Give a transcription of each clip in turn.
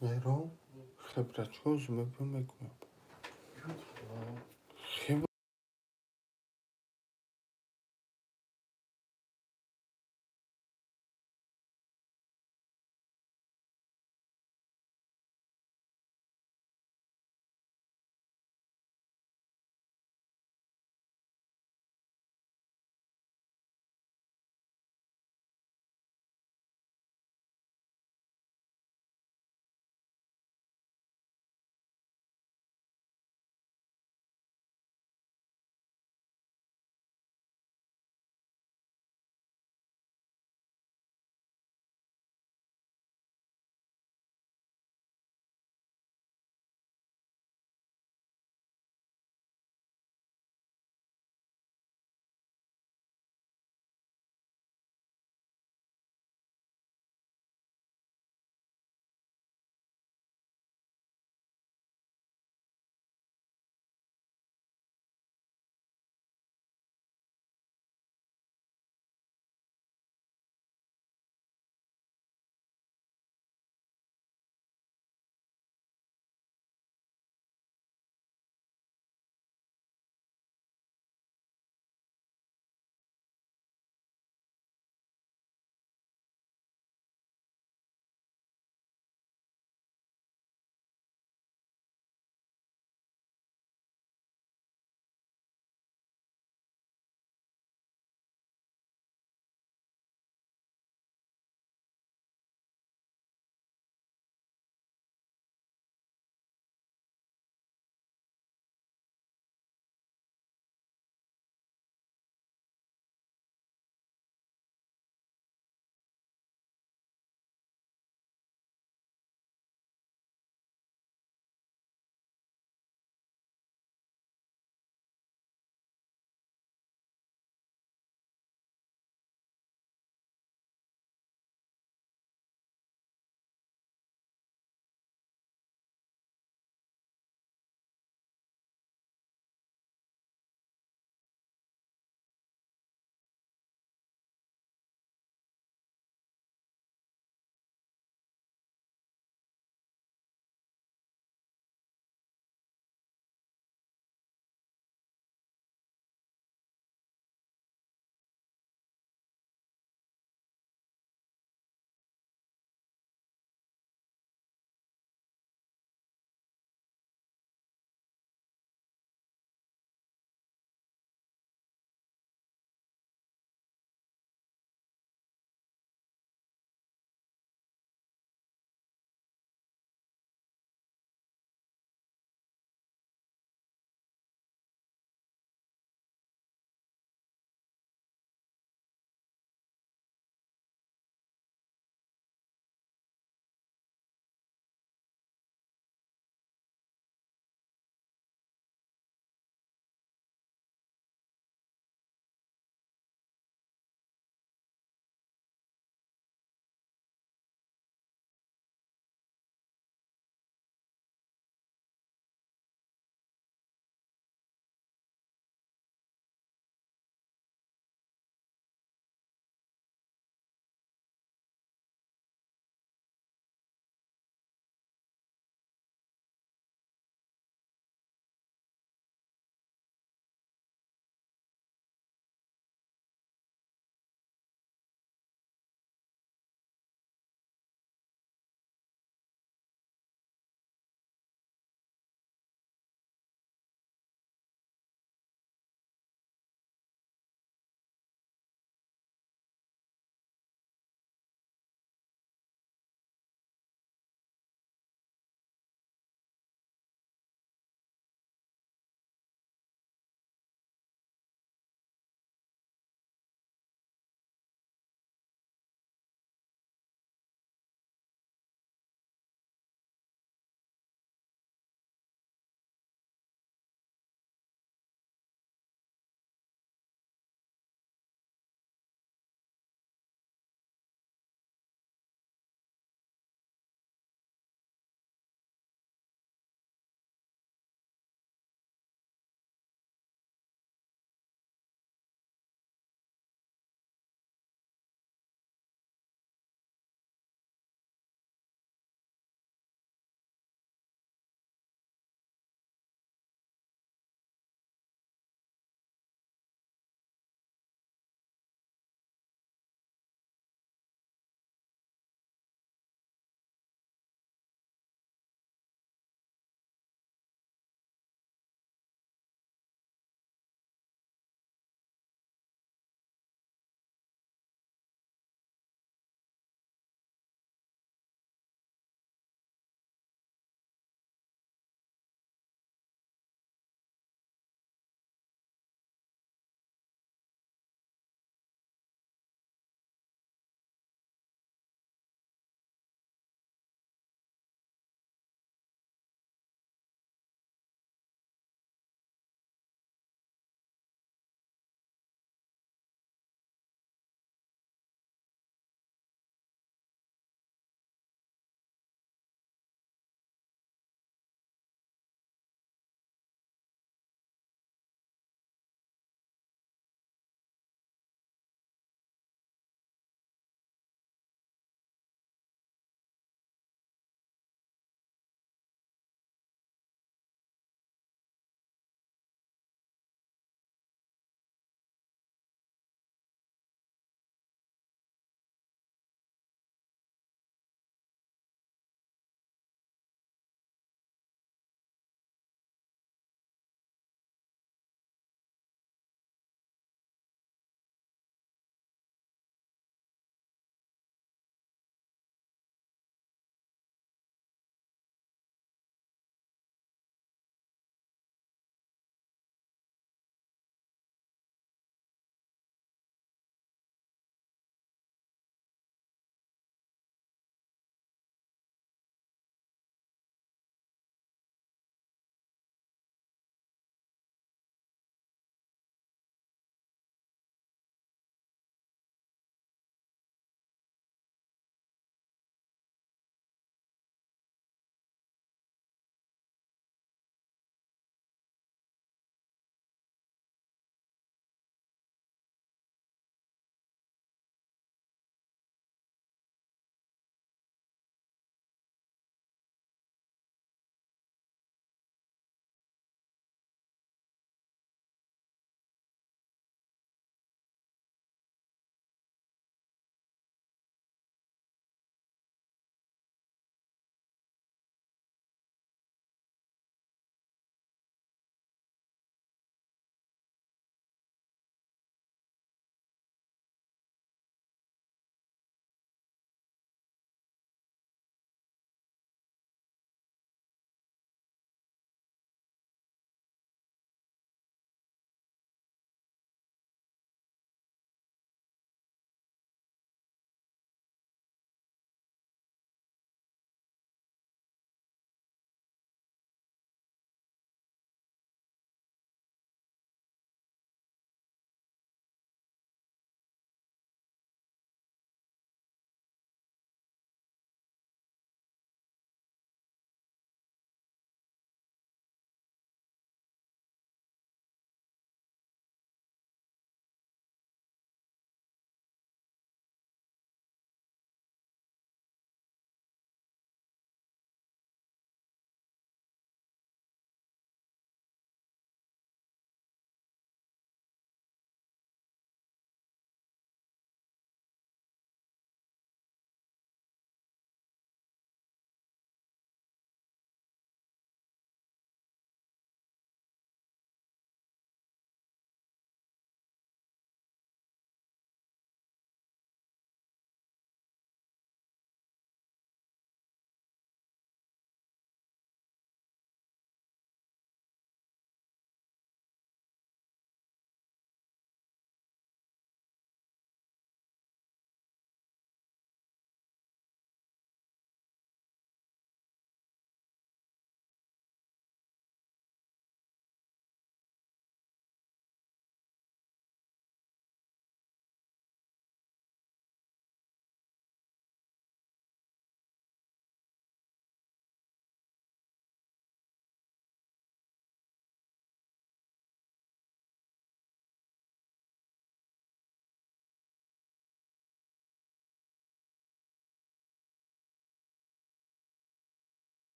Мером хебрачо мебиём, мегӯям. Хеб.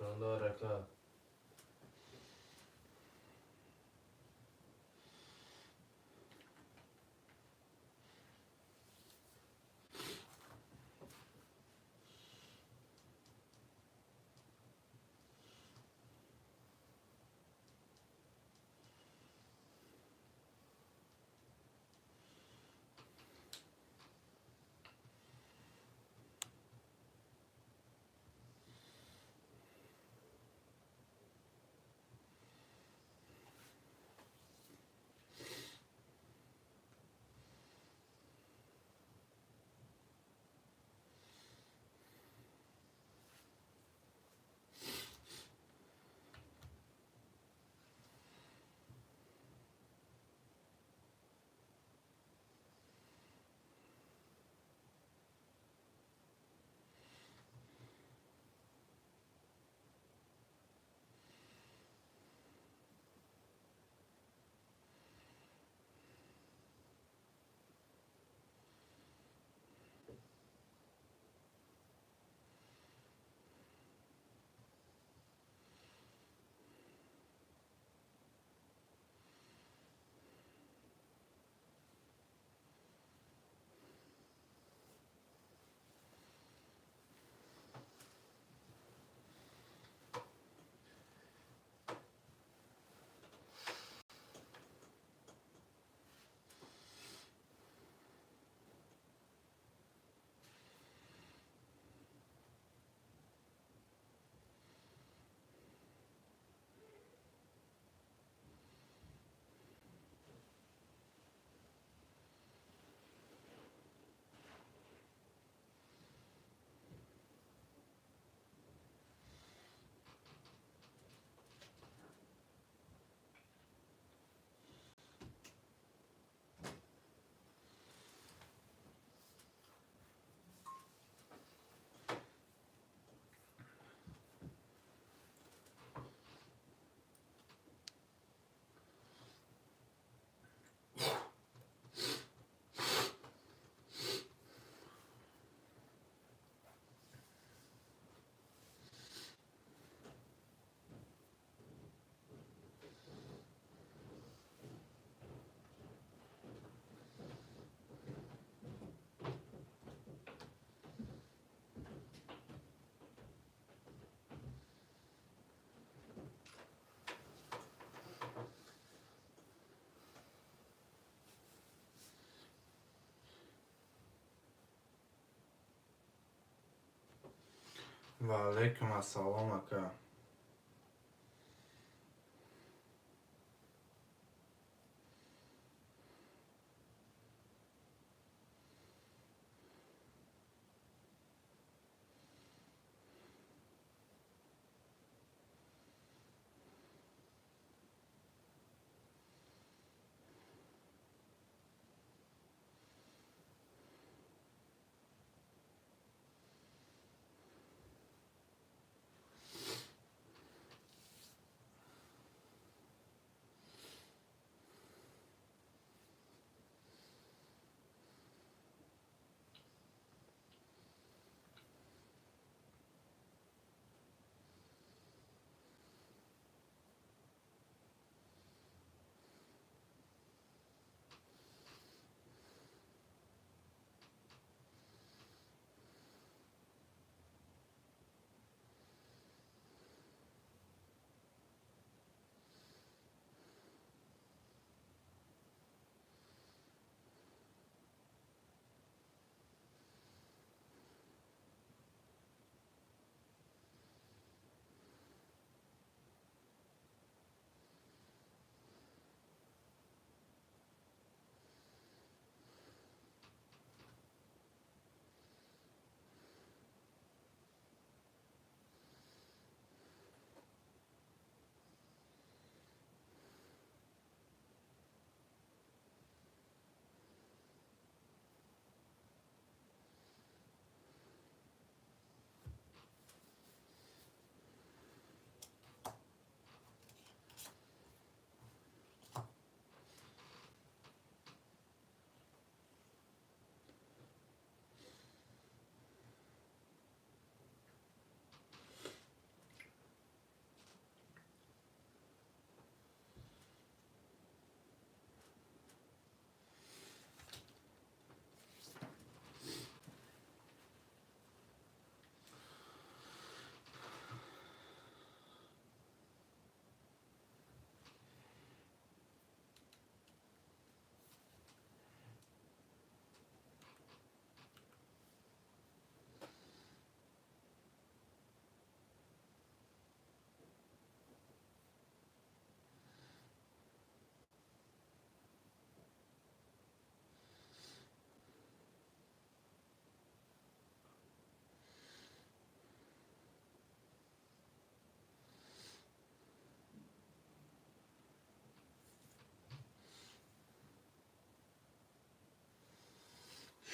Ҷондор, ака. Ва алайкум ассалом, ака.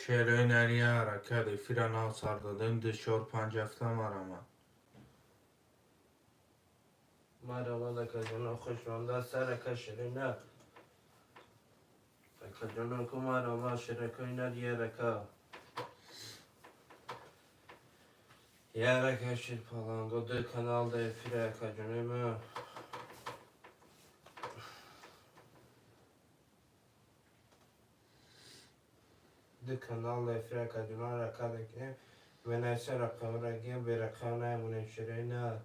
Шерои нари ҳаракат эфира нав сар додем, ду чор панҷ ҳафта марама. Марама акаҷоно, хушмонда сарака ширина. Акаҷоно ку марама ширакои нари ярака. Ярака шир паланго ду каналда эфира акаҷонои ма. Ду каналда эфира акаҷоно ҳаракат мекунем. Менависа рақамра гем, берақам намемонем широи нар.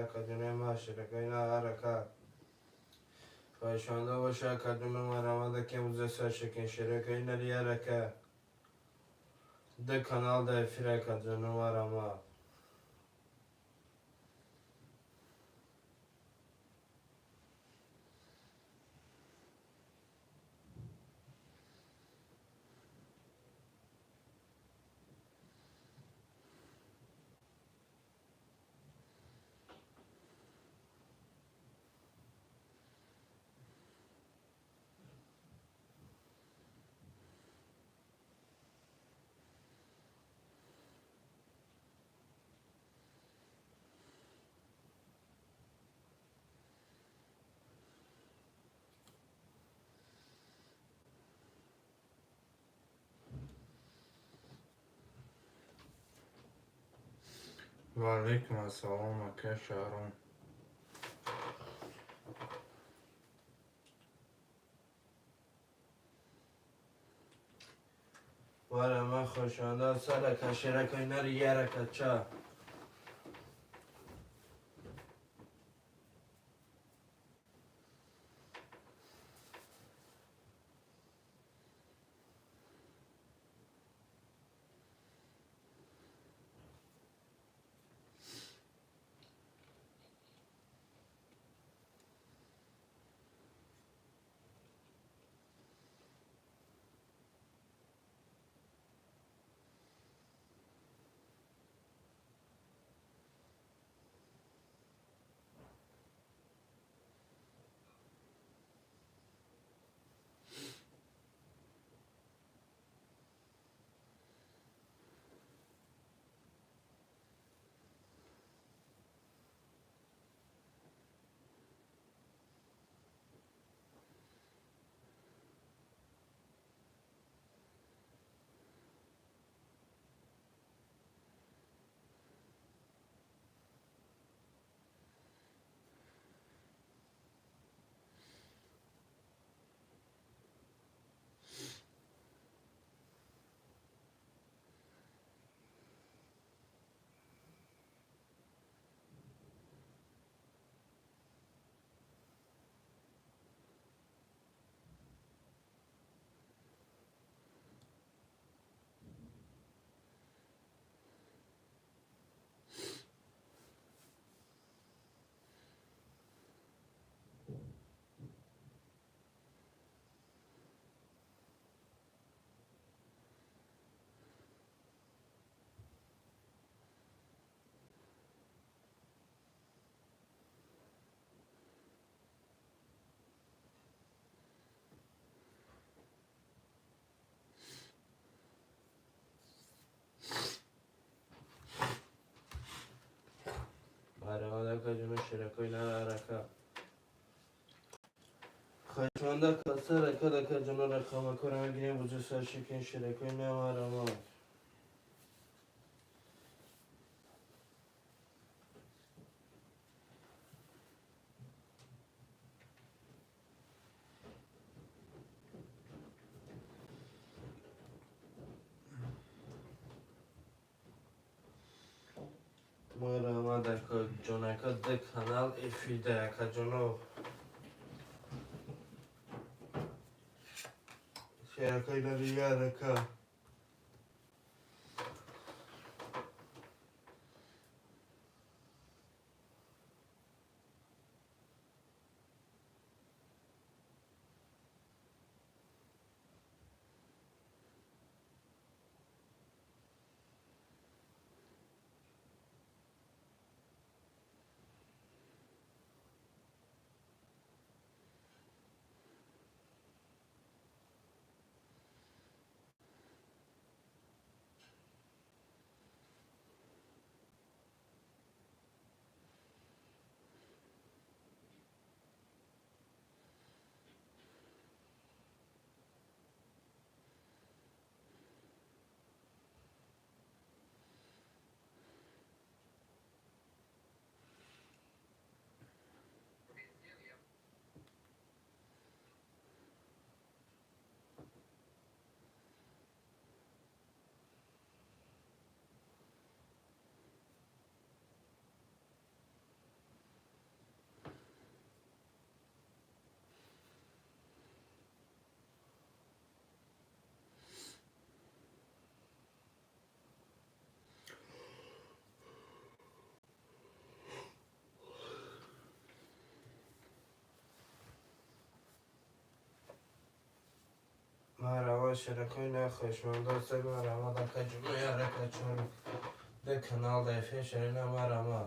Акаҷонои ма ширакои нар ҳаракат. Хоҳишманда боша акаҷоно марамада ки имрӯза сар шикин ширакои нари ярака. Ду каналда эфир акаҷоно марама. Ва алайкум ассалом, ака Шаҳром. Марама хушмонда сарака ширакои нари ярака ча. Марама акаҷоно ширакои нар ҳаракат. Хоҳишманда сарака акаҷоно рақамакора мегирем буҷа сар шикин ширакои на марама. Марама ҷонака д канал эфирда якаҷоно шеракайнари ярака. Марама шеракои нахоҳишмандо се марама дакаҷуно яракачон д канал да эфир шерина марама.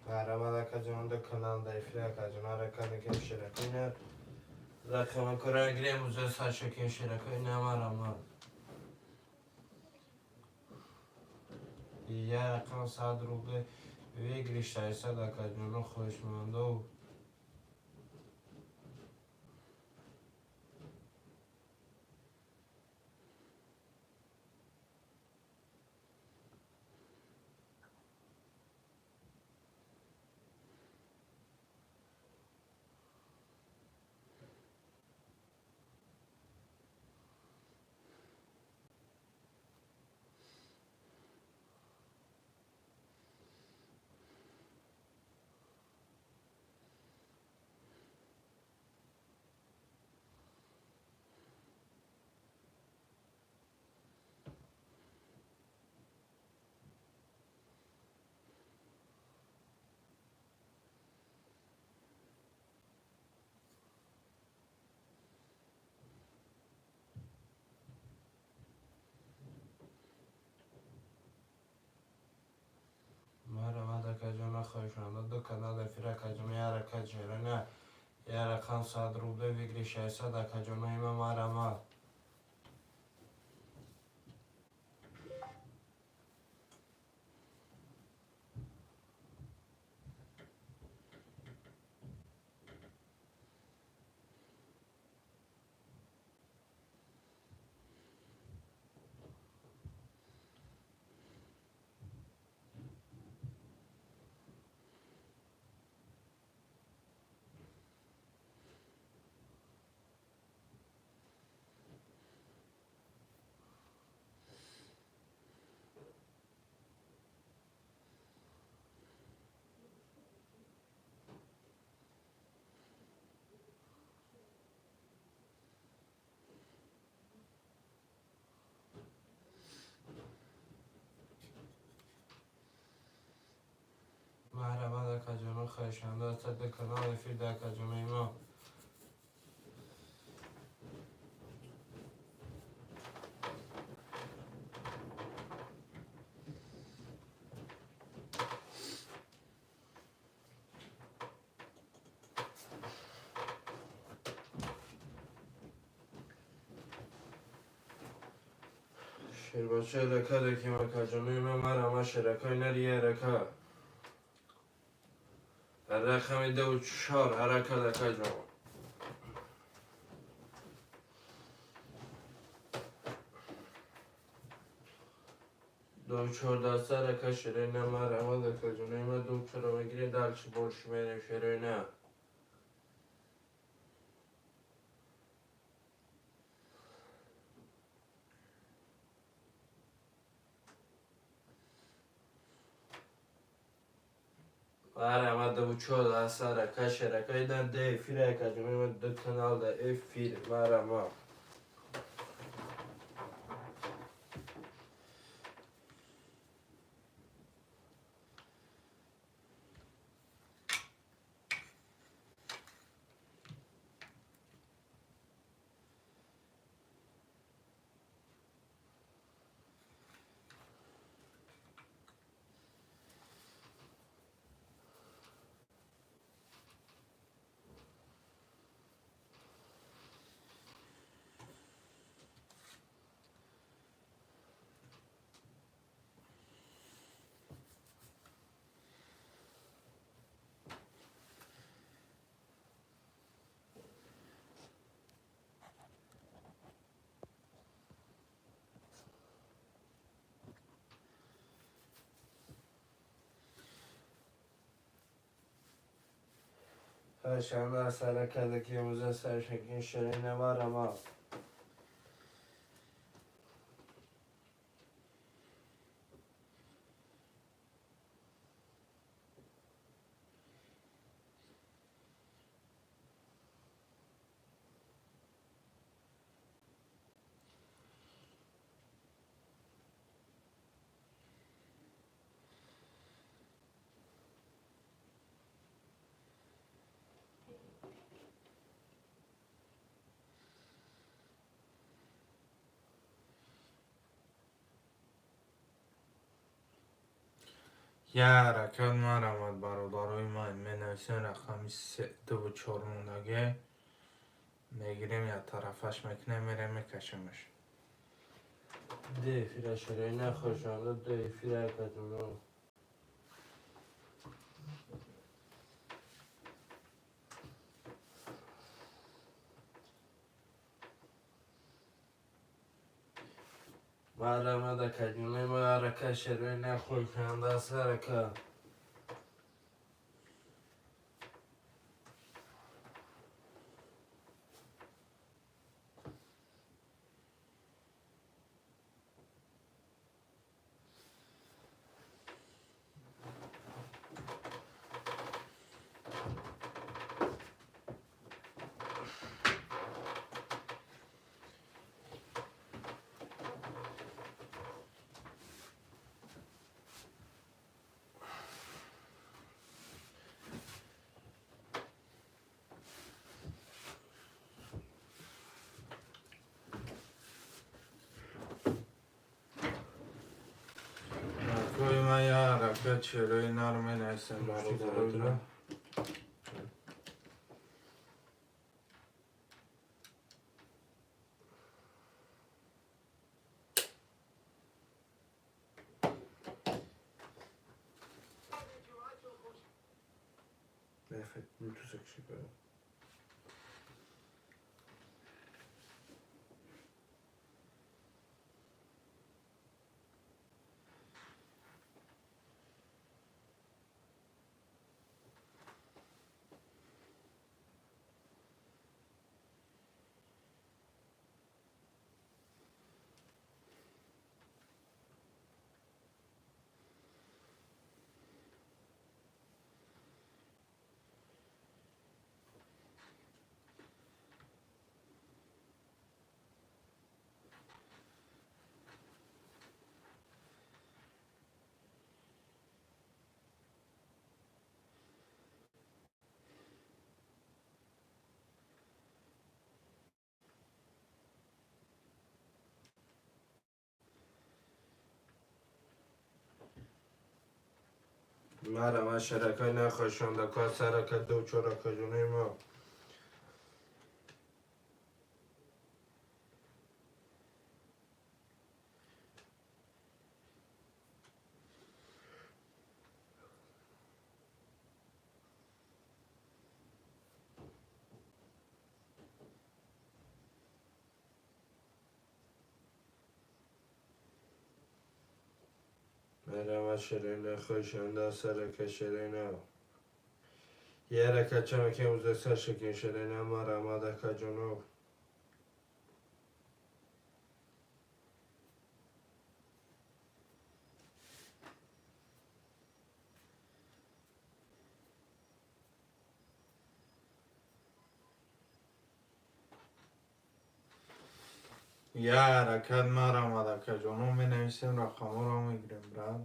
Марама дакаҷон д канал да эфир якаҷон аракадаке шеракоина рақамакора гирем уза сашаке шеракоина марама. Я рақам 100 рубле выигрыш 600 акаҷоно хоҳишмандо. Марама дакаҷона хоҳишмандо ду канал эфир акаҷоно ярака ҷерана яракан 100 рубле выигрыш 600 акаҷоно има марама. хоҳишанда сад канал эфир да акаҷонои мо. شیربچه رکا دکیم اکاجانوی من مرا شرکای نریه رکا رقم 2 و 4 حرکت اکاجان. 2 و 4 دسته رکا شیرینه مرا دکاجانوی من 2 و 4 میگیریم دلچ برش میریم شیرینه. آره ما 2 و 4 دسته رکا شرکای دن ده فیر اکاجانوی من دو канал ده эфир марама. Perşembe Saraka'daki Serşekin şerine var ama як ҳаракат марамад, бародарои ман. Менависем рақами 2 ва 4 мондаге мегирем, як тарафаш мекунем, мерем, мекашемаш. Де фира шерина хошанда де фира катуно. Марама да кадюне марака шерина хошанда сарака. Акои ман, як ҳаракат шерои нар менависем, бародарои ман. Марама шаракай нахошонда ка сарака ду чорака ҷонои ма. Марама ширина хошонда сарака ширина. Ярака чамаке узаса шикин ширина марама дака ҷоно. Я ҳаракат марамад, акаҷоно, менависем, рақамҳоро мегирем, брат.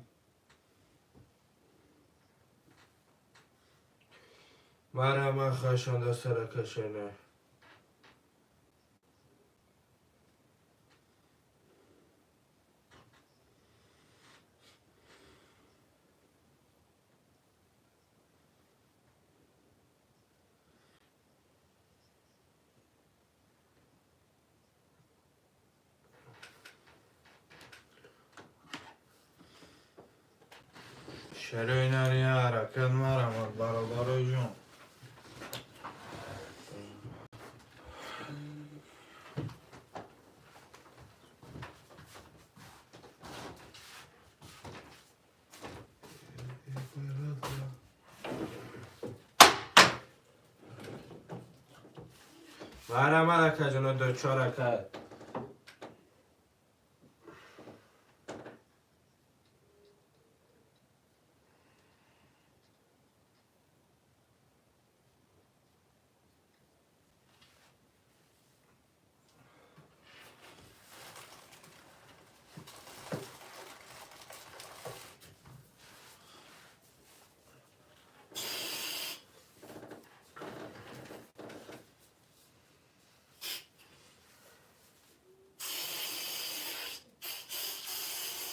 Марама хошонда сарака ширина. Шерои нар, я ҳаракат марамад, бародарои ҷон. Марама акаҷоно ду чорака.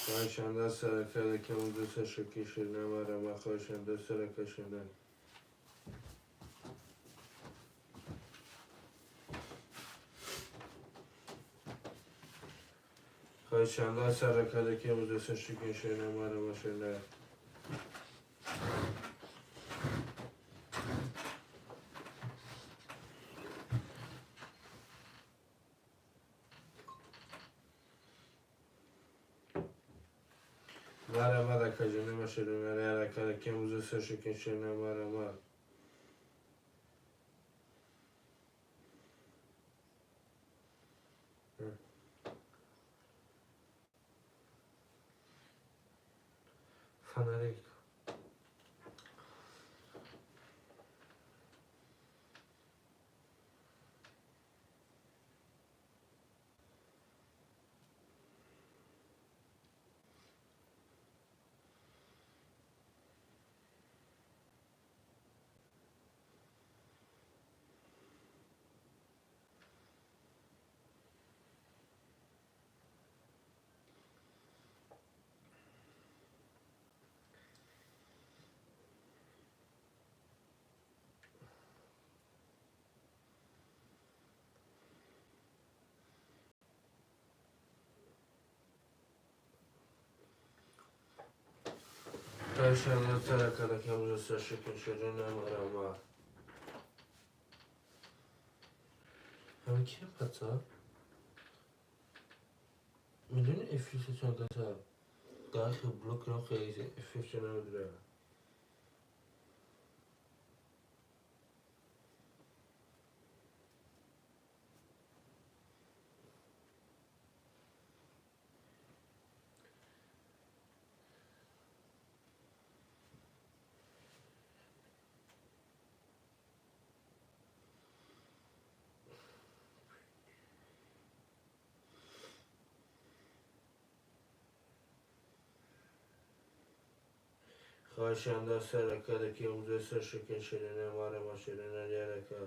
Хоҳишанда сарака ки узаса шикин ширина марама хошонда сарака ширина. Хоҳишанда сарака ки узаса шикин ширина марама ширина. Марама дакаҷони ма ширина ярака ки узаса шикин ширина марама. Фонарик. Хоҳишанда сарака ки узаса шикин ширина марама. Ҳами ки паца? Мидони эфиси чандата? Дахи блок рохи эфиси намедура. Хоҳишанда сарака ки узаса шикин ширина марама ширина ярака.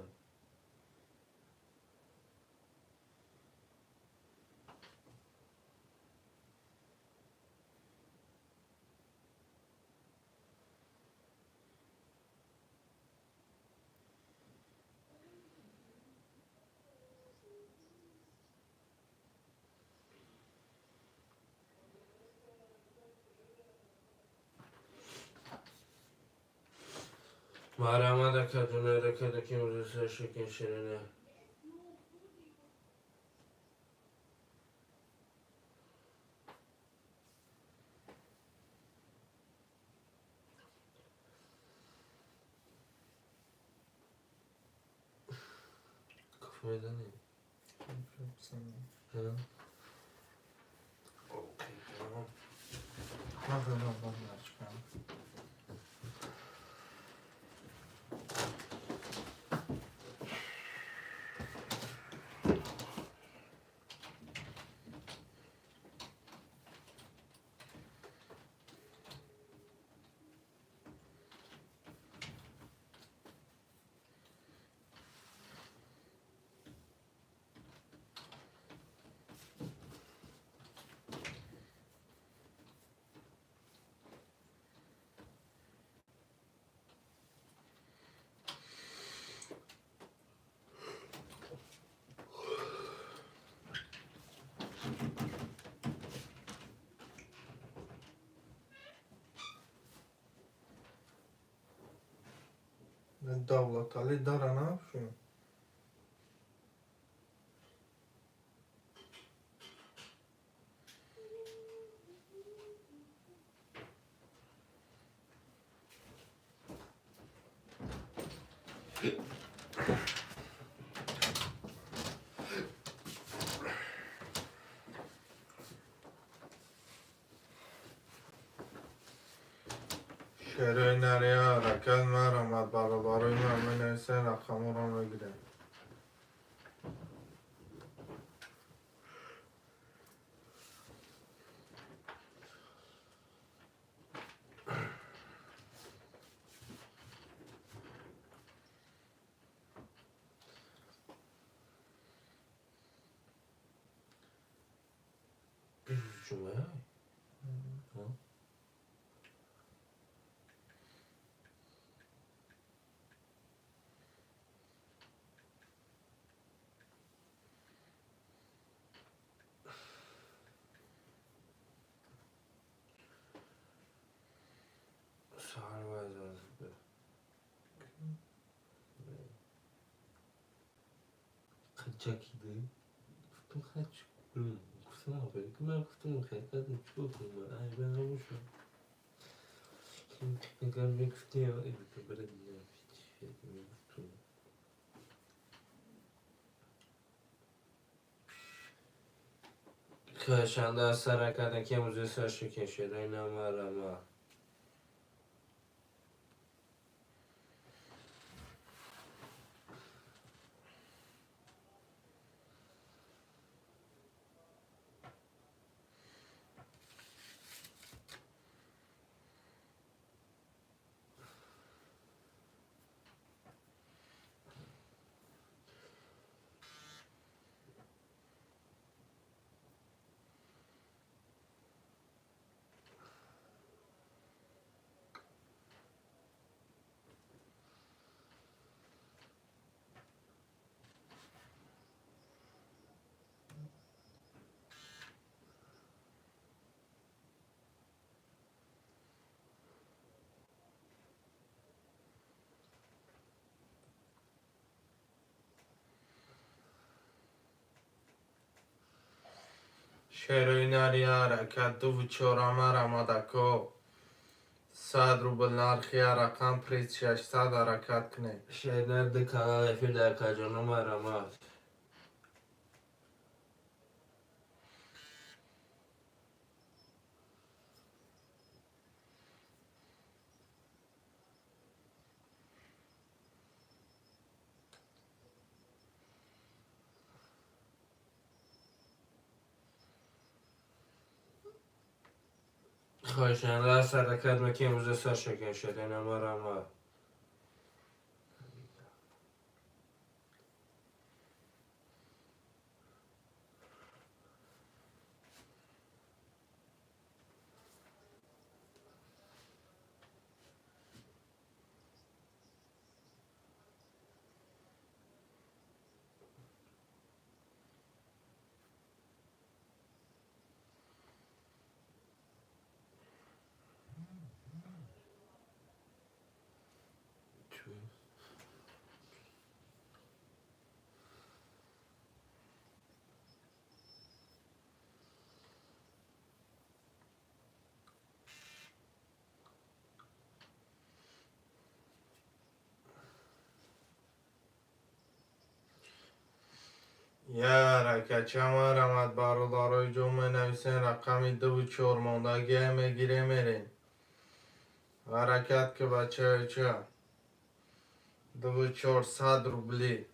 Марҳамат, акаҷон, ҳаракат ки имрӯз шукин ширина. Кофе медани? Окей, тамом. Ман чикам. Давлатали дара нашу. Шерои нария ҳаракат марамад, бародарои ман, менависен рақаморо мегирем. Ҷумъа? Чакиди. Гуфтум хай чӣ кунам? Гуфтам ман гуфтум хай кардам чӣ кунам? Ай бен ҳамушу. Агар мегуфтем мегуфтум. Хоҳишанда аз ҳаракат ки имрӯз сар шукин шерои намарама. Шерои нария ҳаракат дуву чора марамад, ако. 100 рубл нархи рақам, приз 600, ҳаракат кунед. Шернар ду канал эфир дар акаҷоно, марҳамат. Хоҳишанда аз ҳаракат ки имрӯз сар шукин ширина марҳамат. Я ҳаракатча марамад, бародарои ҷон, менависен рақами 2-4 мондагия мегирем, мерем. Ҳаракат ки, бачаёча. 2-4 100 рубли.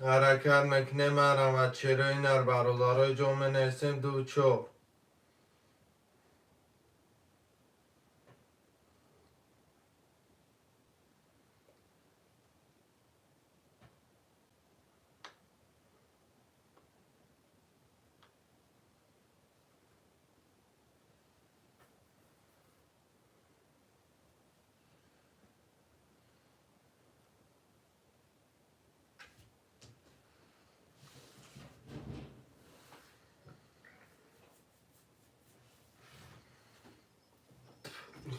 Ҳаракат мекунем, марамад, черои нар, бародарои ҷон, менависем 2-4.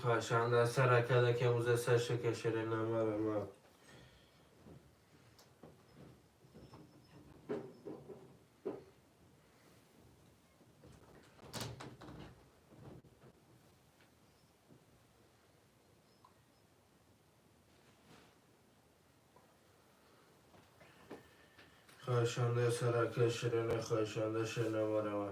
Хоҳишанда саракада ки имрӯза сар кашире намарама. Хоҳишанда сарака ширене, хоҳишанда шир намарама.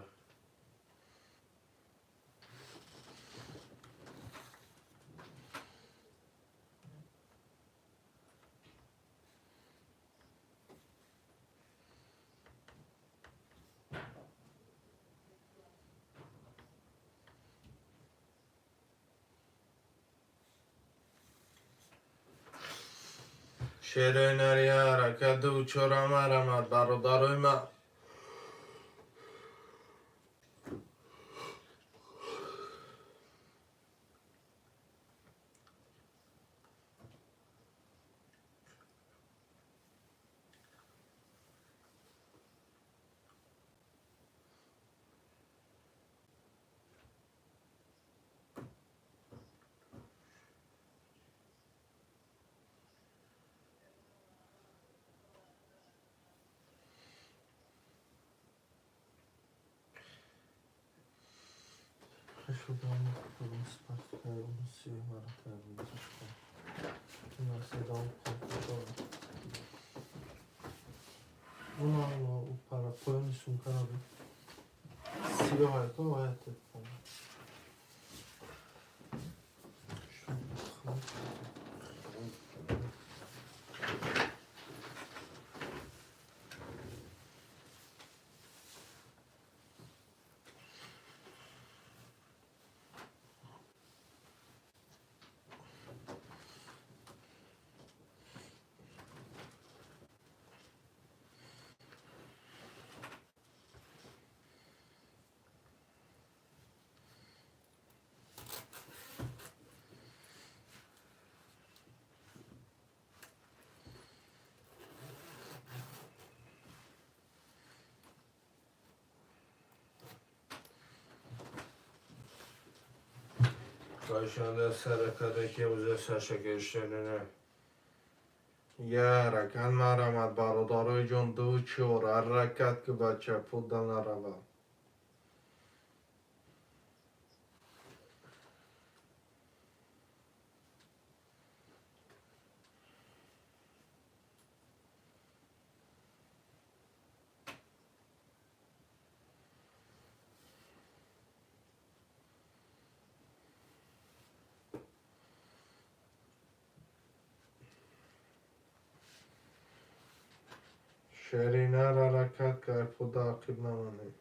Шерои нари, ҳаракат, 2-4 марамад, бародарои ман. Хоҳишанда саракада ки имрӯза сар каширене. Я ҳаракат марамад, бародарои ҷон, 2-4 ҳаракат ки, бача, пул да наравад. Шеринар ҳаракат кард, худо ақиб намонед.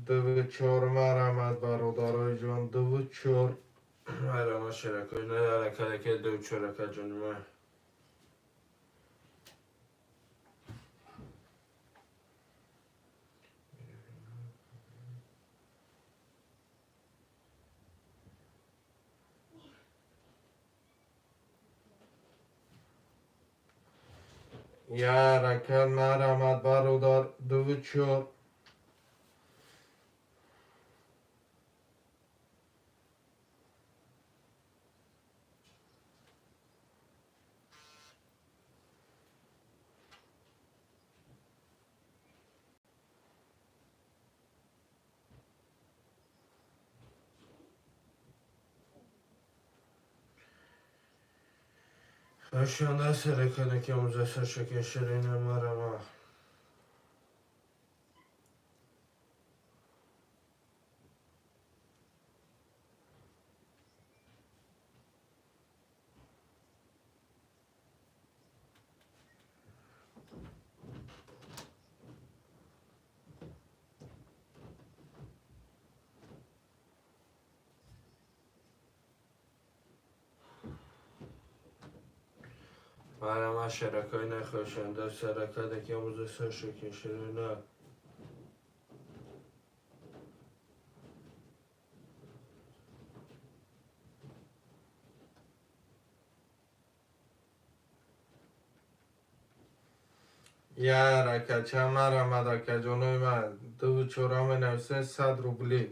Дуву чор марамад, бародарои ҷон, дуву чор. Марама шеракои на ҳаракат ки дуву чор акаҷони ман. Я ҳаракат марамад, бародар, дуву чор. Хашанда саракада ки музассар шаки ширина марама. Марама шеракои нахошанда саракада ки музассар шаки ширина. Я ҳаракат ча марамад, акаҷонои ман, дуву чора менависем, 100 рубли.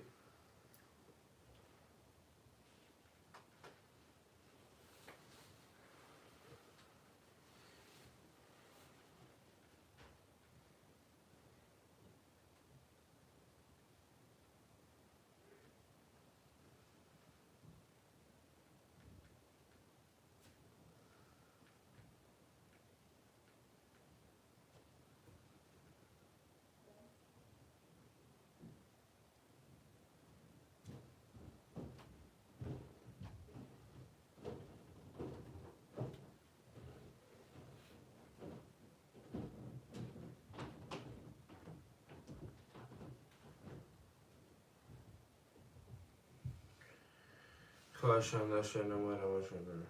Хашанда ширина марама ширина.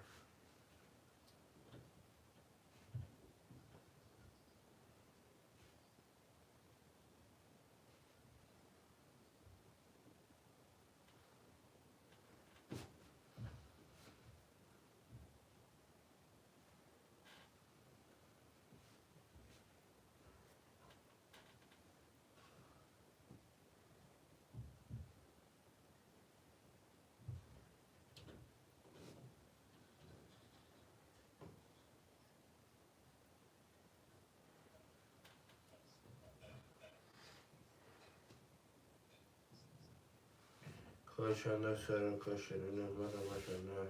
Хашанда сарака ширина марама ширина.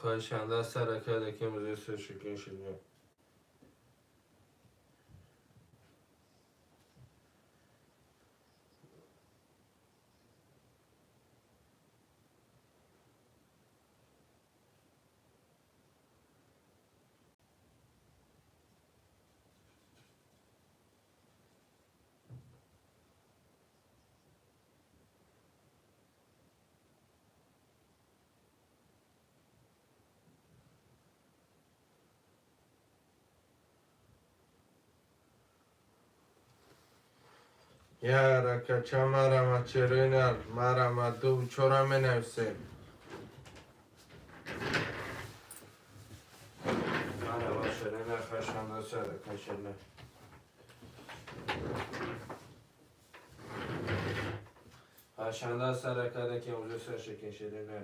Хашанда саракада ки музассар шаки ширина. Я ҳаракат ча марамад, ширина марамад, дуву чора менависем. Марама ширина хашанда сарака ширина. Хашанда саракада ки музассар шаки ширина.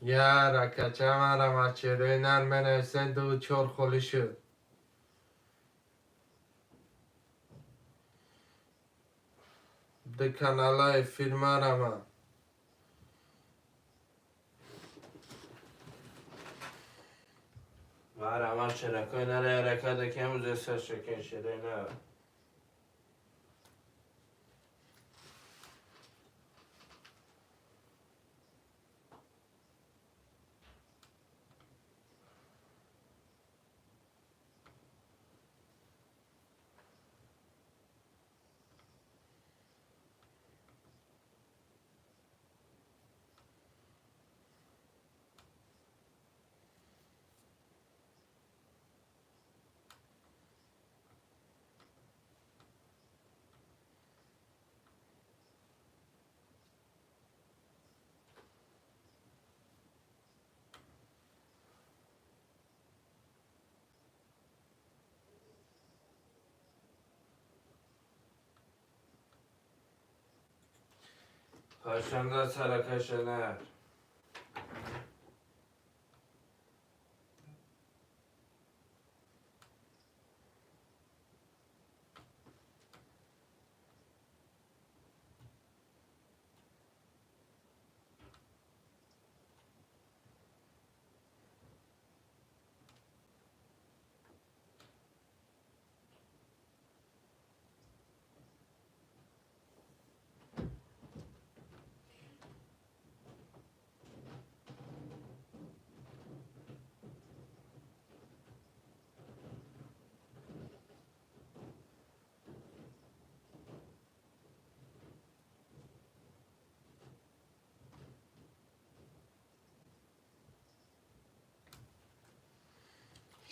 Я ракача марама шерои нар менависен ду чор холӣ шуд. Ду канала эфир марама. Марама шеракои нара ярака дакем зеса шекен шерои нар. Пашанда саракашанар.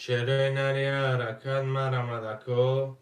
Шерои нар я ҳаракат марамадако.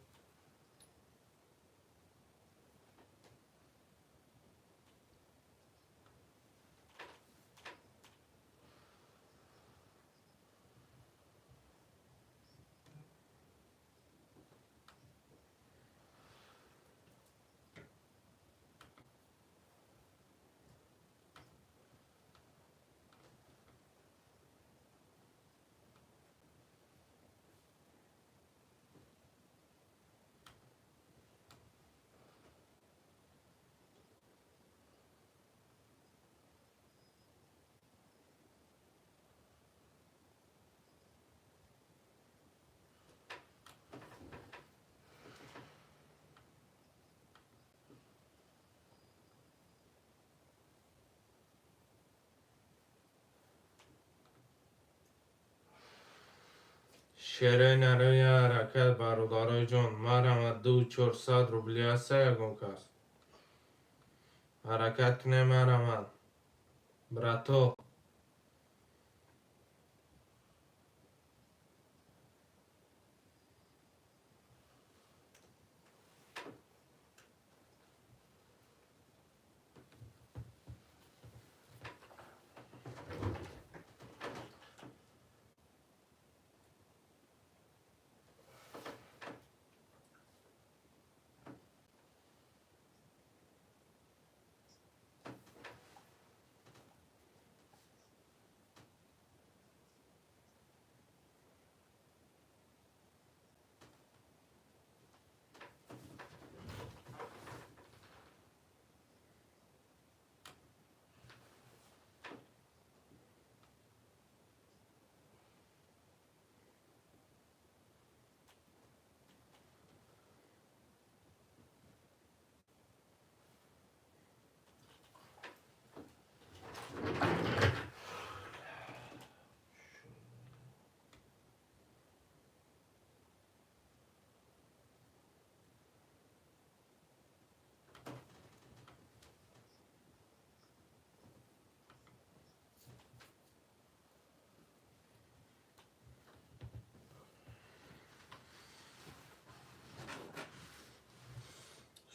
Шерои наро я ҳаракат бародарои ҷон марама ду чорсад рубли аста ягон кас. Ҳаракат кунем марама. Брато.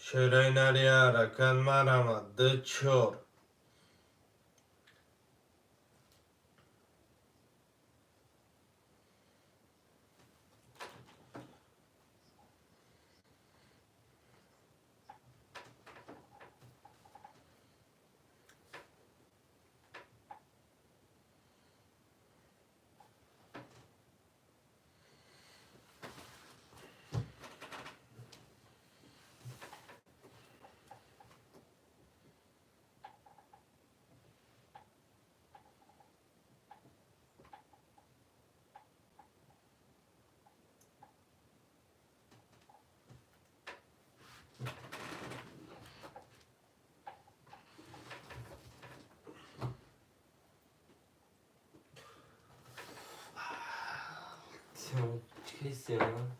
Шерои нар я ҳаракат марама ду чор. Кристиан.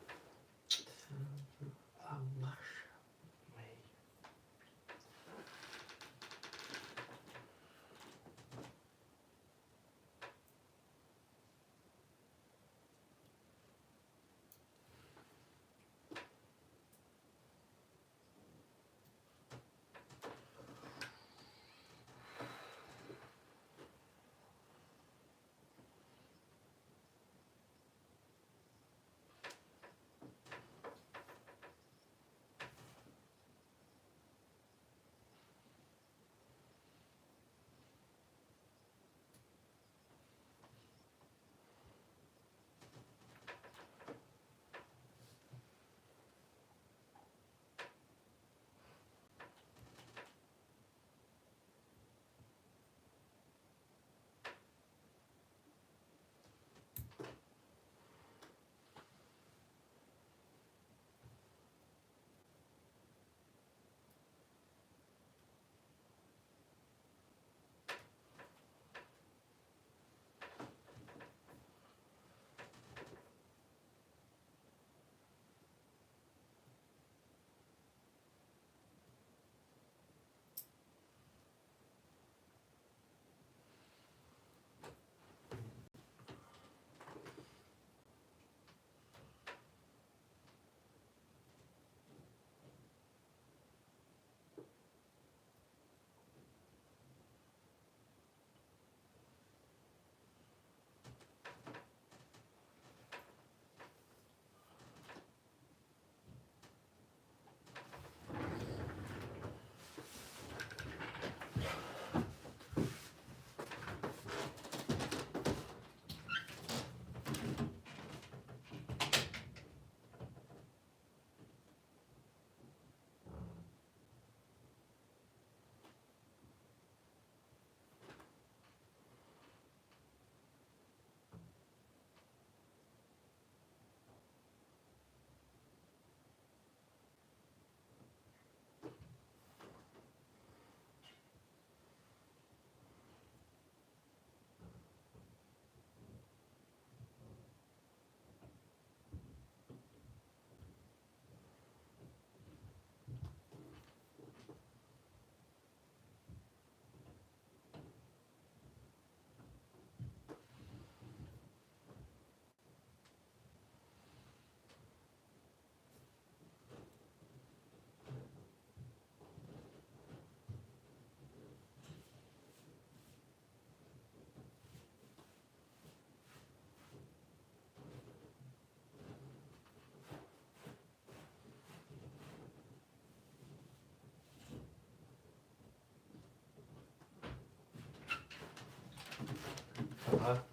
Ага.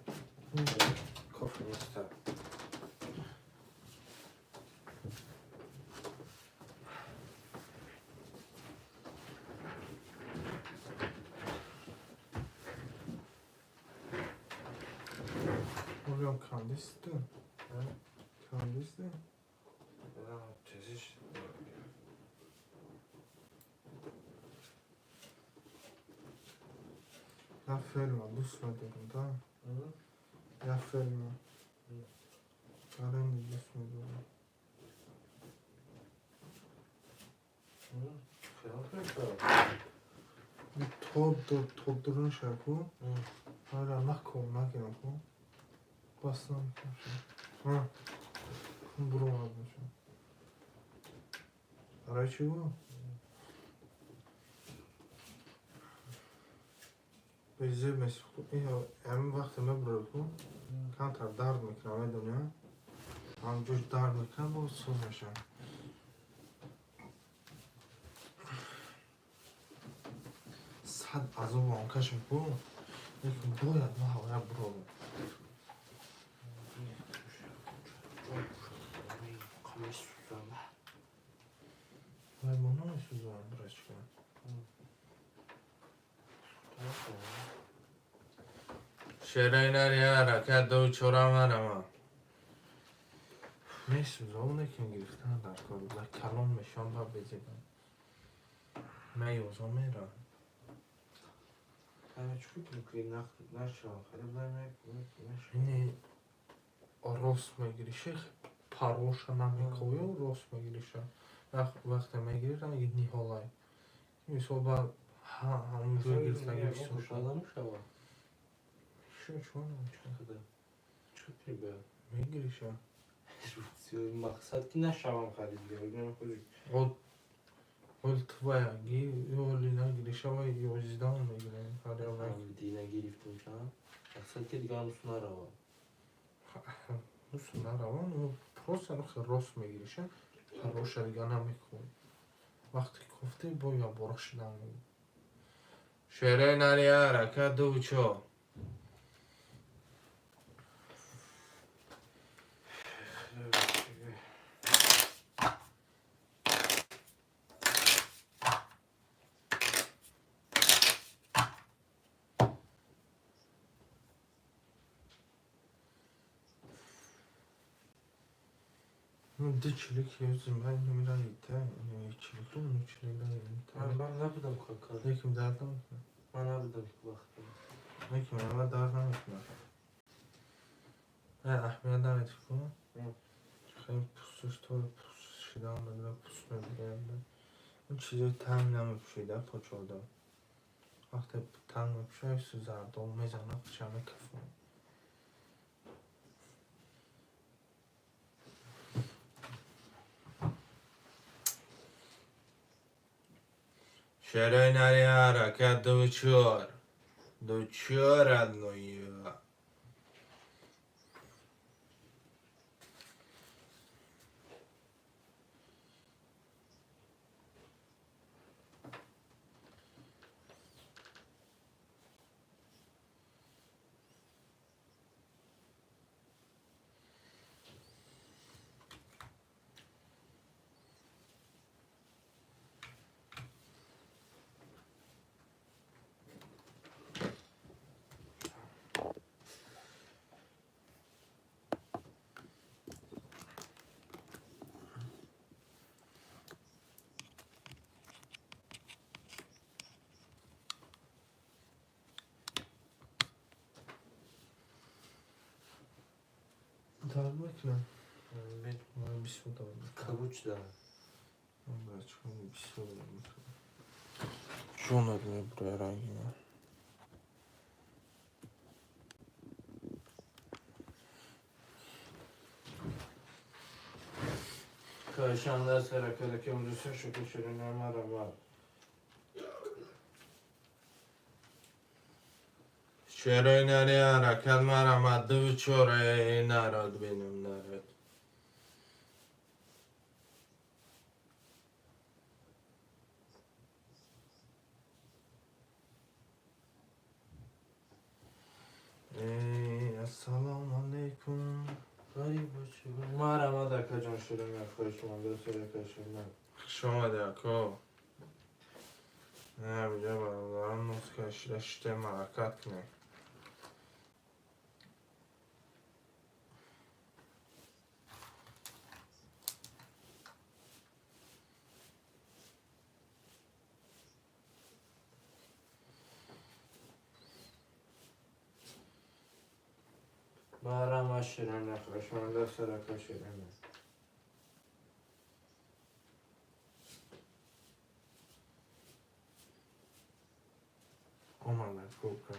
Кофе не ставь. Oğlum kandistı. Ha? Kandistı. Ya, tezиш. Я ферма, дӯст медорам, да? Я ферма. Аренда дӯст медорам. То дурун шаку. Ара наком нагирам ку. Бас намекунам. Ҳа. Буромад мешавам. Барои чӣ гу? Безеб месӯхту. Ҳамин вақте мебурад ку. Камтар дард мекунам, медони? Ҳамҷош дард мекунам, боз соз мешавам. Сад азоб он кашем ку. Лекин бояд ма ҳавоя бурорам. Вай мо намесӯзонам, бирачка. Шерайнар я ҳаракат ду чора марама. Месӯзам, лекин гирифтан дар кор. Калон мешавам ба безебам. Меёзам мерам. Ини рост мегирӣ, шех. Пароша намекови, рост мегириша. Вақте мегири, ранги ниҳолай. Мисол ба ҳамон ҷой гирифтаги бисёр шуд. Намешавад. Шо, чӣ намешавад? Чӣ прибояд? Мегириша. Мақсад ки нашавам харид. Ол тваяги, оли нагириша ва ёздаҳум мегирем. Ҳар як Нагирифтем чанд? Мақсад ки дигар ҳамсу наравад. Ҳамсу наравад, просто рост мегириша, пароша дигар намекунӣ. Вақте кофтӣ бо ябора шудан мегирӣ. Шерои нари ҳаракат дуву чор. Ду чилик ёзим, ин раита, ин чилик, ну чилик раита. Ман набудам кака. Лекин дард намекунад. Ман набудам вақт. Лекин ман дард намекунад. Аҳамият намедиҳӣ ку? Хеле пӯсташ то пӯст шидан мегирад, пӯст мебурад. Ин чизои танг намепӯшида почода. Вақте танг мепӯшад, зардол мезанад, худша мекафонад. Шерои нари ҳаракат дуву чор. Ду чор родной. Дард мекунад? Бисёр дард мекунад. Кабуд шуда. Бисёр дард мекунад. Ҷонат мебурад ранги ман. Хоҳишанда саракада ки имрӯз шукр ширина марамад. Шерои нари ҳаракат марамад дуву чор, эй народ бинам народ. Эй, ассалому алайкум. Ғариб бошӣ. Марамад акаҷон ширина хоҳишманда сарака ширина. Хуш омадӣ ако. Не, биҷа бародарам нос кашида шитем ҳаракат кунем. Марамад ширина хоҳишманда сарака ширина. Омада кука.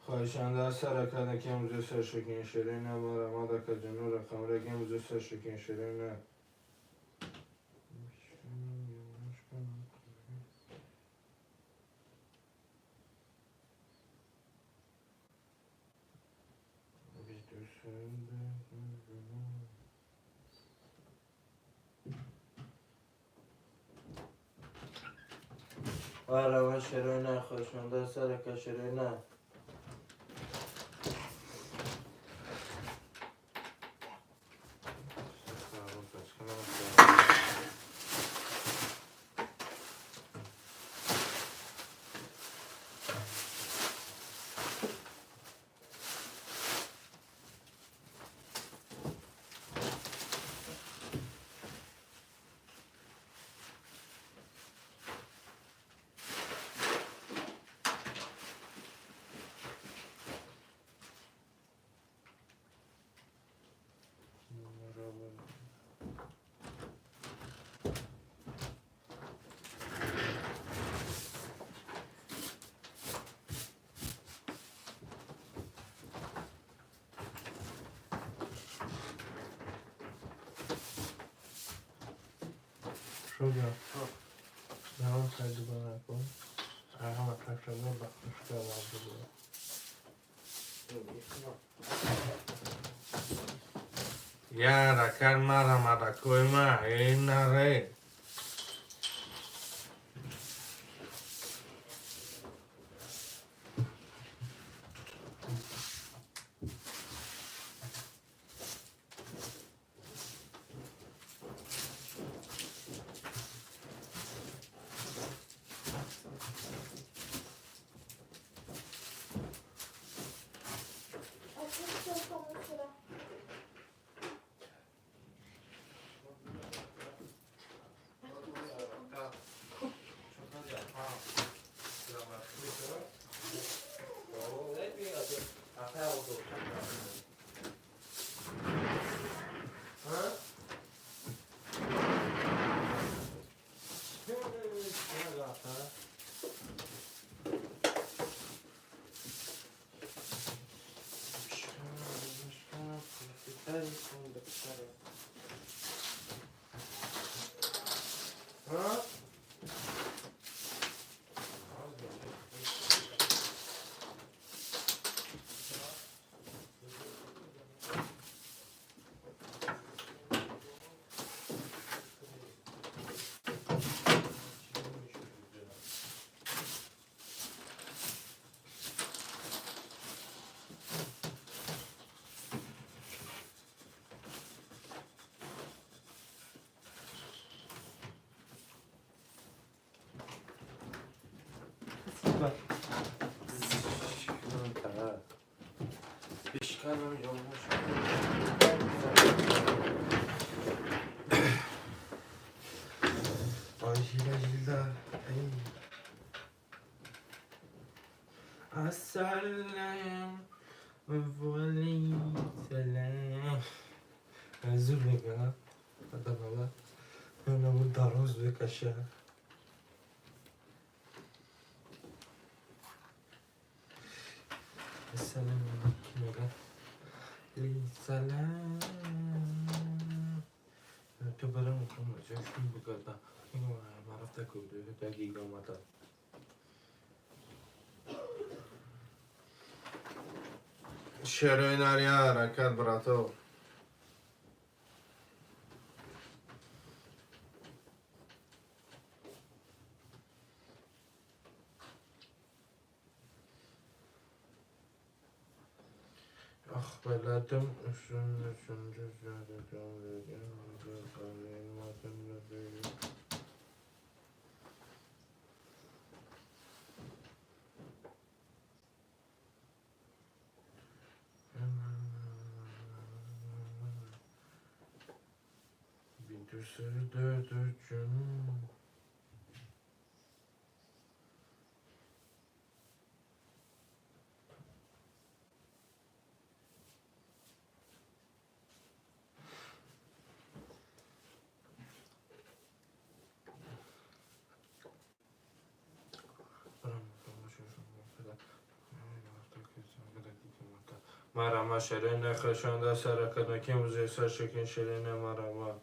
Хоҳишанда саракада ки имрӯз саршукин ширина марамад акаҷону рақамра ки имрӯз саршукин ширина. Марамад ширина хоҳишманда сарака ширина. Шуга. Давам таҷриба накун. Ҳама кафшада ба хушка варда. Я ракар мара маракой ма инаре. السلام سلام السلام عليكم سلام شروع ناریا حرکت براتو آخ بلدم Марама шерене хашанда сараканаки музеса шекин шерене марама.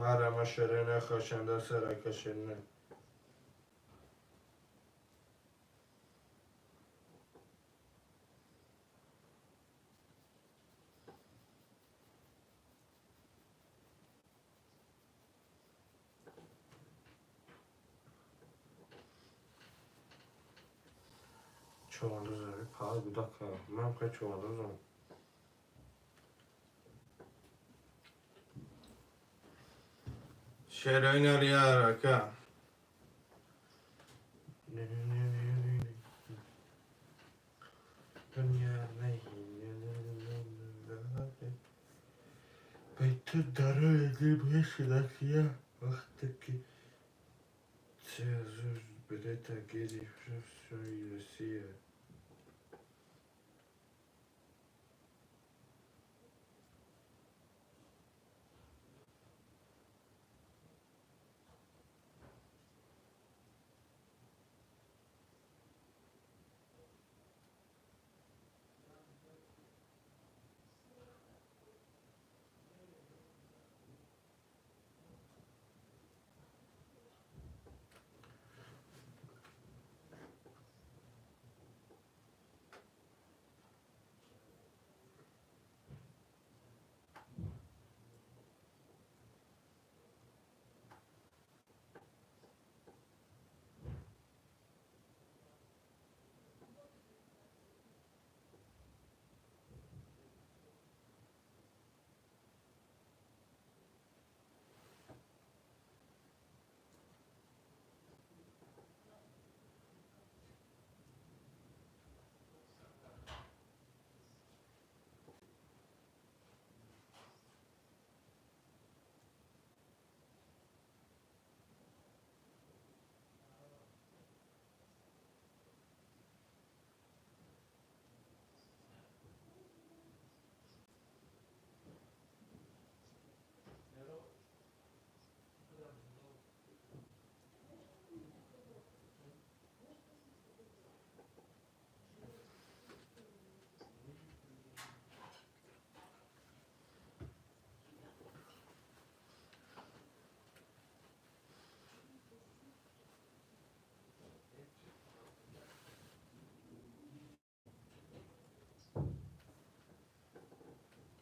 Марама шерене хашанда сарака шерене. Çuvaldız pahalı bir dakika. Ben kaç çuvaldız. Шерои арака. Ту дарои бешидакия вақте ки билета гирифт сӯи Россия.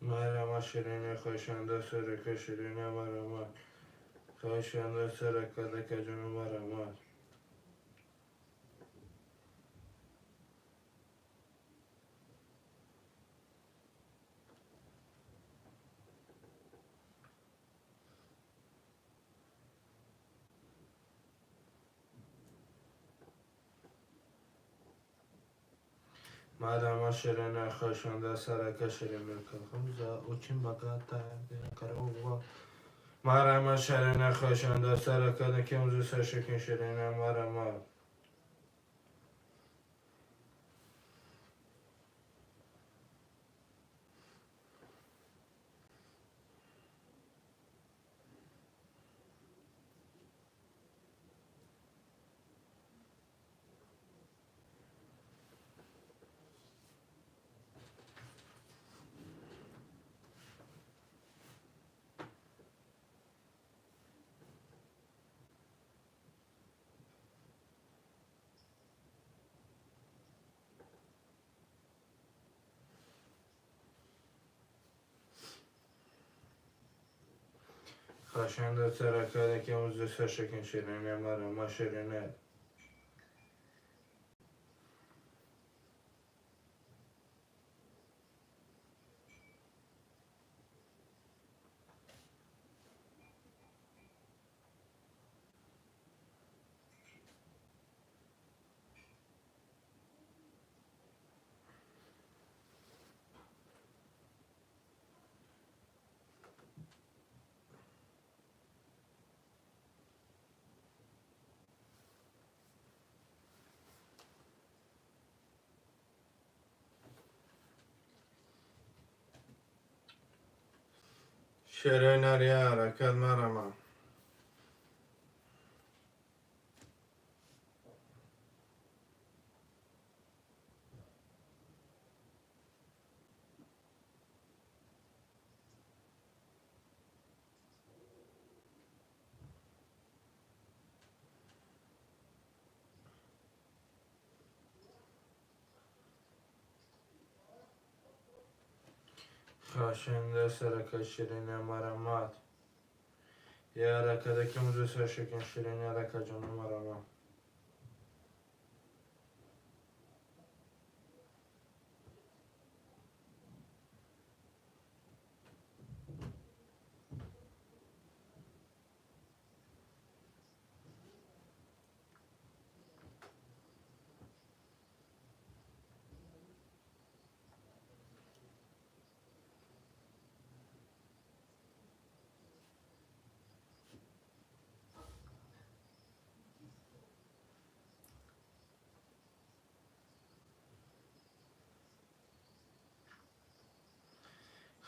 Марама ширина хоҳишанда сарака ширина марама хоҳишанда сарака дакаҷону марама. Марама ширина хоҳишанда сарака ширина калхамза очень богатая корова. Марама ширина хоҳишанда сарака дакамза сашакин ширина марама. Хоҳишанда сарака дакамза сашакин ширина марама ширина. Шерои ҳаракат марама. Хоҳишанда сарака ширина марамат. Я ракадаки сашакин ширина ракаҷону марама.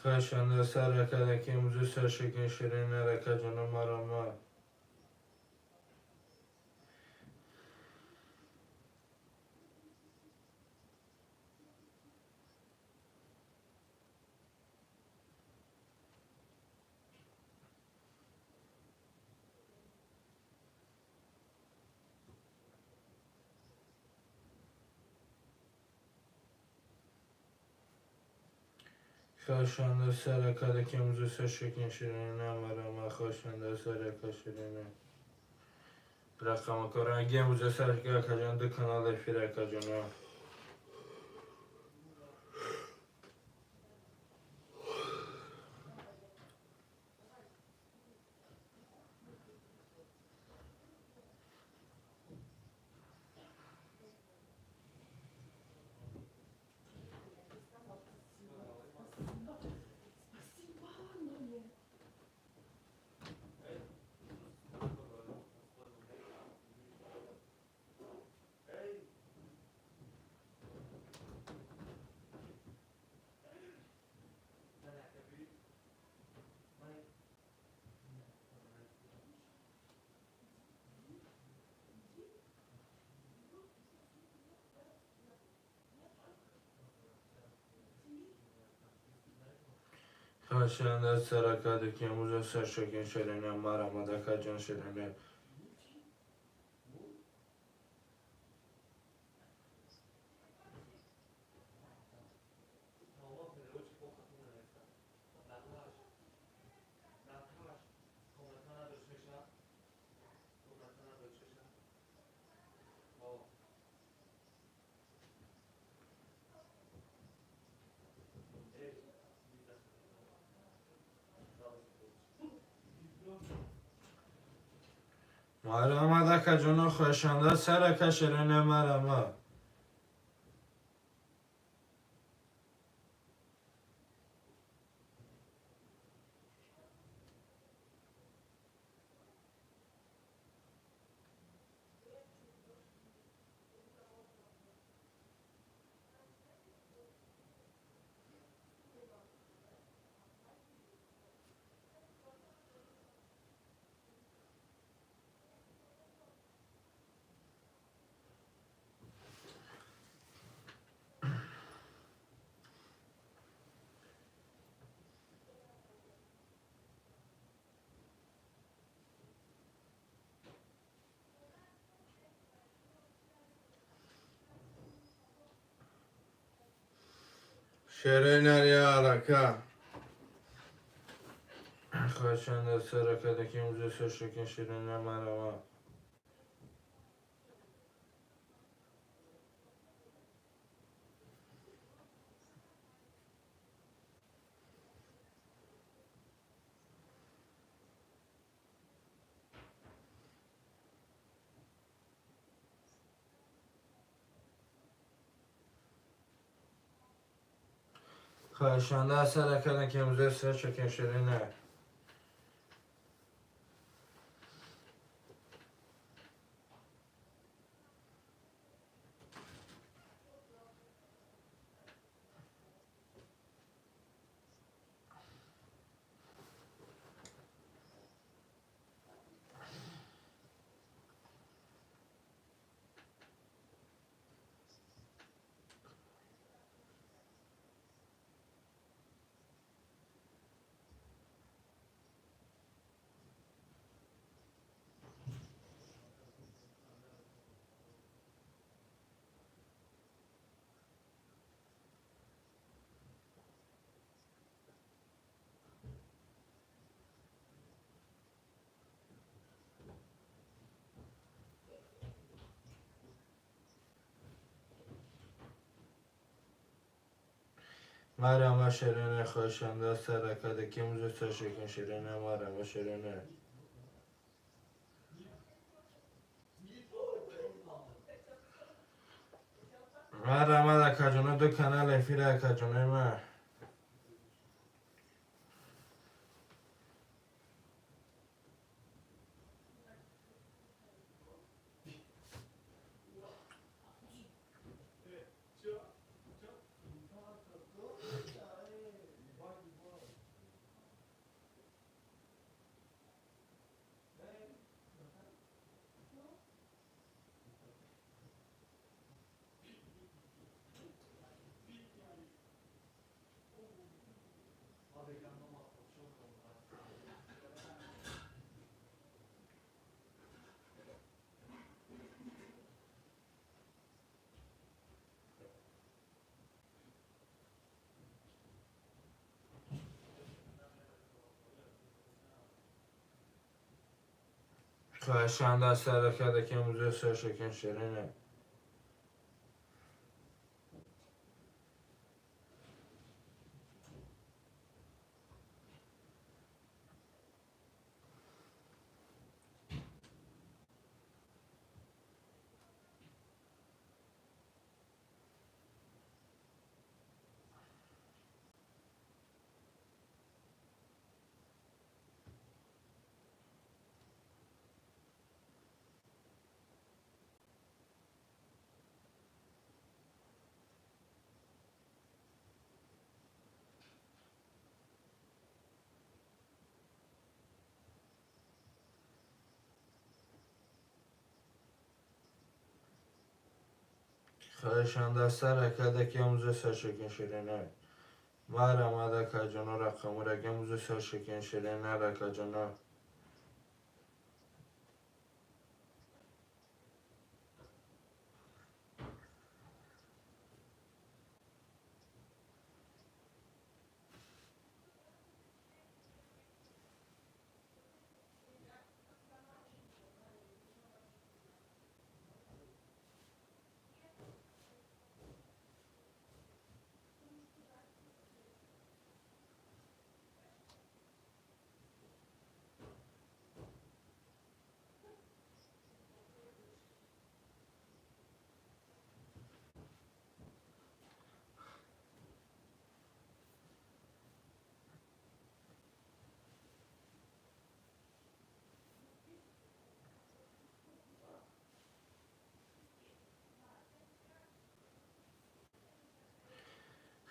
Хоҳишанда сар ракада ки имрӯза саршакин ширина ракаҷоно марама. Хоҳишанда сар ракада ки имрӯза саршакин ширина марама. Хоҳишанда сар рака ширина. Рақамакора аги имрӯза саршакин акаҷон ду канал эфир акаҷоно. Хоҳишанда сар ракада ки имрӯза саршакин ширина марама дакаҷон ширина. Марама дакаҷоно хоҳишанда сар рака ширина марама. Ширина рака. Хоҳишанда сар ракада ки имрӯза саршакин ширина марама. Хоҳишанда сар ракада ки имрӯза саршакин ширина. Марама ширина хоҳишанда сар ракада ки имрӯза саршакин ширина марама ширина. Марама дакаҷоно ду канал эфир акаҷонои ман. Хоҳишанда аст ракада ки имрӯза саршакан ширина. Хоҳишанда аст ракада ки имрӯза саршакан ширина. Марҳамат, акаҷоно, рақамора ки имрӯза саршакан ширина, ракаҷоно.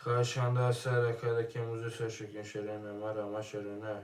Хоҳишанда аст ракада ки имрӯза саршакан ширина. Марҳамат, ширина.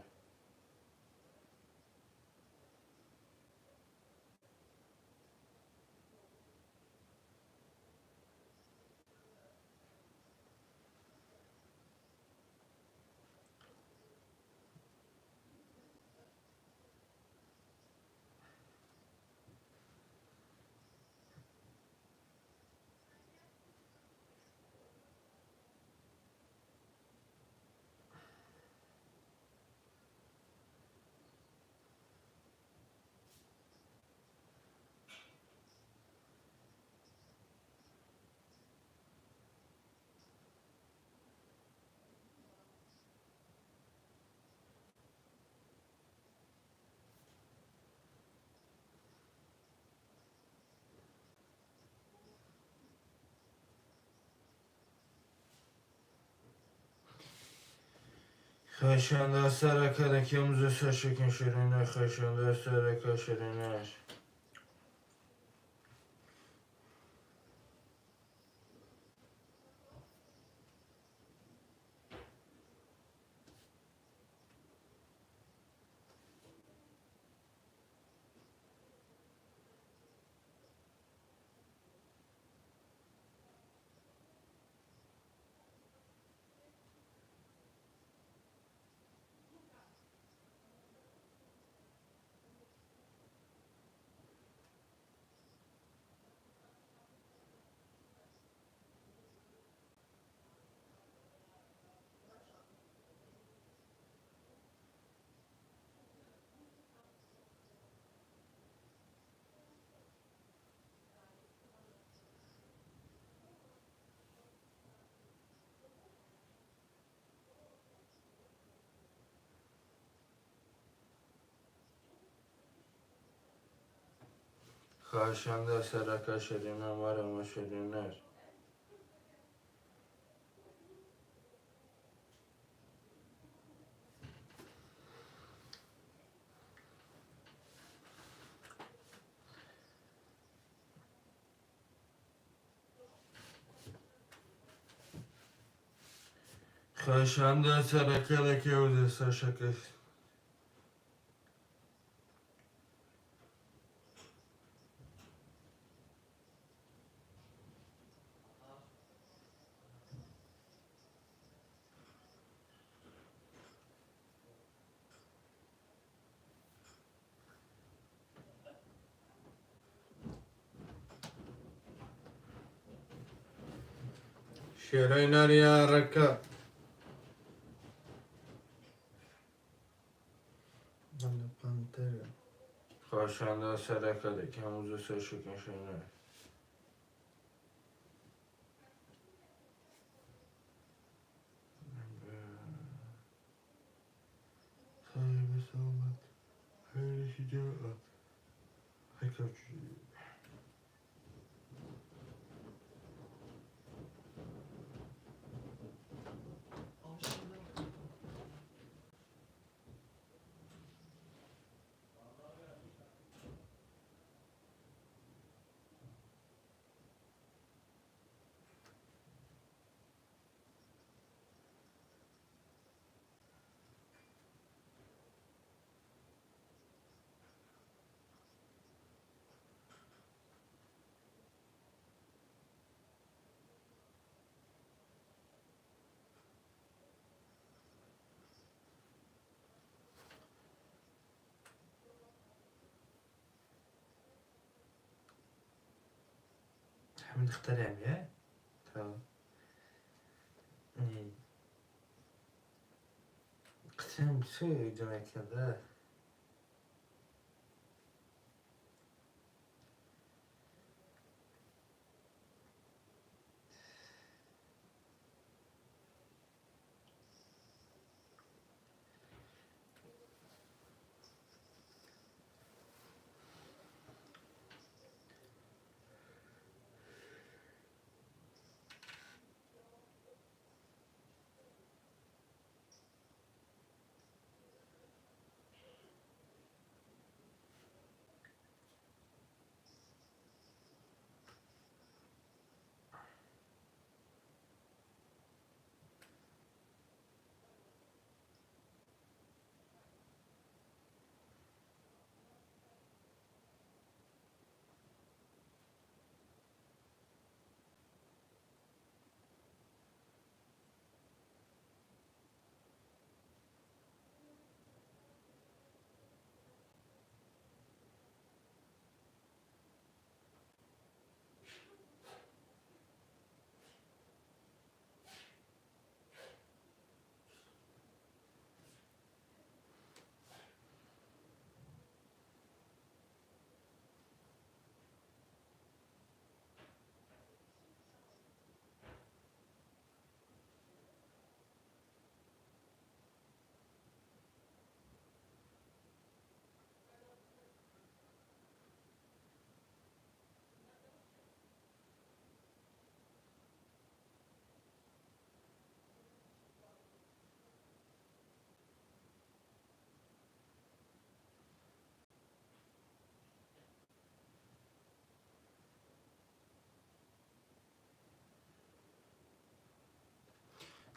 Хоҳишанда аст ракада ки имрӯза саршакан ширина. Хоҳишанда аст рака ширина. Хоҳишанда аст рака ширина. Марҳамат, ширина. Хоҳишанда аст ракада ки имрӯза саршакан. Ширина рака. Пантера. Хоҳишанда саракада камуза саршакашана. Ҳамин духтарам я? Қисм бисёр ҷамъ да.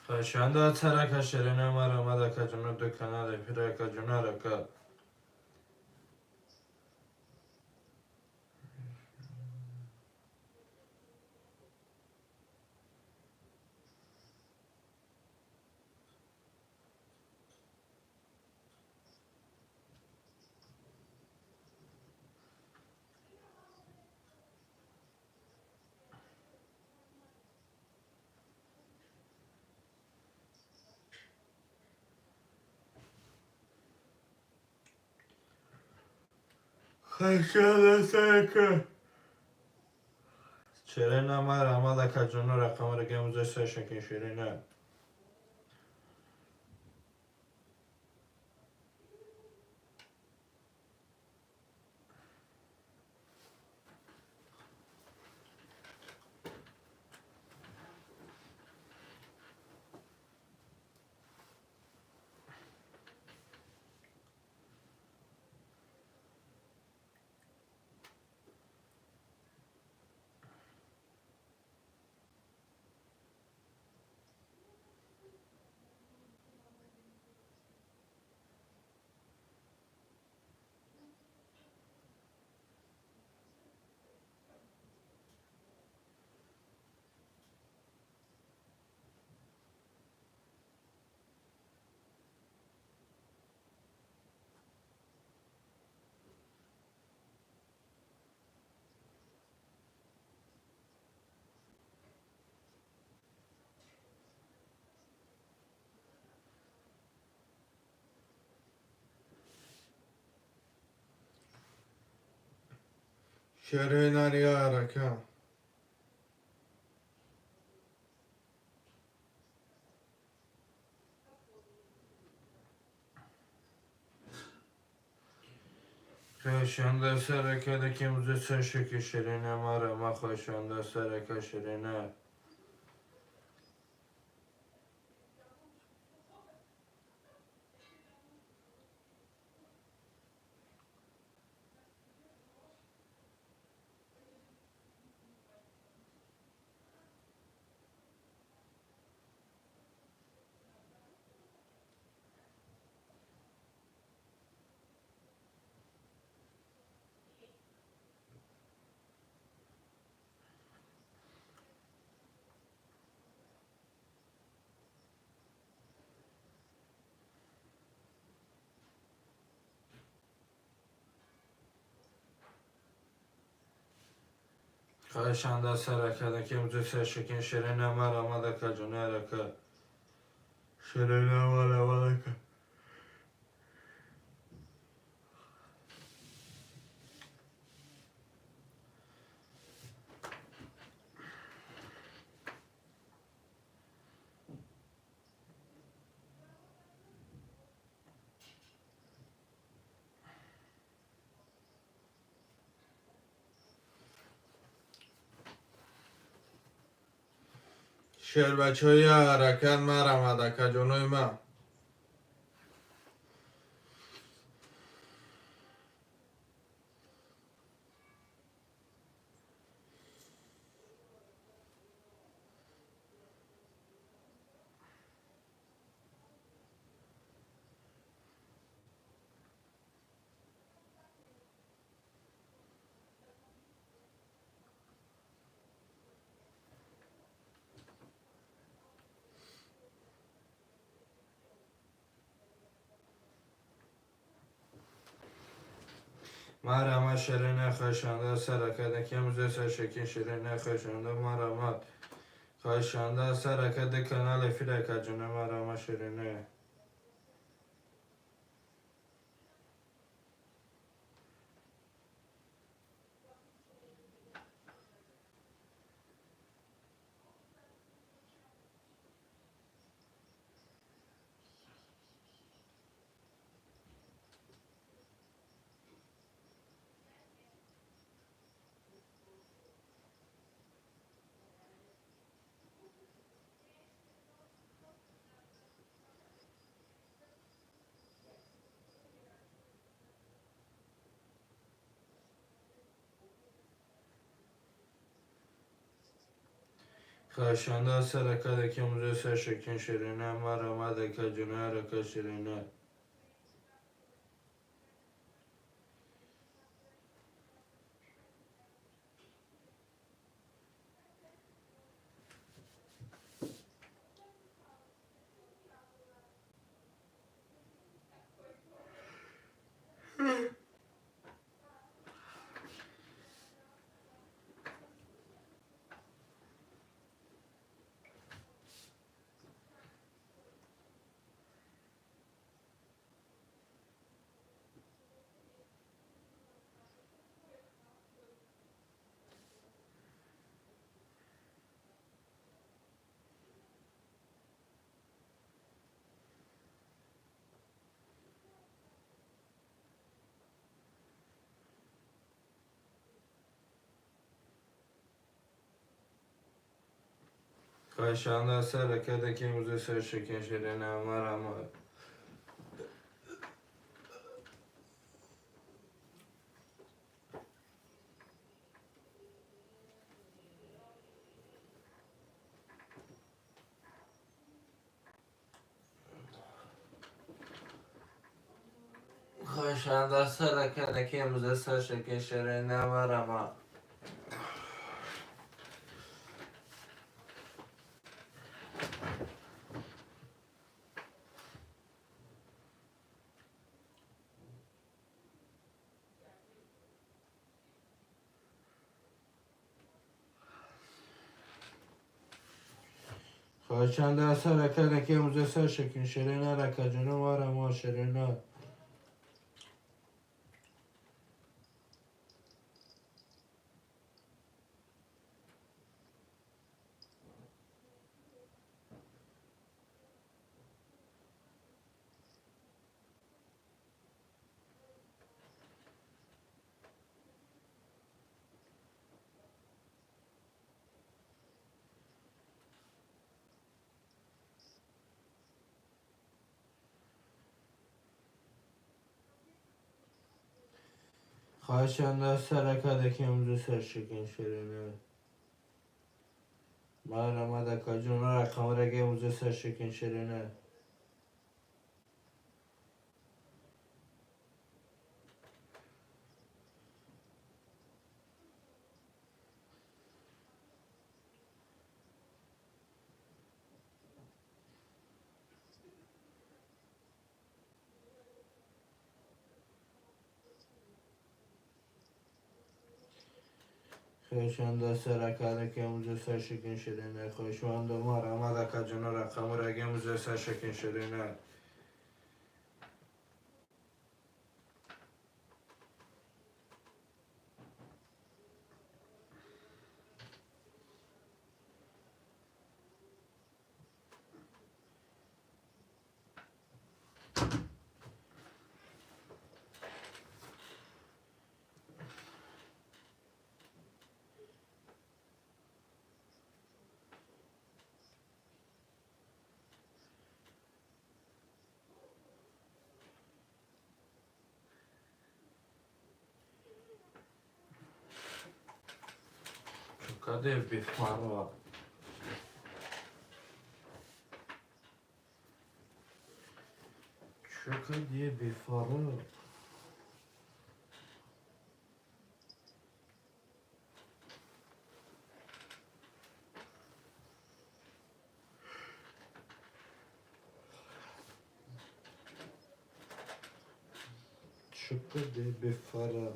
Хоҳишанда сарака ширина марамад акаҷоно ду канал эфир акаҷоно ҳаракат. Хоҳишанда сарака ширина марамад акаҷоно рақамро гамуза саршакин ширина. Шерои нарига ҳарака. Хоҳишанда саракада ки имрӯза саршаки ширина марама хоҳишанда сарака ширина. Хоҳишанда саракада ки имрӯза саршакин ширина марама дакаҷони ҳарака. Ширина марама дака. Шербачаҳои ҳаракат марама дакаҷонои ман. Марама ширина хоҳишанда саракада ки имрӯза саршакин ширина хоҳишанда марамат. Хоҳишанда саракада канал эфир акаҷона марама ширина. Хоҳишанда саракада ки имрӯза саршакин ширина марама дакаҷона ҳарака ширина. Хоҳишанда саракада ки имрӯза саршакин ширина марама. Хоҳишанда саракада ки имрӯза саршакин ширина марама. Хоҳишанда саракада ки имрӯза саршакин ширина ракаҷона марама ширина. Хоҳишанда сарака даки имрӯз саршикин ширина. Марама дакаҷон рақамраги имрӯз саршикин ширина. Хоҳишанда саракада ки имрӯз саршикин ширина. Хоҳишманду марама дакаҷон рақамраги имрӯз саршикин ширина. Cadê бефарва? Чё каде бефарва? Чё каде бефара?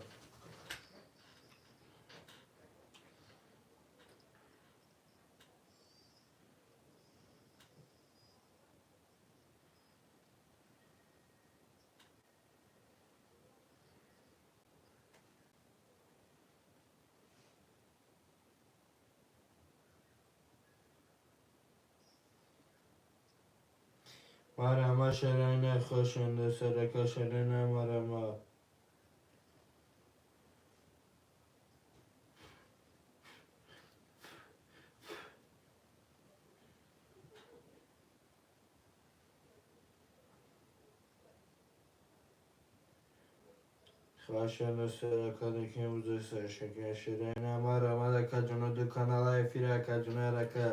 Марама ширина хошанда сарака ширина марама. Хошанда сарака даки имрӯз саршикин ширина марама дакаҷоно ду канала эфира акаҷоно рака.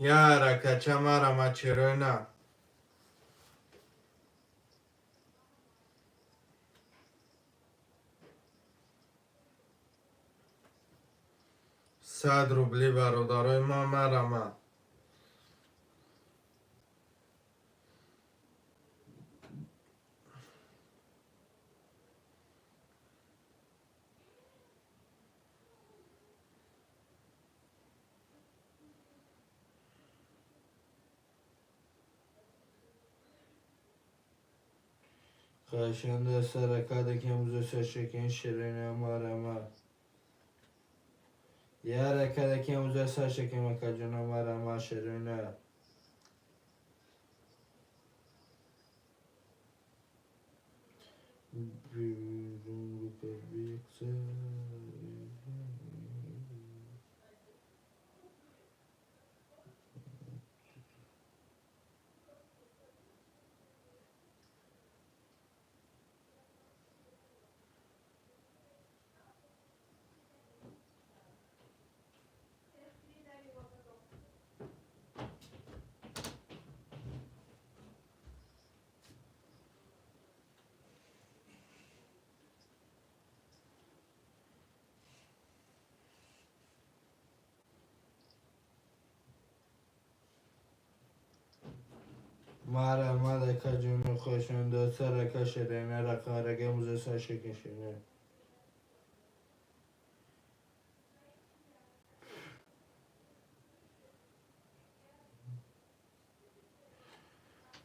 Ярака чамарама чирина. 100 рубли бародарои ма марама. Хоҳишанда саракада ки имрӯз саршикин ширина марама. Яракада ки имрӯз саршикин макаҷона марама ширина. Марама дакаҷоно хошанда сарака ширина рақараги имрӯз саршикин ширина.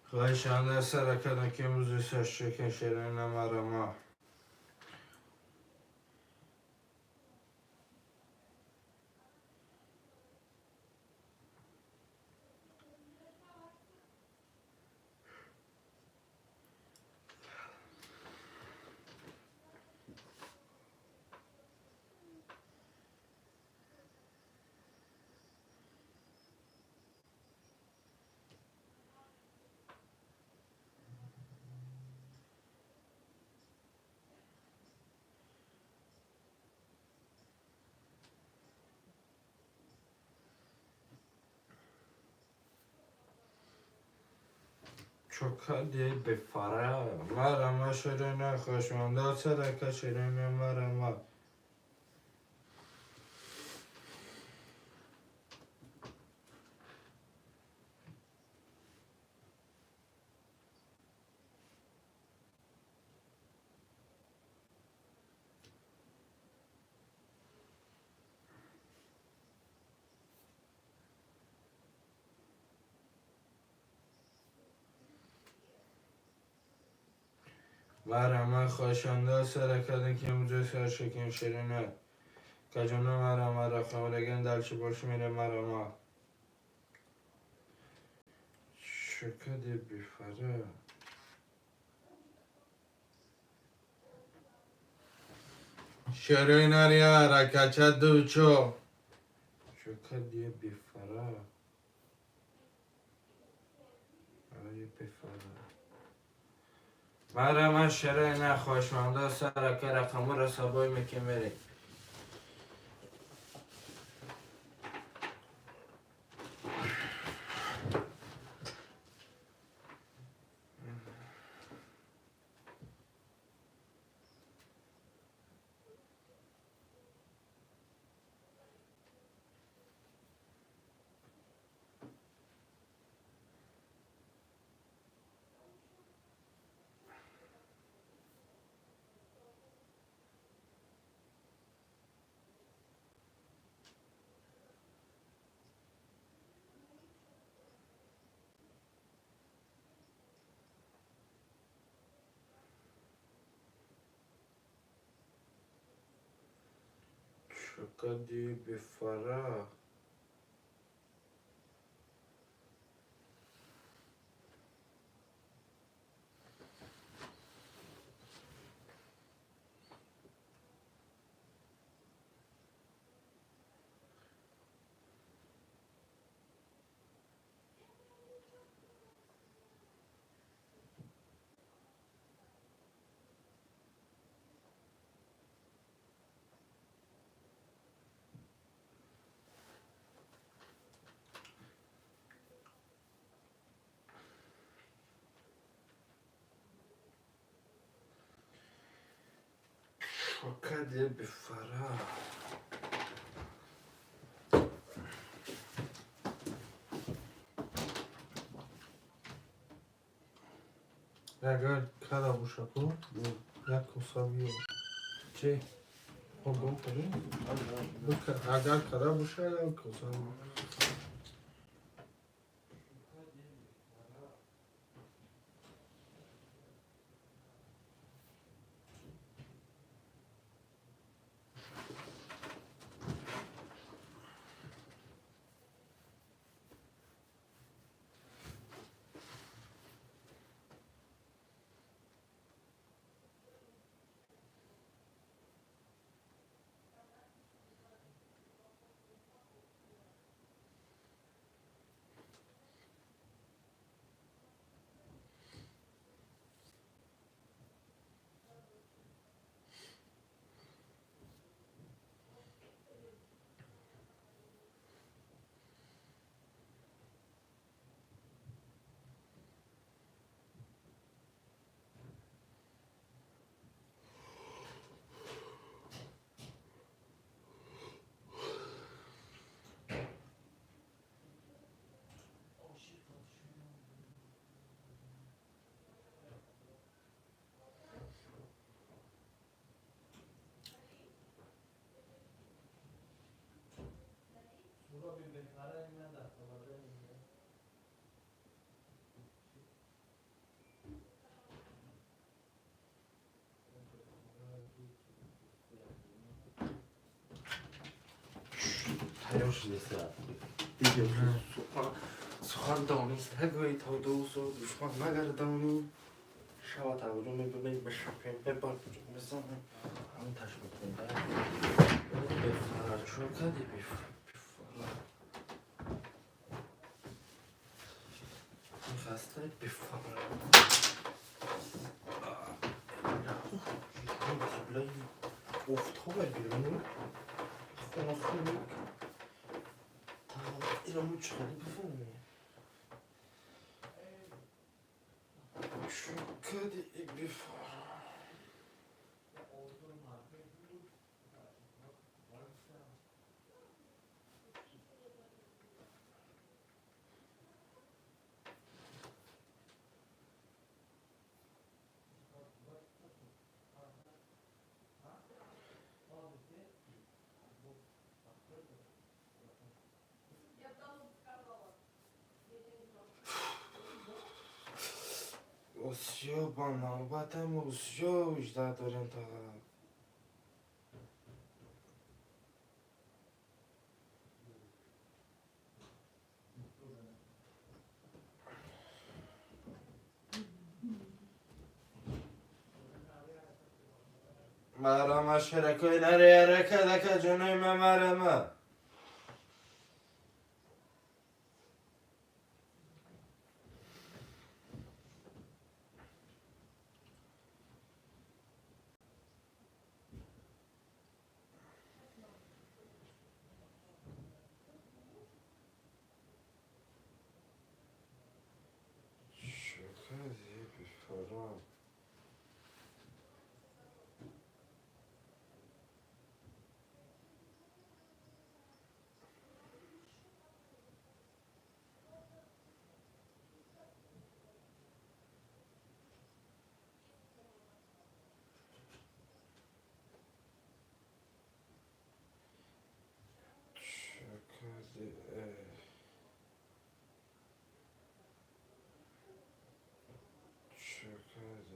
Хоҳишанда сарака даки имрӯз саршикин ширина марама. Чокади бефара. Марама ширина хушманда сарака ширина марама. Марама хошанда саракадан ки имрӯз саршаким ширина. Каҷона марама рахамраган дальше больше мере марама. Чокади бефара. Ширина риара кача дучо. Чокади бефара. Ай бефара. Марама ширина хошманда сарака рақамура сабой мекемери. Чокади бефара. Чокади бефара. Агар када бошаку, як коса биё. Чи? Ого, кунӣ? Агар када боша, як коса биё. Тайёр шудеса. Дига сухан дониста гӯй то дӯсту душман нагардонӣ. Шава таваҷҷӯ мебинем, мешапем, мебар мезанем. Ҳамин таш мекунем. Бефара чокади бефара. Хаста бефара. Офтоба берун. Хона хунук. Та ираму чӣ хеле бифаҳмем. кади бифор. Осиё ба навбатам, осиё ждать дорем та. Марама шеракои наре арака дака ҷонои ма марама. Шукази бифорам. Шукази Шукази.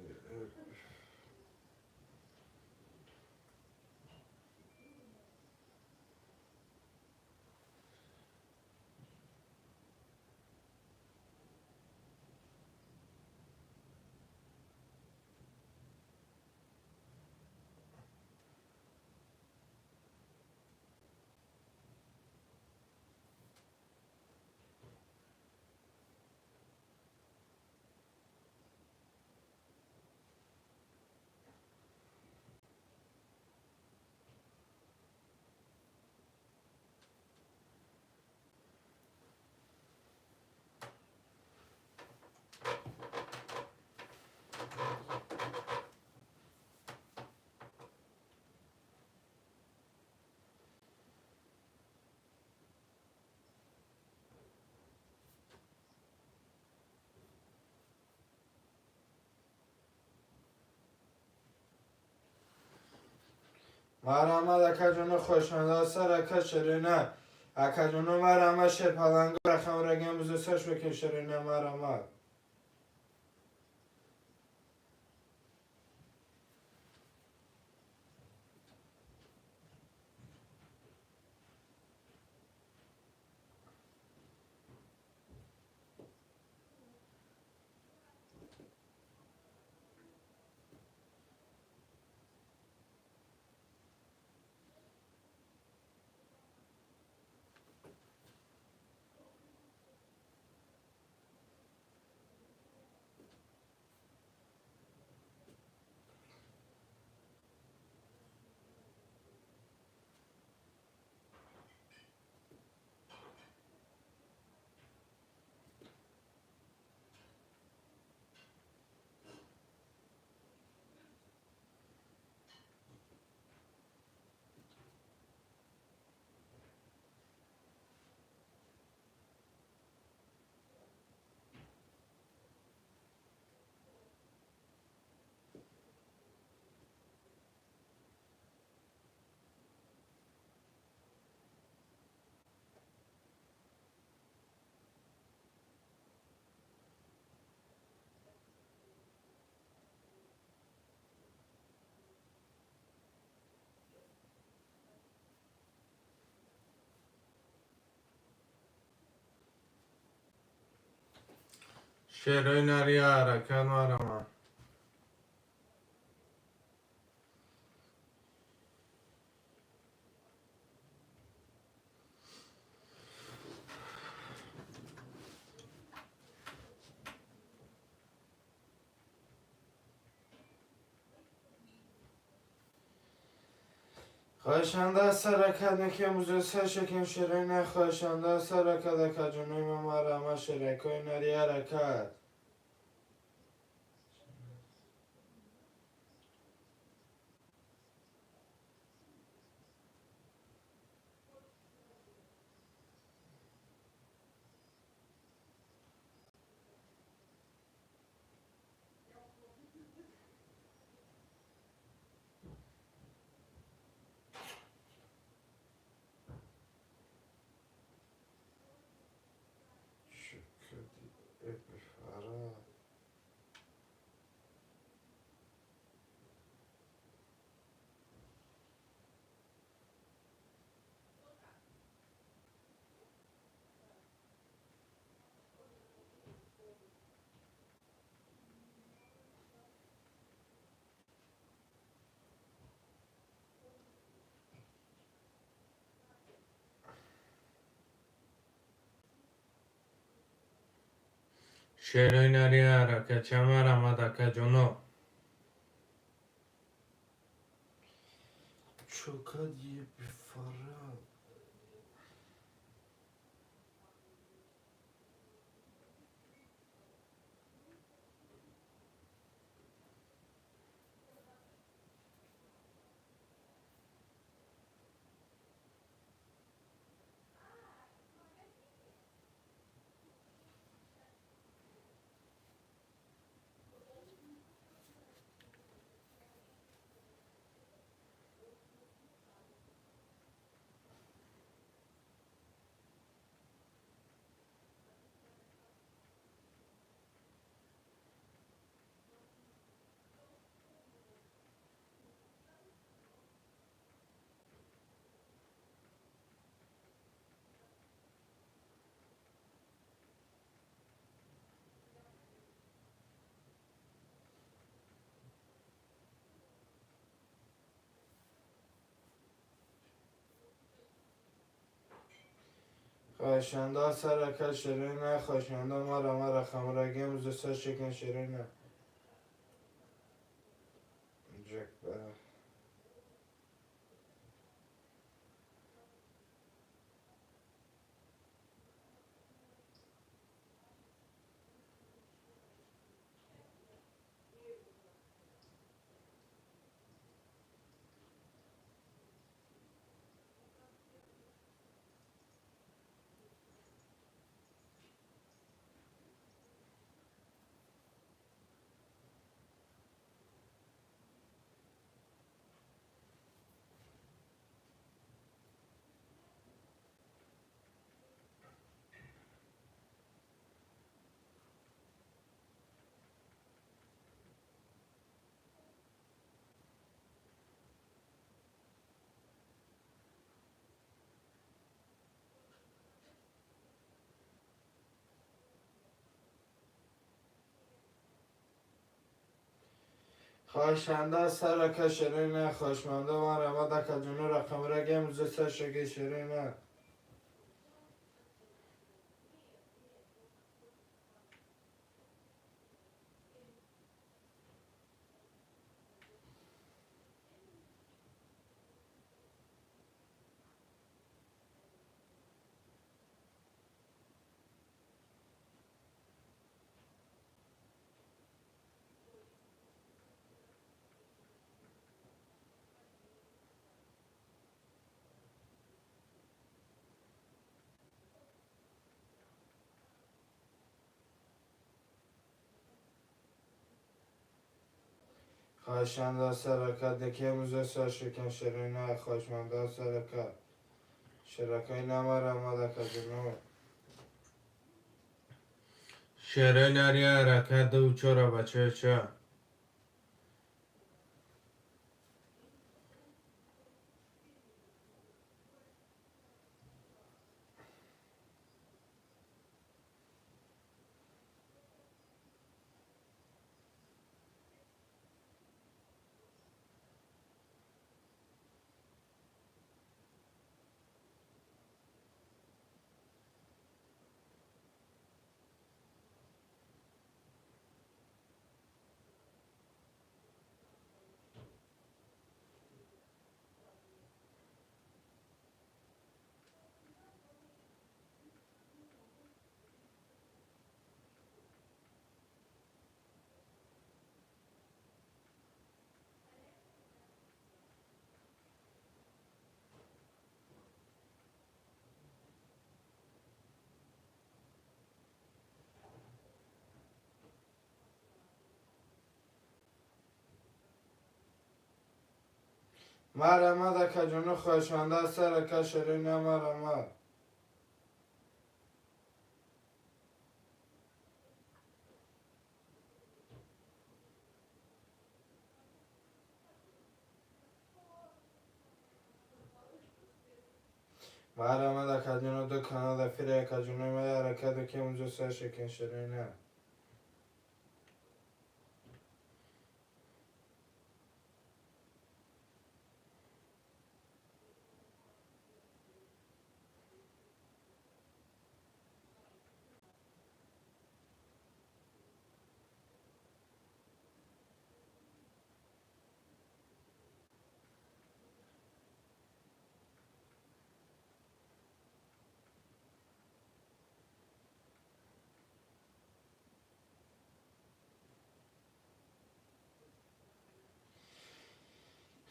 Марама акаҷоно хошанда сар ака ширина. Акаҷоно марама шерпаланго рахамрагиам бузусаш бекин ширина марама. Шерои нари ҳаракат марама. Хоҳишанда сар ака неки музусаш шекин ширина хоҳишанда сар ака акаҷонои ма марама шеракои нари ҳаракат. Шерои нари ҳаракат чамарамад акаҷоно. Чокади бифара. Хоҳишанда сарака ширина, хоҳишанда мара мара хамрагим зуса шикин ширина. Ҷак ба. Хоҳишанда сарака ширина, хоҳишманда марамад акаҷоно рақамрагим зуса шики ширина. Хоҳишанда сарака декемуза сашикин ширина, хоҳишманда сарака ширакаи намарамад акаҷоно. Шерои нари ҳаракат ду чора бачаеча. Марамад акаҷоно, хоҳишманда сарака ширина марамад. Марамад акаҷоно ду канал эфири акаҷоно ма ҳаракат декемуза сашикин ширина.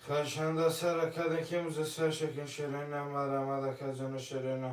Хоҳишанда саракада ки имрӯза сар шакин ширина марамад акаҷону ширина.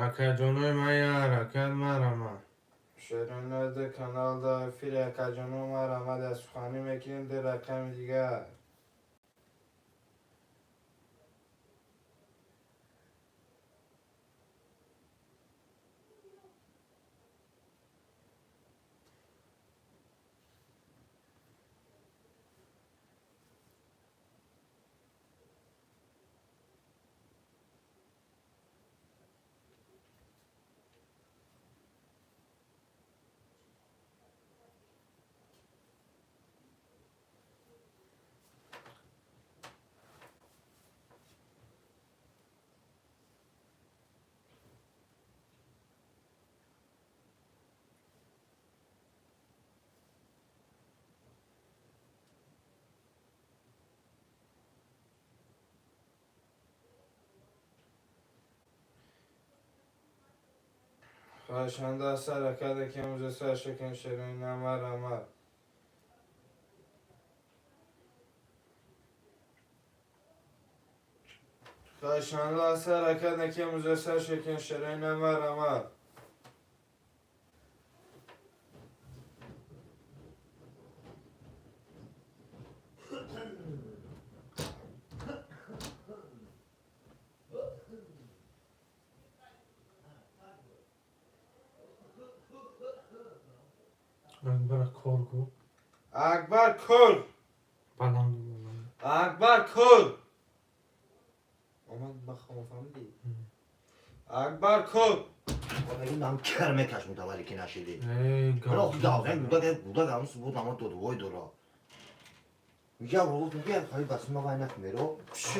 Акаҷонои ман, як ҳаракат, марама. Ширина ду канал да эфири акаҷоно марамад аз суханӣ мекунем ду рақами дигар. Хоҳишанда саракада ки имрӯза сар шакин ширина марамад. Хоҳишанда саракада ки имрӯза сар шакин ширина марамад. Акбара кор гу. Акбар кор! Баланд баланд. Акбар кор! Омад бахом фаҳмидӣ? Акбар кор! Нам кар мекашмуд аввале ки нашидӣ. Эй, Ро гавген гуда гуда гамс буд ама дод вой дора. Я гуфт мегӯям хали бас ма вай накмеро. Чӣ?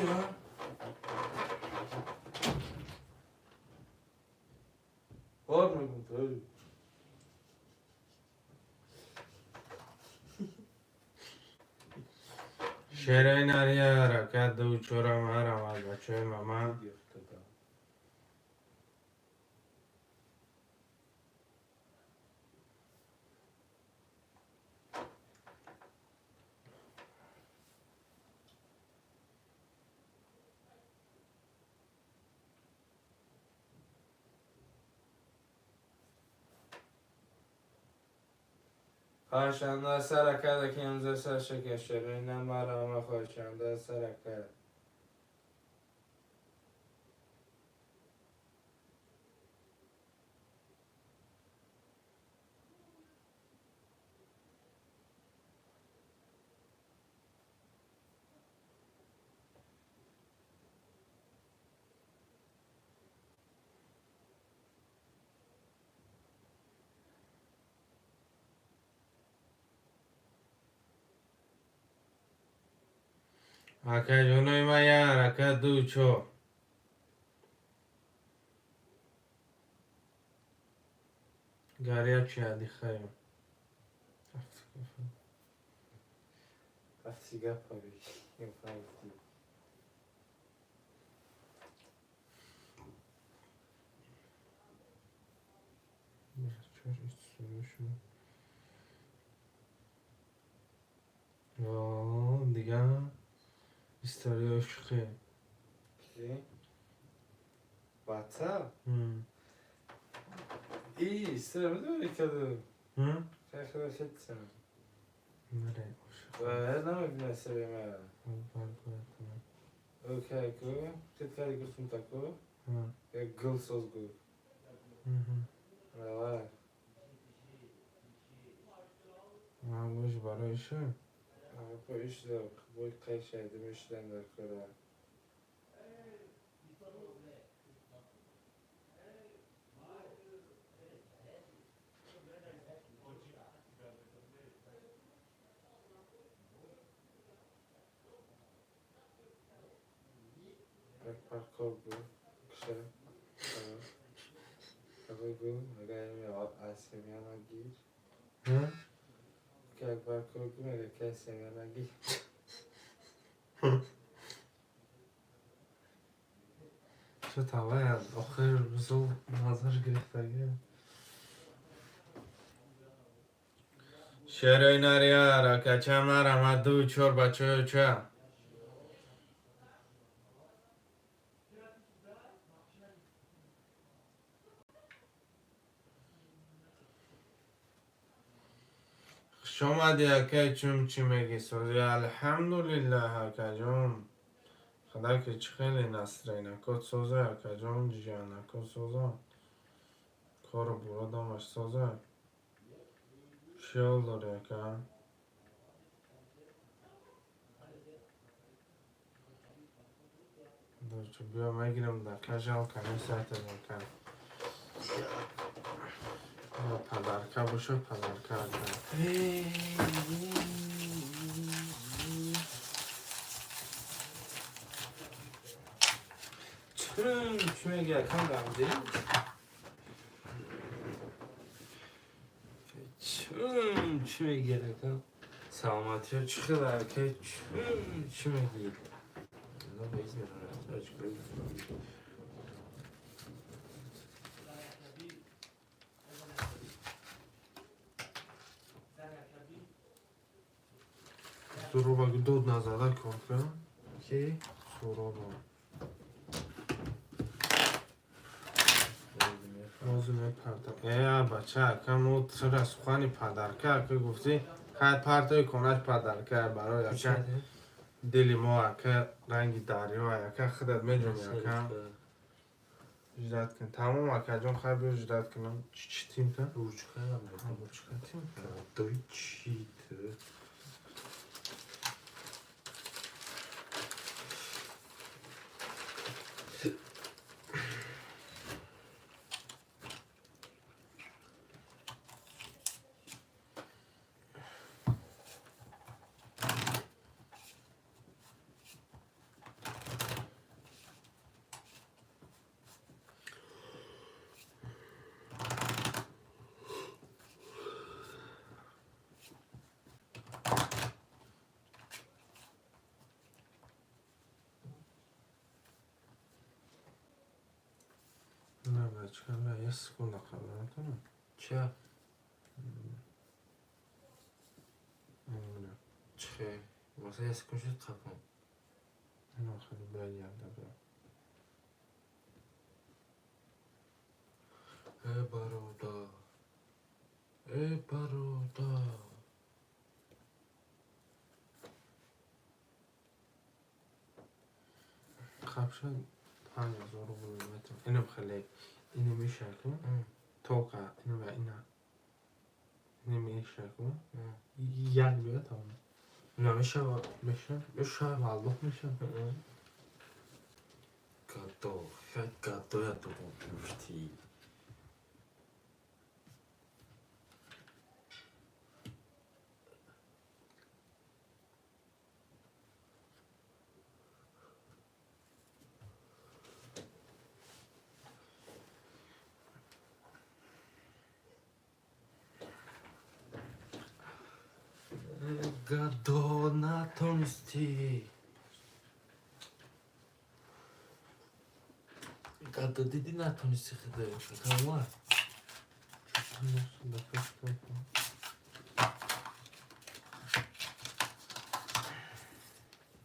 Кор мегум ту. Шерин ари ҳаракат ду чора марамад бачаи мама. Хоҳишанда саракада ки имрӯза сар шакин ширина марама хоҳишанда саракада. Акаҷонои ман, як ҳаракат ду чор. Горячий отдыхаю. Рафти гапа бикин фаҳмидӣ. Дига история ошиқӣ. Ки? WhatsApp? И, история бидори каду. Хеле хеле. Наре ошиқ. Намебинад себема. Окей, ку хит кари, гуфтум таку як гул соз гуфт. Давай. Ман барои ша. По ишда бой қайшайдим, ишдан дар кора. Як паркур гу киша такой гу, мега аз семья нагир. Як паркур гу, мега ки аз семья нагир. Чо тавай охир мисол назар гирифтаги. Шерои нарияра кача марама ду чор бачаё ча. Хуш омадӣ, акай, чум чӣ мегӣ, сози? Алҳамдулиллаҳ, акаҷон. Худо ки чӣ хеле настроенакот соза, акаҷон, ҷиҷанакот соза. Кору буро домаш соза. Чӣ ҳол дорӣ, ака? Биё, мегирам дака, жалко несайта ака. Подарка боша, подарка, ака. Чун чӣ меги, акам рамзӣ? Чун чӣ меги, акам? Саломатиё чӣ хел, ака? Чун чӣ меги? Ну, без меня. Суроба дод назада кор кунам. Ки? Суроба. Ҳозир мепарта. Э, бача, ака, мо чара сухани подарка, ака, гуфтӣ, хай партои конаш подарка барои ака. Дили мо, ака, ранги дарё, ака, худат медонӣ, ака. Ждать кун. Тамом, акаҷон, хай биё, ждать кунам. Чӣ тимка? Ручка. Ручка тимка. Той чӣ ту? Не, бачка, бля, я секунда қабл натонам. Ча? Бля. Чӣ? Маса я секунд шуд қапам. Ну, хеле бля, ярда, бля. Э, бародар. Э, бародар. Қабша 5000 рубл метам. Инам хеле ина мешаку. Тока ина ва ина. Ина мешаку. Як биё, тамом. Намешавад. Меша? Меша. Валлоҳ меша. Гадо, хай гадоя дугон гуфтӣ. Гадо натонистӣ. Гадо дидӣ, натонистӣ хида. Тамом. Да, просто.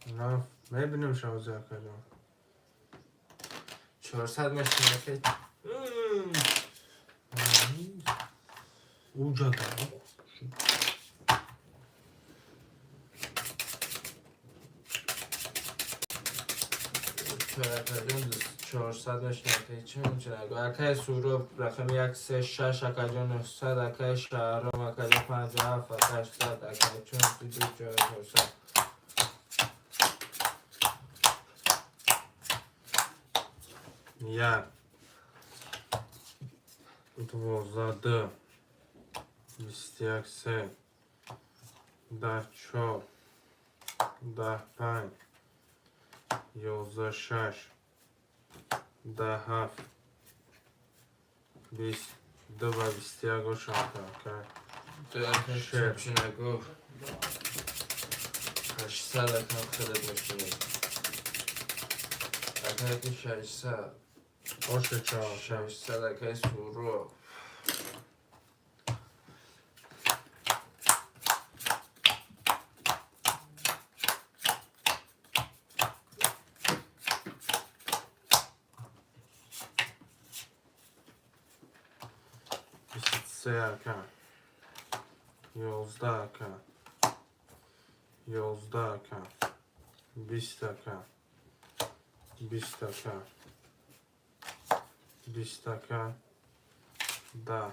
На, мебинем шавзи, акаҷон. 400 мешава ки. Уҷа да. Акаҷон, 400 мешина, акаи чӣ мешина? Акаи Суроб рақами 1 3 6, акаҷон 900, акаи Шаҳром, акаҷон 57, акаи 800, акаи чун 2 400. Як, 12, 2, 21, 3, 10, 4, 10, 5, 11, 6, 10, 7, 20, 2 ва 21 ошака, ака. Акаи чӣ нагуфт? 800 акам худат мешинӣ. Акаи 600. Оша ча, ака. 600 акаи Суроб. 23, ака. 11, ака. 11, ака. 20, ака. 20, ака. 20, ака. 10.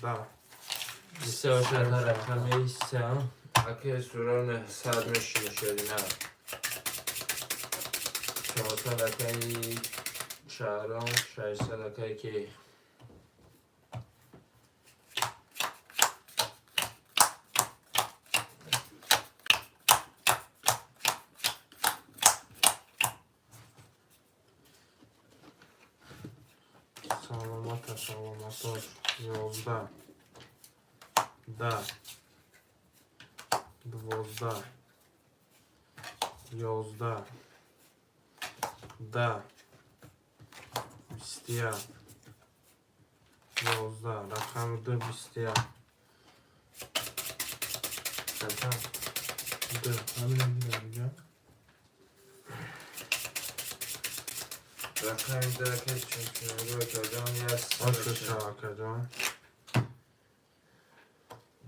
10. 23 ошака рақами 3. Акаи Суроб 900 мешинӣ шерина. 400 акаи Шаҳром, 600 акаи ки. Саломата, саломатош. 11. 10. 12. 11. 10. 21. 11. Рақами 2, 21. Чанд? 2. Ҳамина бигир инҷа. Рақами 2 акаи чунчунагу акаҷон 1 Оша ча, акаҷон.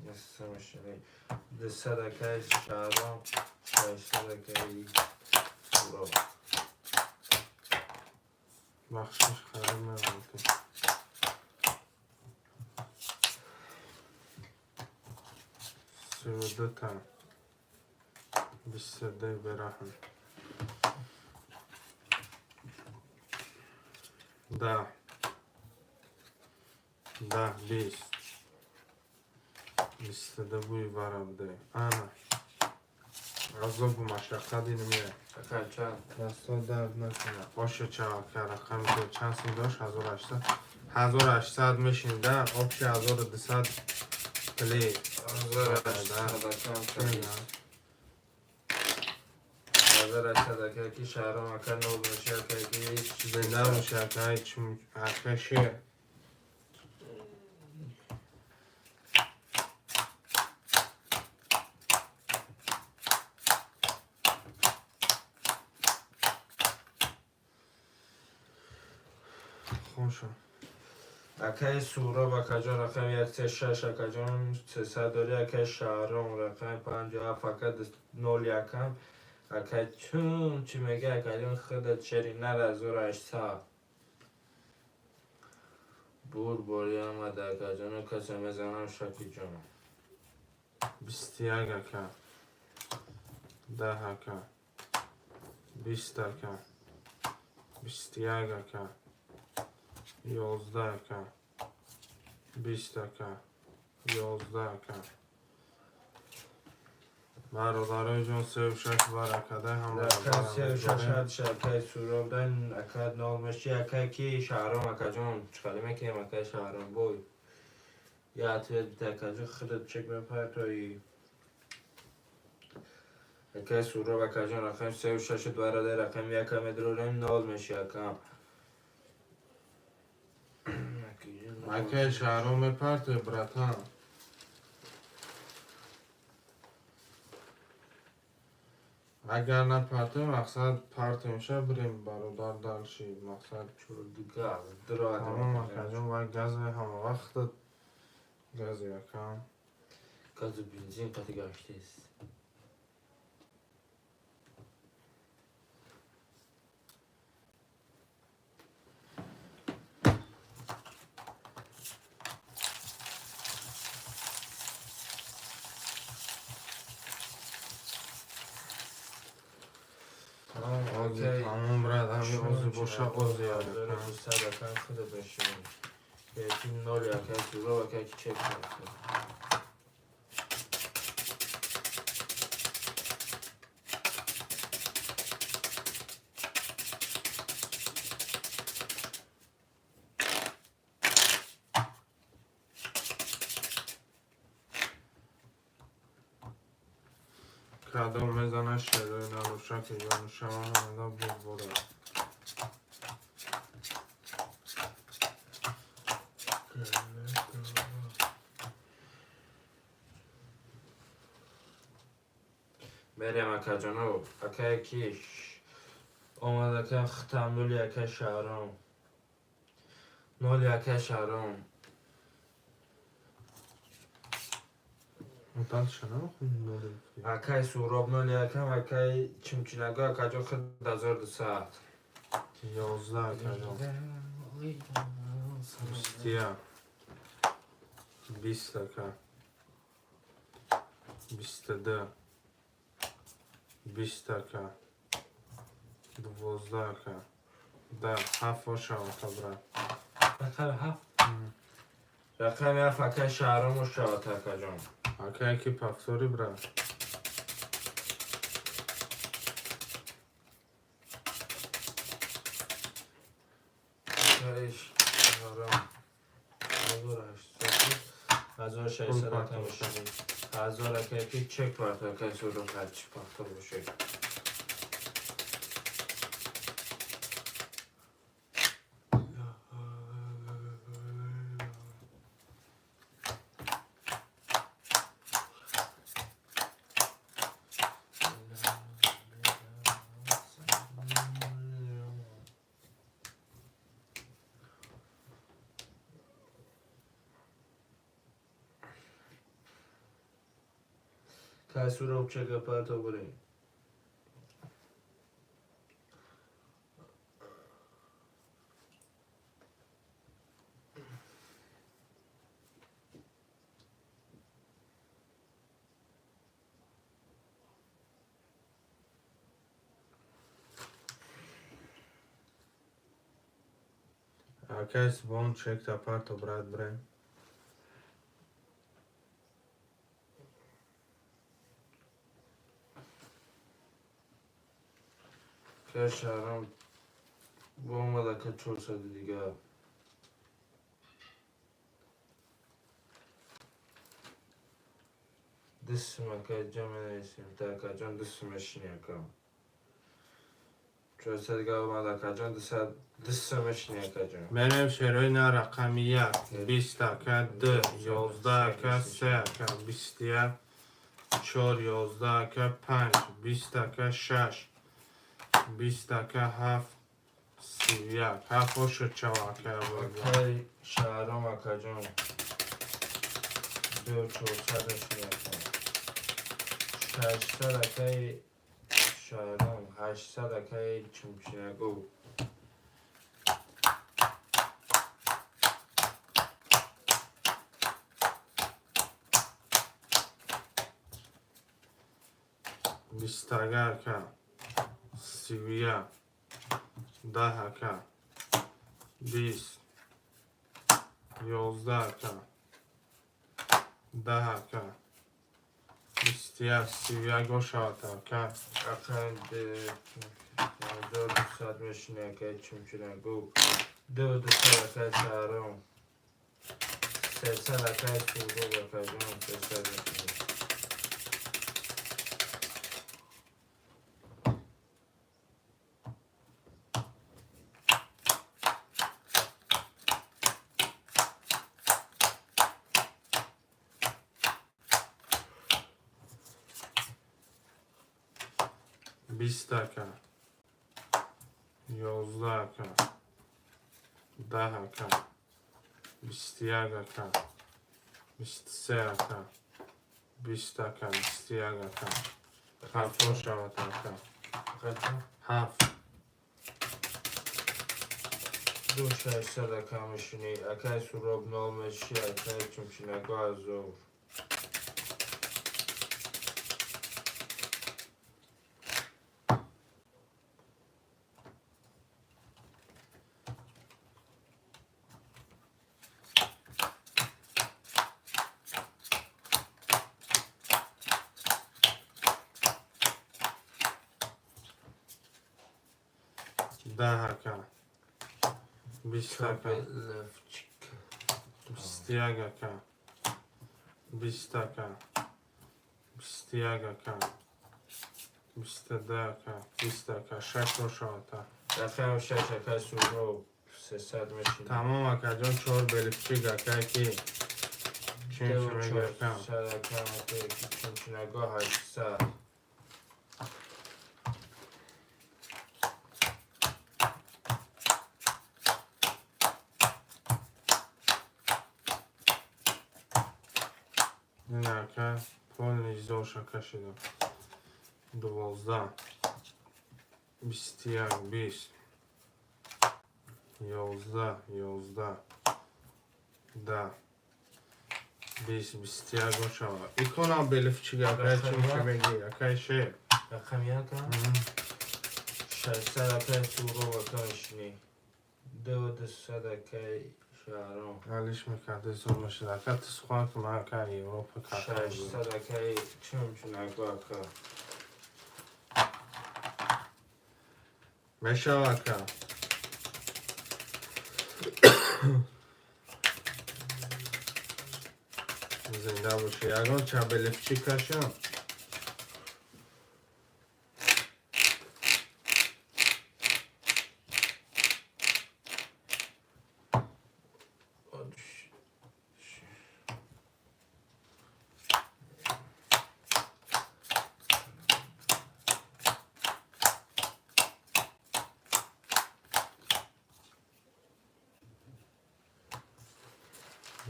3 мешинӣ. 200 акаи Шаҳром, 600 акаи Суроб. Бахшиш харид меғалти. 32 та. 22 бераҳм. 10. 10, 20. 22 бӯи вара буде. Ана. Азобу машаққат ин меяд. Ака чанд? Дастҳо дард накунад. Оша ча, ака, рақами ду чанд сум дошт? 1800. 1800 мешинда, общий 1200 пли. 1800 акам. 1800 ака ки Шаҳром ака 0 меши ака ки. Зинда боши, ака, ака шер. Хошо. Акаи Суроб акаҷон рақами 1 3 6 акаҷон 300 дори акаи Шаҳром рақами 57 ака 0 1 акаи чун чӣ мега акаҷон худат шерина 1800. Бур бори омад акаҷон касе мезанам шакиҷон. 21, ака. 10, ака. 20, ака. 21, ака. 11, ака. 20, ака. 11, ака. Бародарои ҷон, 36 баракадай ҳама. Ака 36 ҳадш акаи Суроб дан ака 0 меши акаи ки Шаҳром акаҷон чӣ мекунем акаи Шаҳром бой. Я ответ бита акаҷон худат чек мепартои. Акаи Суроб акаҷон рақами 36 бародар рақами 1 медрорем 0 меши акам. Акаи Шаҳром мепарте, братан. Агар напартем, мақсад партемша бирем бародар дальше мақсад. Газ дро. Тамом акаҷон, вай газе ҳама вақт гази акам. Газу бензин қати гаштест. ози боша, ози. 1200 ака, худат мешинӣ. Яки нол, ака Суроб, ака, ки чек партор. Кадом мезана, шерои набоша, ки ҷонушавам омада бубора. Мерем, акаҷоно. Акае ки омад, ака хитам, нули, ака Шаҳром, ноли, ака Шаҳром. Дальше намехоҳӣ ноли гуфтӣ? Акай Суҳроб, ноли, акам, акай Чимчинаго, акаҷон, худ 1200. 11, акаҷон. 21. 20, ака. 22. 20, ака. 12, ака. Да, ҳафт бошам, ака, брат. Рақами ҳафт. Рақами ҳафт, акай Шаҳром, шавад, акаҷон. Ака, яки повтори, брат. Акай Шаҳром, 1800, 1600, ака, мешавӣ. 1000, ака, ки чек парт, акай Суҳроб, ҳарчи повтор бошед. Кай Суҳроб, чека парто бурем. Акай Субон, чекта парто, брат, брем. Кай Шаҳром омад, ака, 400 дигар. Дисм, ака, ҷа менависем та, акаҷон, дисм мешини, ака. 400 дигар омад, акаҷон, дусад, дисм мешини, акаҷон. Мерем шерои на рақами як. 20, ака, д, 11, ака, се, ака, 21, чор, 11, ака, панҷ, 20, ака, шаш, 20, ака, ҳафт, 31. Ҳафт бошад, чава, ака. Акай Шаҳром, акаҷон, ду, 400 мешини, ака. 600, акаи Шаҳром, 800, акаи Чимчинагу. Бистага, ака. 31. 10, ака. 20. 11, ака. 10, ака. 21, 31 гошавад, ака. Акай 1200 мешини, акай Чимчинагу. Ду, 200, акай Шаҳром. 300, акай Суҳроб, акаҷон, 300 мешини. 20, ака. 11, ака. 10, ака. 21, ака. 23, ака. 20, ака. 21, ака. Ҳафт бошавад, ака. Акаҷон. Ҳафт. Ду, 600, ака, мешини. Акай Суҳроб, нол меши, акай Чимчинагу, 1000. 10 ака. 20 ака. Левчик. 21 ака. 20 ака. 21 ака. 22 ака. 20 ака. Шаш бошавата. Рақами шаш, акай Суҳроб, 300 мешинӣ. Тамом, акаҷон, чор белифчик, акай ки. Чӣ меги, ака? 400, ака, чунчунаго 800. Ин, ака, полный зоша кашидам. 12, 21, 20, 11, 11, 10, 20, 21 бошава. Иконам белифчик, акай, чӣ меги, акай шер? Рақами як, 600, акай Суҳроб, ака, мешинӣ. 2200, акай Шаҳром. Алиш мекарда, зур мешид, ака. Ту сухан ки, ман, ака, Европа карта. 600, акай чунчунаго, ака. Мешава, ака. Зинда бошӣ. Ягон чабелифчи кашам.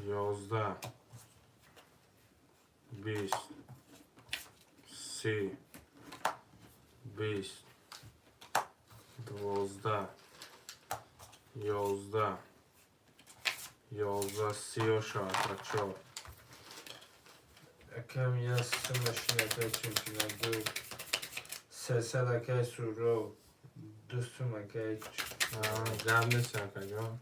11, 20, 30, 20, 12, 11, 11, сиё шавад, чор. Акам я се машина, акай чунчунаго 300, акай Суҳроб, ду сум, акай. Гап нест, акаҷон.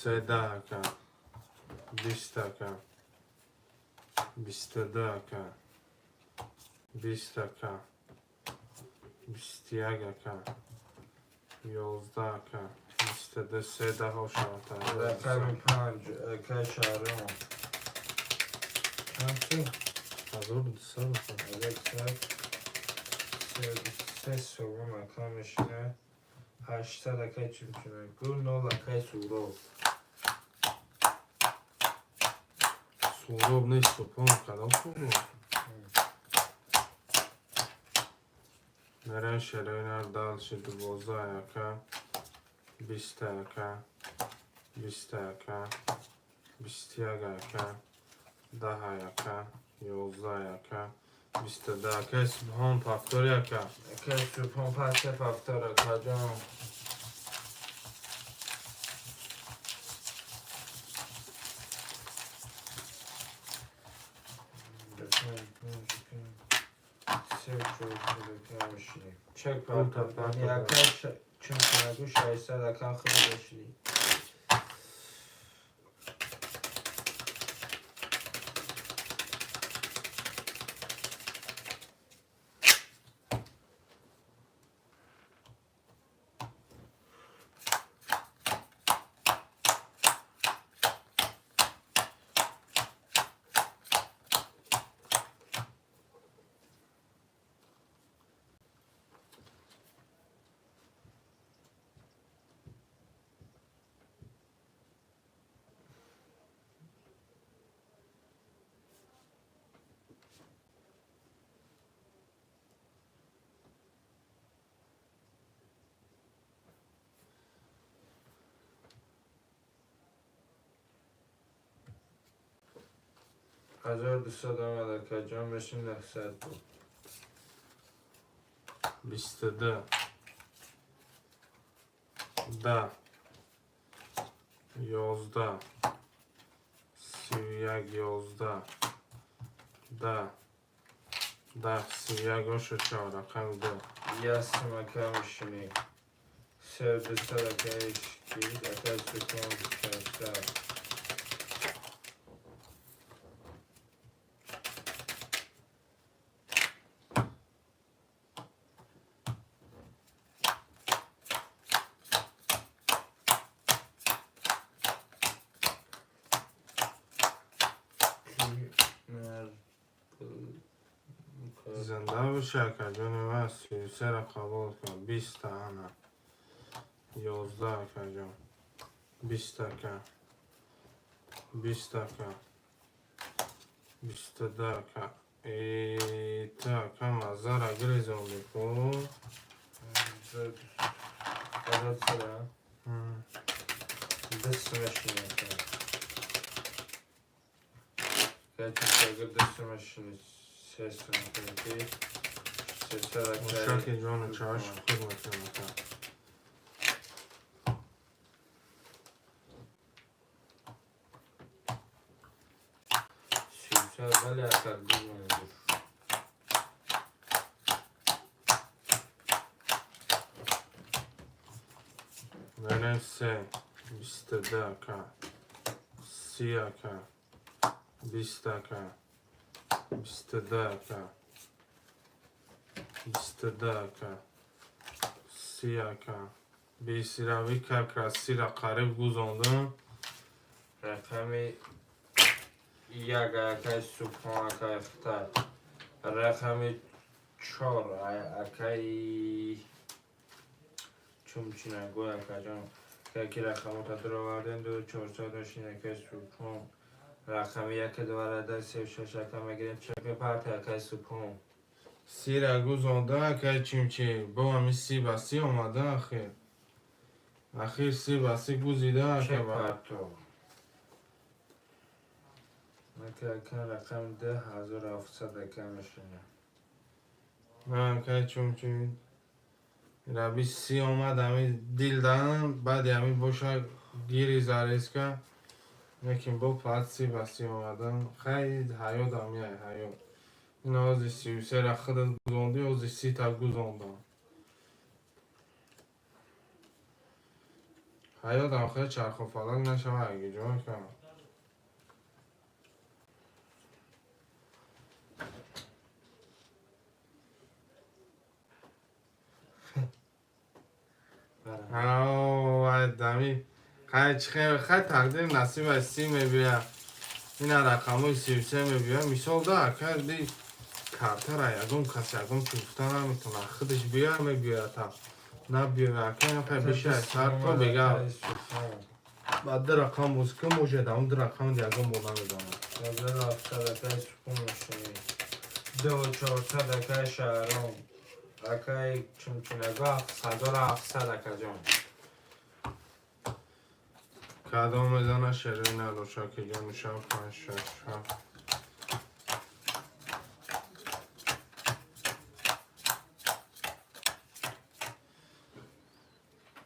13 ака, 20 ака, 22 ака, 20 ака, 21 ака, 11 ака, 22, седаҳо шавад. Рақами панҷ, акай Шаҳром, чанд сум? 1200. 103 сомон, ака, мешина. 800, акай чунчунаго, нол, акай Суҳроб. Суҳроб нест, Субҳон, кадом Суҳроб? Меран шероинар дальше. 12 ака, 20 ака, 20 ака, 21 ака, 10 ака, 11 ака, 22, ака Субҳон, повтори, ака. Акай Субҳон, пасе повтор, акаҷон. Се, чор, чек партофтани, ака чунчунаго 600, ака, худ бошидӣ. 1200 омад, акаҷон, мешин 900 буд. 22, 10, 11, 31, 11, 10. Даҳ, 31 ошу чор, рақами ду. Ясим, ака, мешинӣ. Се дусад, акаи ки, акаи Сукон, 400. Зинда боши, акаҷони ман, 33-ра қабул кун. 20-та, ана. 11, акаҷон. 20, ака. 20, ака. 22, ака. Э, ту, ака, маззара гирезонди ку. Ҳазор. Даст мешинӣ, ака. Качи даст мешинӣ. Сесум ки. 300, акаи. Мушаки ҷону чашм худ метавон, ака. 33, вале, ака, гузонди. Мерем се, 22, ака. 30, ака. 20, ака. 22, ака. 22, ака. 30, ака. Бесиравӣ как раз сира қариб гузондам. Рақами як, акаи Субҳон, акаи Хитай. Рақами чор, акаи Чумчинагӯй, акаҷон. Яки рақамота дуровардем, ду 400 мешин, акаи Субҳон. Рақами яке дварада се шаш, ака, мегирем. Чаки парти, акаи Субҳон. Сира гузонда, акаи Чимчи. Бо ҳами си ба си омада ахир. Ахир си ба си гузида, Чек ака ба. парто. Ака, ака, рақами 2700, ака, мешина. На, акаи Чумчи. Раби си омад, ҳами дил дан, баъди ҳами боша гири зарезка. Лекин бо паат си ба си омадан. Хай, ҳаёт ҳамияй, ҳаёт. Ин ози 33-ра худат гузондӣ, ози 30-та гузондам. Ҳаётам хеле чархуфалак нашава, агиҷон, ака. Ау, дами. Хай, чи хай, тақдир насиб аст, си мебия. Ина рақамҳои 33 мебия. Мисол да, ака, ди картара ягон кас ягон чи гуфта наметавонад. Худаш бия мебиёяд та. Набиёя, ака, хай бишай сар то бега. Ба ду рақам боз ки может, ам ду рақам ягон бо намедонам. 1700, акаи Сукун, мешинӣ. Ду 400, акаи Шаҳром. Акаи Чумчунагӯ, 7700, акаҷон. Кадом мезана шерои надоша, ки ҷони шаб панҷ, шаш, ҳафт.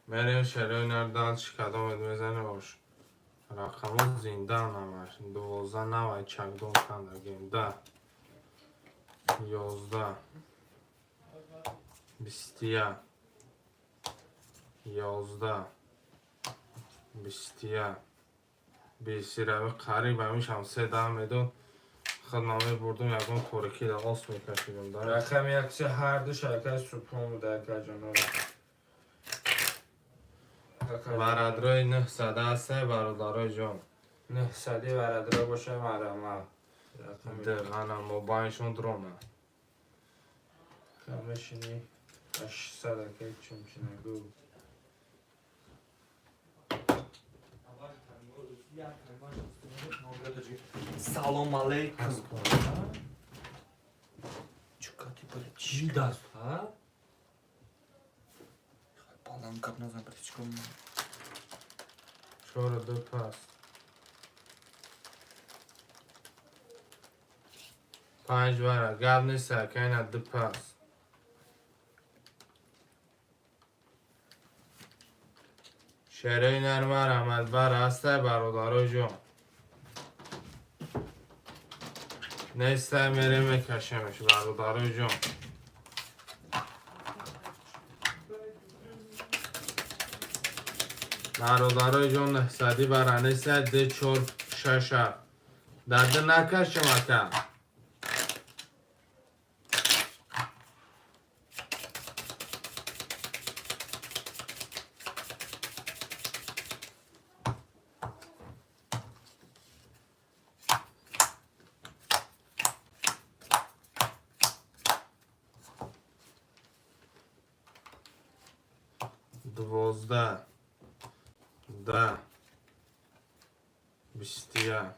Мерем шерои нар дальше, кадомет мезане бош. Рақамҳо зинда намаш. 12 навай чакдон кандагем. 10. 11. 21. 11. 21. Бесирави қариб ҳамишам се даҳ медод. Худма мебурдум, ягон торикӣ да ос мекашидам да. Рақами яксе ҳардуш, акаи Субҳон буда, акаҷон. Варадрои нӯҳсада ҳастай, бародарои ҷон. Нӯҳсади варадро боша, марама. Ана мобайншон дрома. Мешини 800, акаи Чумчунагӯ. Салом алейкум. Чукати, блядь, Чӣ даст, ҳа? Балам гап назан, блядь, чикор мекунӣ? Чору ду пас. Панҷ вара. Гап нест, ака, ина ду пас. Шерои нарма раҳматбар ҳастай, бародарои ҷон. Нестай, мерем, мекашемеш, бародарои ҷон. Бародарои ҷон, нҳсадӣ бара нестай, д чор шаш ҳафт. Дар д накашем, ака. 12, да, 21.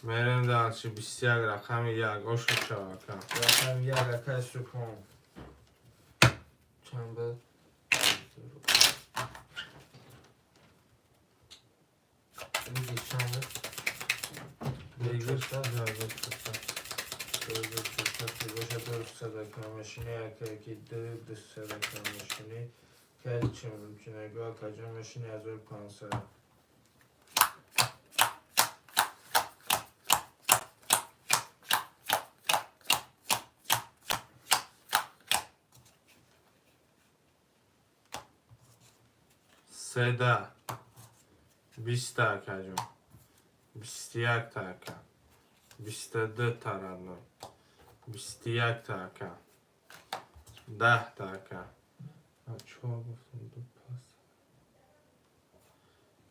Мерем дальше, 21, рақами як, ошо шава, ака. Рақами як, акай Субҳон. Чанд буд? Лиги чанд буд? Лиги 400. 1400. 1400 ки бошад, 400, ака, машини, ака, ки ду 200, ака, машини. Кай чимчинагу, акаҷон, машини 1500. Седа 20-та, акаҷон, 21-та, ака, 22-та, родной, 21-та, ака, 10-та, ака. А чор гуфтам, ду пас.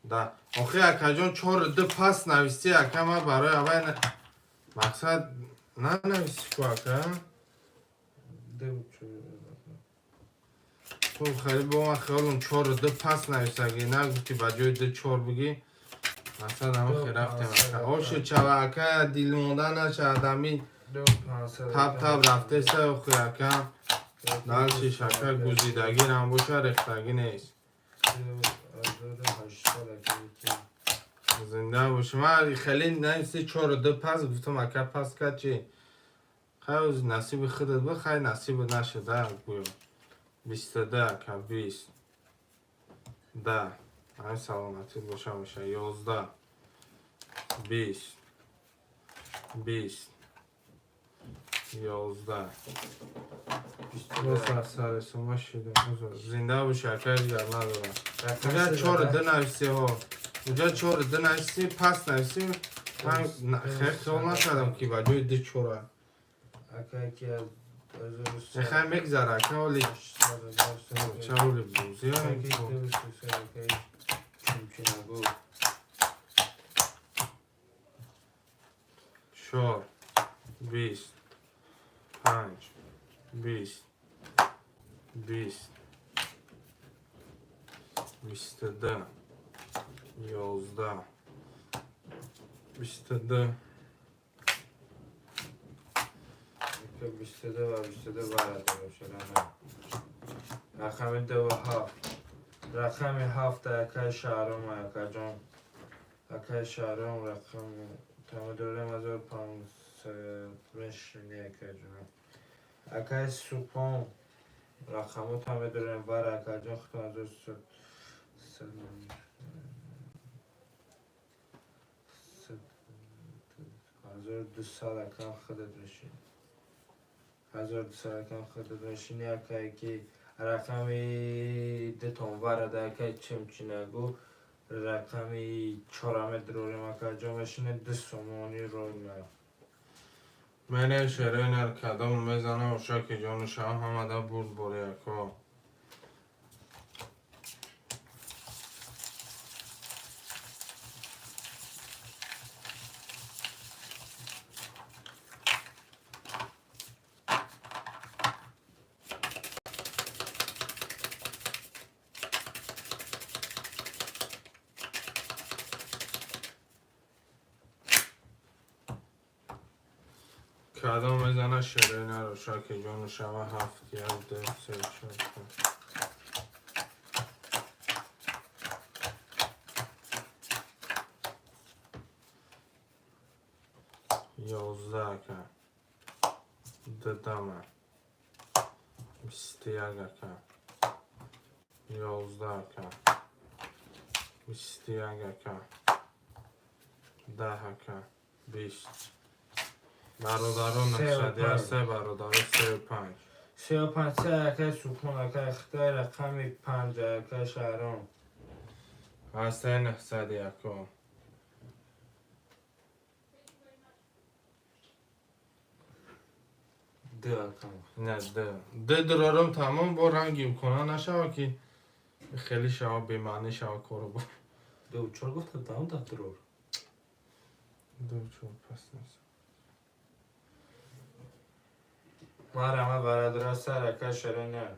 Да, охи, акаҷон, чор ду пас нависти, ака, ман барои аввай мақсад нанависти ку, ака. Ду чор. Ту хеле бо ман хиёлум чор ду пас нависаги, нагуфти, ба ҷои ду чор бигӣ, мақсад ҳама Ду хе рафтем, 500, ака. ака. Ошо чава, ака, дилмонда наша, адами Ду 500. таб таб рафтеса, охи, ака. Дальше шака гузидагирам боша, рехтагӣ нест. 2800, ака, яки. Зинда бошӣ. Ман хеле нависи чору ду пас гуфтам, ака, пас кард чи? Хай, насиби худат бу, хай, насибат нашуда, гӯё. 22, ака, 20. Да, ҳамин саломатӣ боша меша. 11, 20, 20, 11. Боз аз сари сума шидем. Зинда бошӣ, ака, ҳеҷ гап надорам. Уҷа чору ду нависи, ҳо. Уҷа чору ду нависи, пас нависи. Ман хеле хиёл накардам, ки ба ҷои ду чора. Ака, яки аз Хай, мегзара, ака, оли. Чаро оли бозӣ? Яки ду 300, ака, чимчинагу. Чор, 20, панҷ, 20, 20, 22, 11, 22. Ака, 22 ва 22 барада бошад, ана. Рақами ду ва ҳафт. Рақами ҳафт, акаи Шаҳром, акаҷон. Акаи Шаҳром, рақами тамадорем 1500 мешини, акаҷон. Акаи Субҳон, рақамо тамедорем вар, акаҷон, худтон ҳазор сад 1200, акам, худат мешини. 1200, акам, худат мешини, акае ки рақами дутон варада, акаи чимчинагу, рақами чораме дурорем, акаҷон, мешине 2 сомони рона. Мене шеренер кадом мезана, оша ки ҷону шавам, ҳамада бурд бори, ако. Кадом мезана шеренер, оша ки ҷону шава, ҳафт, як, ду, се, чор, панҷ. 11, ака. Дудама. 21, ака. 11, ака. 21, ака. 10, ака. 20. Бародаро Сею 900 панҷ. се, бародаро, 35. 35 се, акай Субҳон, акай Хитай, рақами 5, акай Шаҳром. Ҳастаи 901. Ду, акам. Не, д д дурорам, тамом, бо ранги имкона нашава, ки хеле шава, бемаънӣ шава кору бо. Ду чор гуфта там да дурур. Ду чор пас нест. Марама, бародаро, сар, акай Шароня.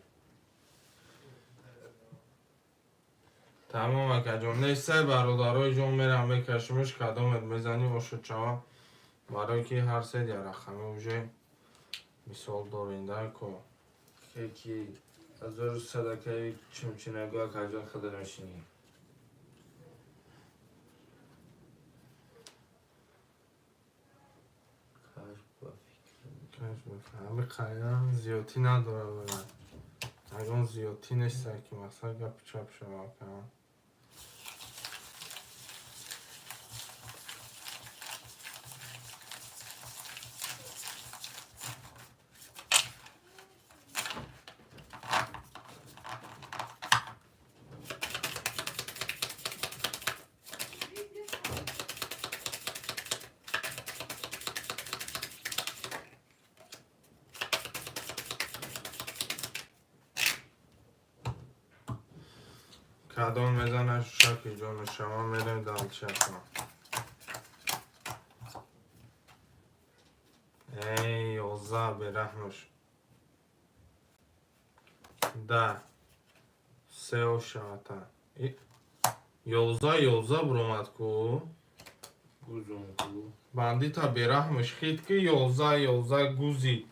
Тамом, акаҷон, нестай, бародарои ҷон, мерам мекашимш, кадомет мезанӣ, ошуд шава, барое ки ҳар се рақами уже мисол доринда ко. Ки 1100, акай Чимчинаго, акаҷон, худат мешинӣ. Каш ба фикр. Ҳами қайдан зиёдтӣ надорад, вале ягон зиёдтӣ нестай, ки мақсад гапи чап шава, ака. Кадом мезанаш, шаки ҷону шава, мерем далчака. Эй, 11, бераҳмаш, да сео шавата. 11, 11 буромад ку. Гузон ку. Бандита бераҳмаш хит ки 11, 11 гузид,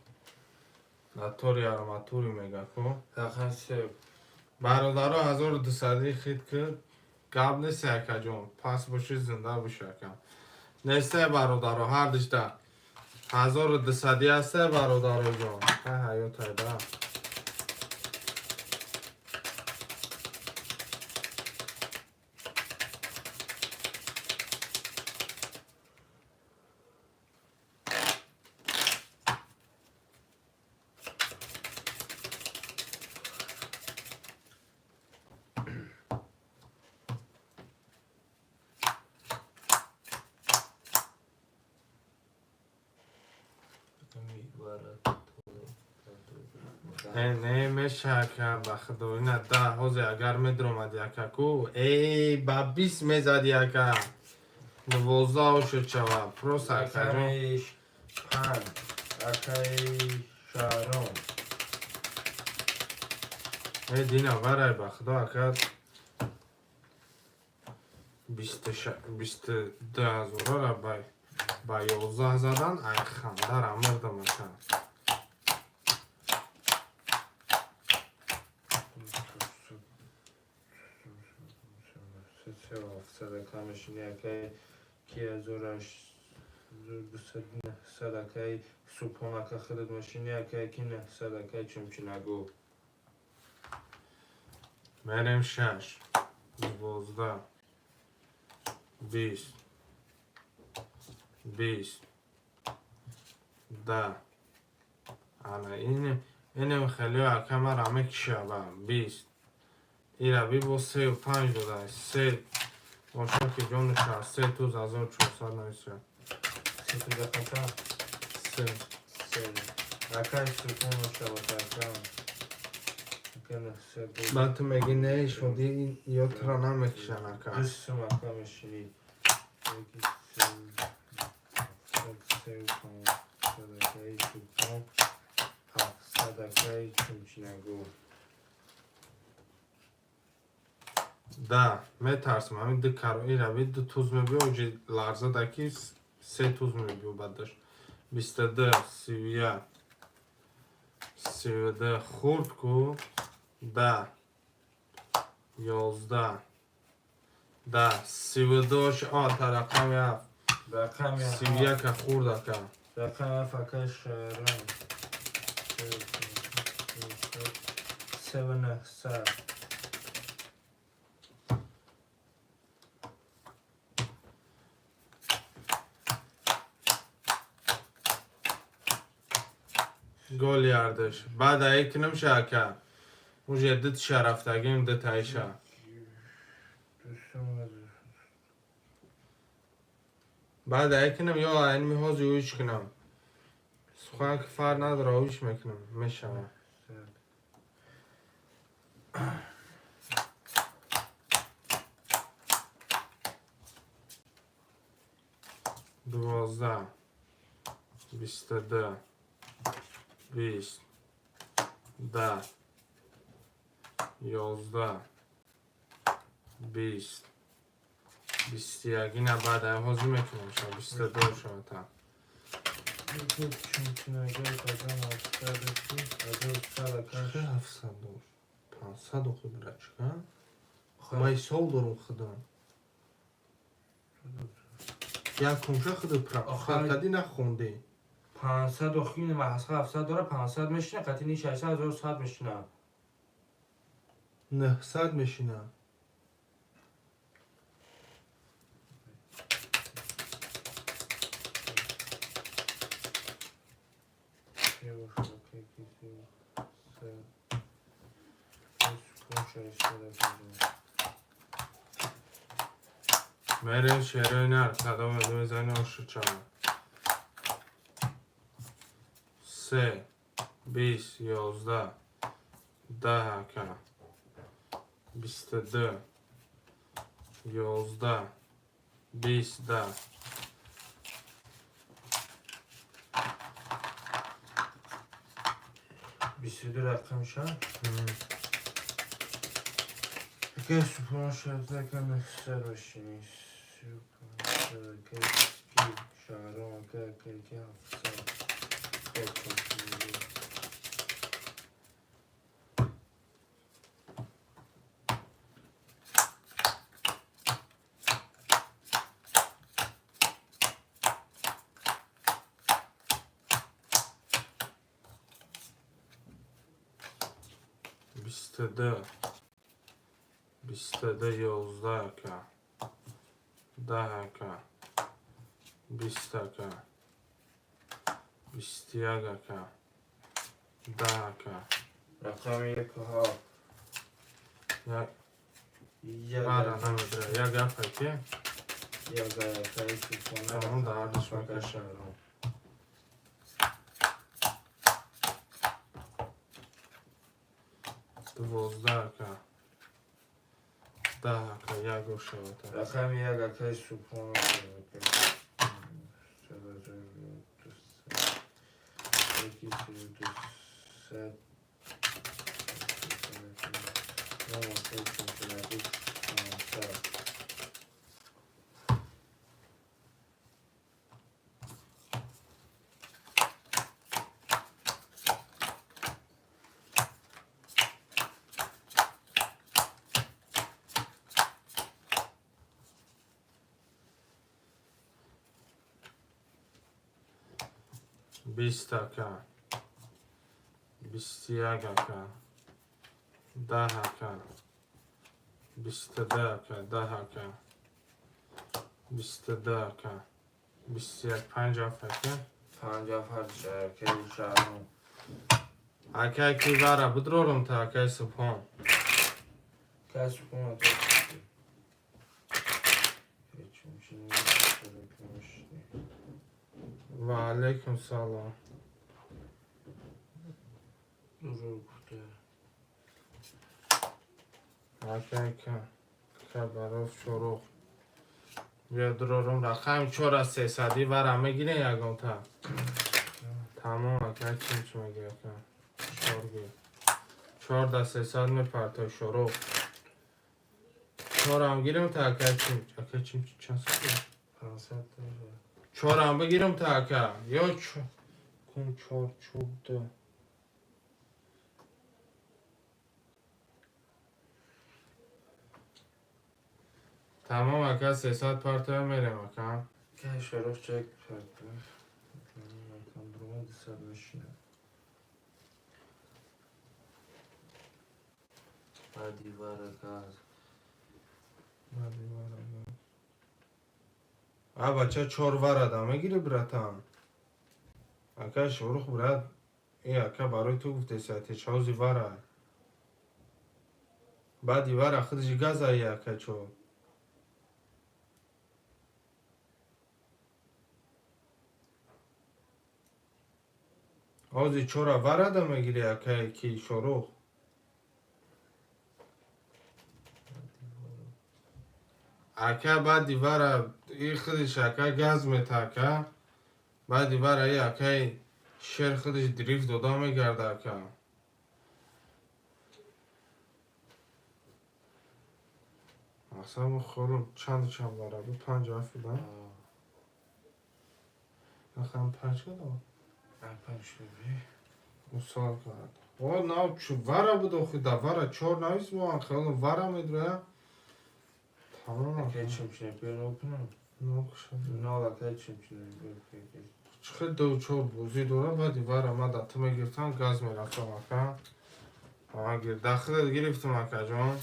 натори арматури мега ку. Рақами се. Бародаро, 1200 хит ки, гап нест, акаҷон, пас боши, зинда боши, ака. Несте, бародаро, ҳар дишта 1200 ҳасте, бародароҷон, ҳай ҳаёт айда. Э, не меша, ака, ба худо, ина да ҳозе агар медромади, ака, ку, эй, ба 20 мезади, ака, 12 ошуд шава просто, акаҷон. Рақами 5, акай Шаҳром. Э, дина варай, ба худо, ака, 22 ҳазорара ба 11 задан, ай хандара мурдам, ака. 700, ака, мешинӣ, акай ки 1200, акай Субҳон, ака, худат мешинӣ, акай ки 900, акай Чимчинаго. Мерем шаш, 12, 20, 20, да ана инем хеле, ака, мара мекишава, 20 ира би бо сею панҷ дода, се боша ки ҷонуша, се туз 1400 нависа. Се туз, ака. Се. Се, акай Субҳон мешавад, ака, ака, 900. Баъд ту меги не, шоди ё тура намекишан, ака. Ду сум, ака, мешинӣ. Яки, се, 700, сею 500, акай Субҳон, 700, акай Чимчинаго. Да метарсам, ҳамин ду каро ира би ду туз мебиё, оҷи ларзада ки се туз мебиё, баъдаш 22, 31, 32 хурд ку, да 11, да 32 а та рақами ҳафт. Рақами 31-а хурд, ака. Рақами 7, акай Шаҳром. Севу 900. Гол ярдаш. Баъд ае кунам ша, ака. Уже ду тиша рафтагим, ду таиша. Баъд ае кунам ё айнми ҳозир уиш кунам. Сухан ки фарқ надора, уиш мекунам. Мешава. 12, 22, 20, 10, 11, 20, 21. Ина баъд ай ҳозир мекунам ша, 22 шава та. Чӣ 700 дошт? 500 охи, брачка. Ман ҳисоб дорум худам. Якумша худу пропускать кардӣ, нахондӣ. 500 охи, маҳасха 700 дора, 500 мешина, қатини 600 1100 мешина. 900 мешина. Мерем шерои нар, кадом мезани ошучава. Се, 20, 11, 10, ака. 22, 11, 20, 10. 22 рақамша. Акай супон шарта, ака 900 бошини. Акай шаҳром, ака акай ки 700. 22, 22, 11, ака. 10, ака. 20, ака. 21, ака. 10, ака. Рақами яку ҳафт. Як Як. бара намедра. Як гапа ки? Як акай супон. Тамом, дардаш ака мекашам. Шаҳром. 12, ака. 10, ака, як ошавата. Рақами як, акай супон. 1, 2, 3, 20, ака. 21, ака. 10, ака. 22, ака. 10, ака. 22, ака. 21, панҷ ҳафт, ака. Панҷ ҳафт, акай шаҳром. Акай ки вара бидрорум та, акай Субҳон. Акай Субҳон. Ва Ва алайкум салом. Дурӯғ гуфта. Акай ка хабаров Шорух. Биё дурорум рақами чора сесадӣ вара мегирен ягонта. Тамом, акай, чим чӣ мегӣ, ака? Чор гир. Чор да сесад мепартой, Шорух. Чорам гирем та, акай чим? Акай чим чанд сад? 500 дора. Чорам бигирем та, ака? Ё кун чор чӯб ду. Тамом, ака, сесад партоя мерем, ака. Акай Шорух чек парто. 200 мешина. Баъди вара газ. Баъди вара газ. А бача чор варада мегири, братан. Ака Шорух, брат. Э, ака, барои ту гуфтеса, течози вара. Баъди вара худши газаи, ака, чо. Ҳозир чора варада мегири, акай ки Шорух. Ака, баъди вара и худиш, ака, газ мета, ака. Баъди вара и акай шер худиш дрифт дода мегарда, ака. Мақсад холум чанд чанд вара бу панҷ ҳафт буда? Рақам панҷ кадом? Панҷ шуби. Усал кард. О, нав чу вара буд охи, да вара чор навис мо хело вара медроя. Тамом. Акай чимчина биё нол кунам. Нол кушад. Нол, акай чимчина биё. Чӣ ду чор бозӣ дора баъди вара ма да ту мегирифтам, газ мерафтам, ака. Ама гир да худат гирифтам, акаҷон.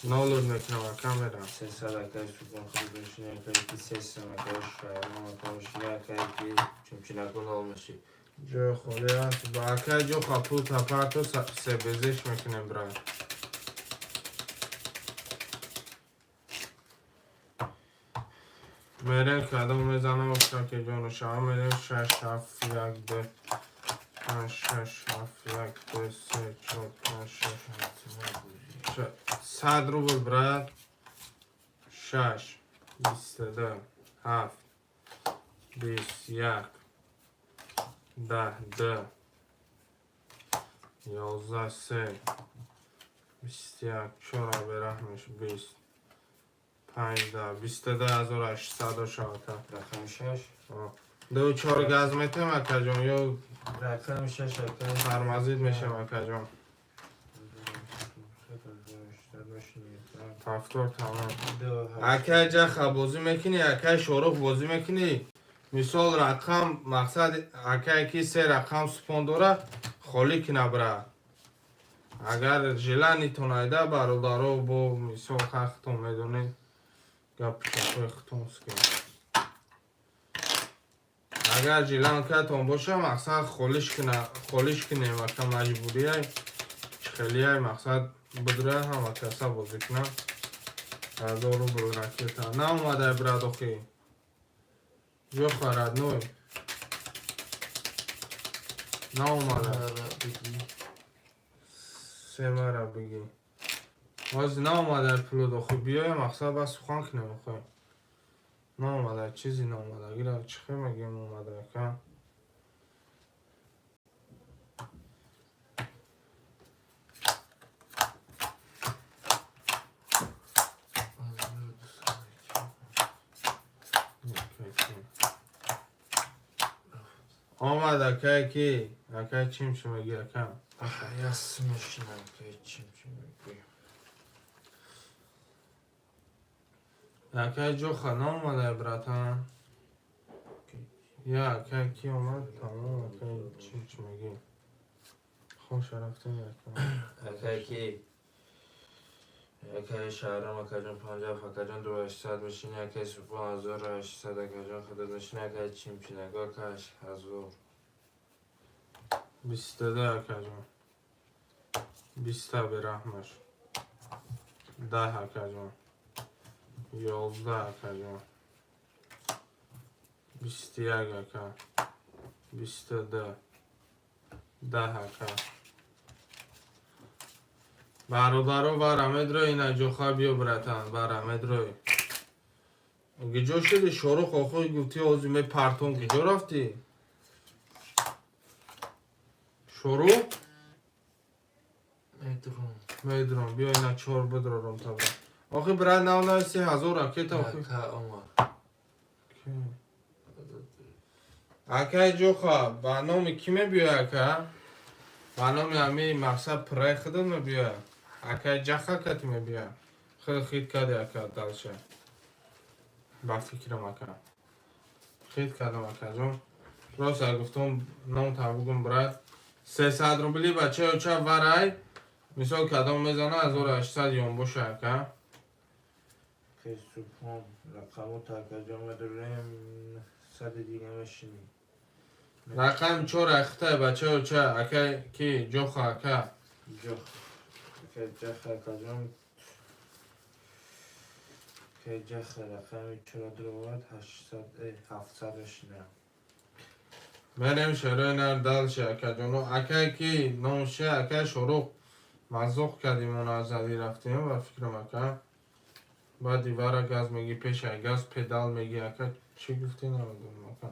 Нолур мекунам, ака, мерам. 300, акай Субон, худ бишини, акай ки сесам, акай Шаҳром, ака мешини, акай ки чимчинаку нол меши. Ҷои холӣ аст. Ба акай ҷо пул тапарто себезеш мекунем, брат. Мерем, кадом мезанам, шаке ҷону шава мерем. Шаш, ҳафт, як, ду, панҷ, шаш, ҳафт, як, ду, се, чор, панҷ, шаш, 100 рубл, брат. Шаш, 22, ҳафт, 21, 10, ду, 11, се, 21, чора бераҳмеш, 20, панҷ, да, 22 800 шавата. Рақами шаш. Ду чор газ метем, акаҷон, ё Рақами шаш, акай. фармазид мешем, акаҷон. Ҳафтор, тамом. Акай Ҷаха, бозӣ мекунӣ, акай Шорух, бозӣ мекунӣ? Мисол, рақам, мақсад, акай ки се рақам супон дора, холӣ кина, брат. Агар желанитон айда, бародаро, бо мисол хахтон медонед, гапи чапои хутонски. Агар желанкатон боша, мақсад, холиш кина, холиш кунем, ака, маҷбурияй чихелияй, мақсад, бидра ҳама каса бозӣ кунам. 1000 рубл ракета наомадай, брат, охи. Ҷоха, родной, наомада. Семара бигӣ. Ҳозир наомадай пулуд, охи, биёя, мақсад, бас сухан кунем, охи. Наомада, чизи наомада. Гира чихе мегӯем, омада, ака. Омад, акай ки? Акай чим чӣ мегӣ, ака? Яс мешинам, акай чимчи мегӯ. Акай Ҷоха, наомадай, братан. Я акай ки омад, тамом, акай чим чӣ мегӣ? Хоша рафтем, ака. Акай ки? Акай Шаҳром, акаҷон, 57, акаҷон, 2800 мешини, акай Субон, 1800, акаҷон, худат мешини, акай чимчинаго, ака, 1000. 22, акаҷон. 20-та бераҳмаш. 10, акаҷон. 11, акаҷон. 21, ака. 22. 10, ака. Бародаро, бара медрои ина ҷоха, биё, братан, бара медрои. Гиҷо шуди, Шорух, охӯй гуфти ҳозир мепартон, гиҷо рафтӣ? Шорух? Медром. Медром, биё ина чор бидрором табра. Охи, брат, нав нависи 1000 ракета, охи. Ака омад. Акай Ҷоха, ба номи кӣ мебиёй, ака? Ба номи ҳами, мақсад, пирай худат мебиёя? Акай Ҷаха кати мебиёя? Хеле хит кади, ака, дальше. Ба фикрам, ака. Хит кардам, акаҷон. Просто гуфтам ном табугум, брат. 300 рубли бачаи оча варай. Мисол, кадом мезана 1800 ён боша, ака. Акаи Субҳон, рақамота, акаҷон, медорем сади дига мешинӣ. Рақами чор ахтай, бачао, ча, акай ки ҷоха, ака. Ҷох, акаи Ҷаха, акаҷон. Акаи Ҷаха рақами чора дуровард, 800, 700 мешина. Мерем шерои нар дальше, акаҷоно. Акай ки номше, акай Шорух, мазоқ кардим, он азадӣ рафтем ва фикрам, ака. Баъди вара газ меги, пешай газ педал меги, ака, чӣ гуфтӣ, намедонам, ака.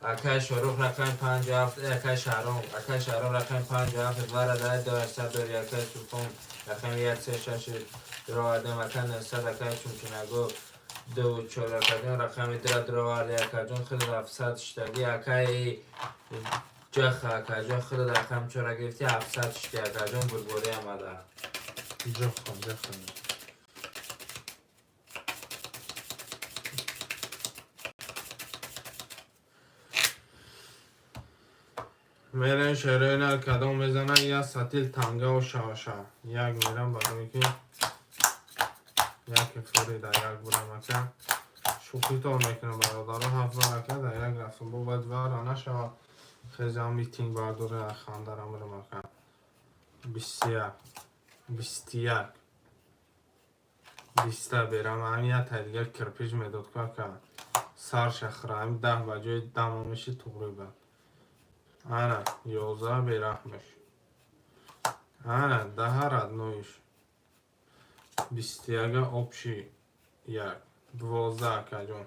Акаи Шорух рақами 57, акаи Шаҳром, акаи Шаҳром рақами 57 вара дай 200 дори. Акаи Субҳон рақами як се шаш дуровардем, ака, 900. Акаи Чунчунаго дуву чор, акаҷон, рақами дура дуроварди, акаҷон, худ 700 шидаги. Акаи Ҷаха, акаҷон, худ рақами чора гирифти, 700 шиди, акаҷон, бурборӣ омада. Ҷоха, ҷоха. Мерем шерои нар, кадом мезана, як сатил тангаву шаваша. Як мерам, барое ки як фори дар як бурам, ака. Шӯхитон мекунам, бародаро, ҳафт бар, ака, дар як рафтам. Бо баъд вара нашава, хезам митинг бардора, хандарам бирам, ака. 21, 21, 20-та берам, ҳамин як тай дигар кирпич медод ку, ака. Сар шахра, ҳамин 10 ба ҷои дамо меши туғри бад. Ана, 11 бераҳмеш. Ана, 10 родной ш. 21-а общий як. 12, акаҷон.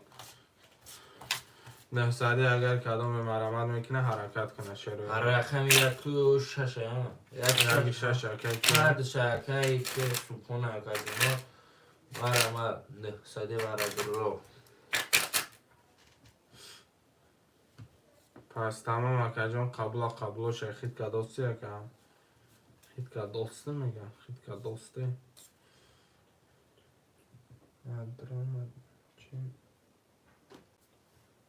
Нӯҳсади агар кадоме марамат мекунад, ҳаракат кунад шерои. Рақами яку шаш, як. Яки шаш, акай ки. Ҳардуша, акаи ки Субҳон, акаҷоно, марама нӯҳсади вара дуро. Пас тамом, акаҷон, қабула қабуло ша хит кадости, ака. Хит кадости мегам, хит кадости. Мадромад чи?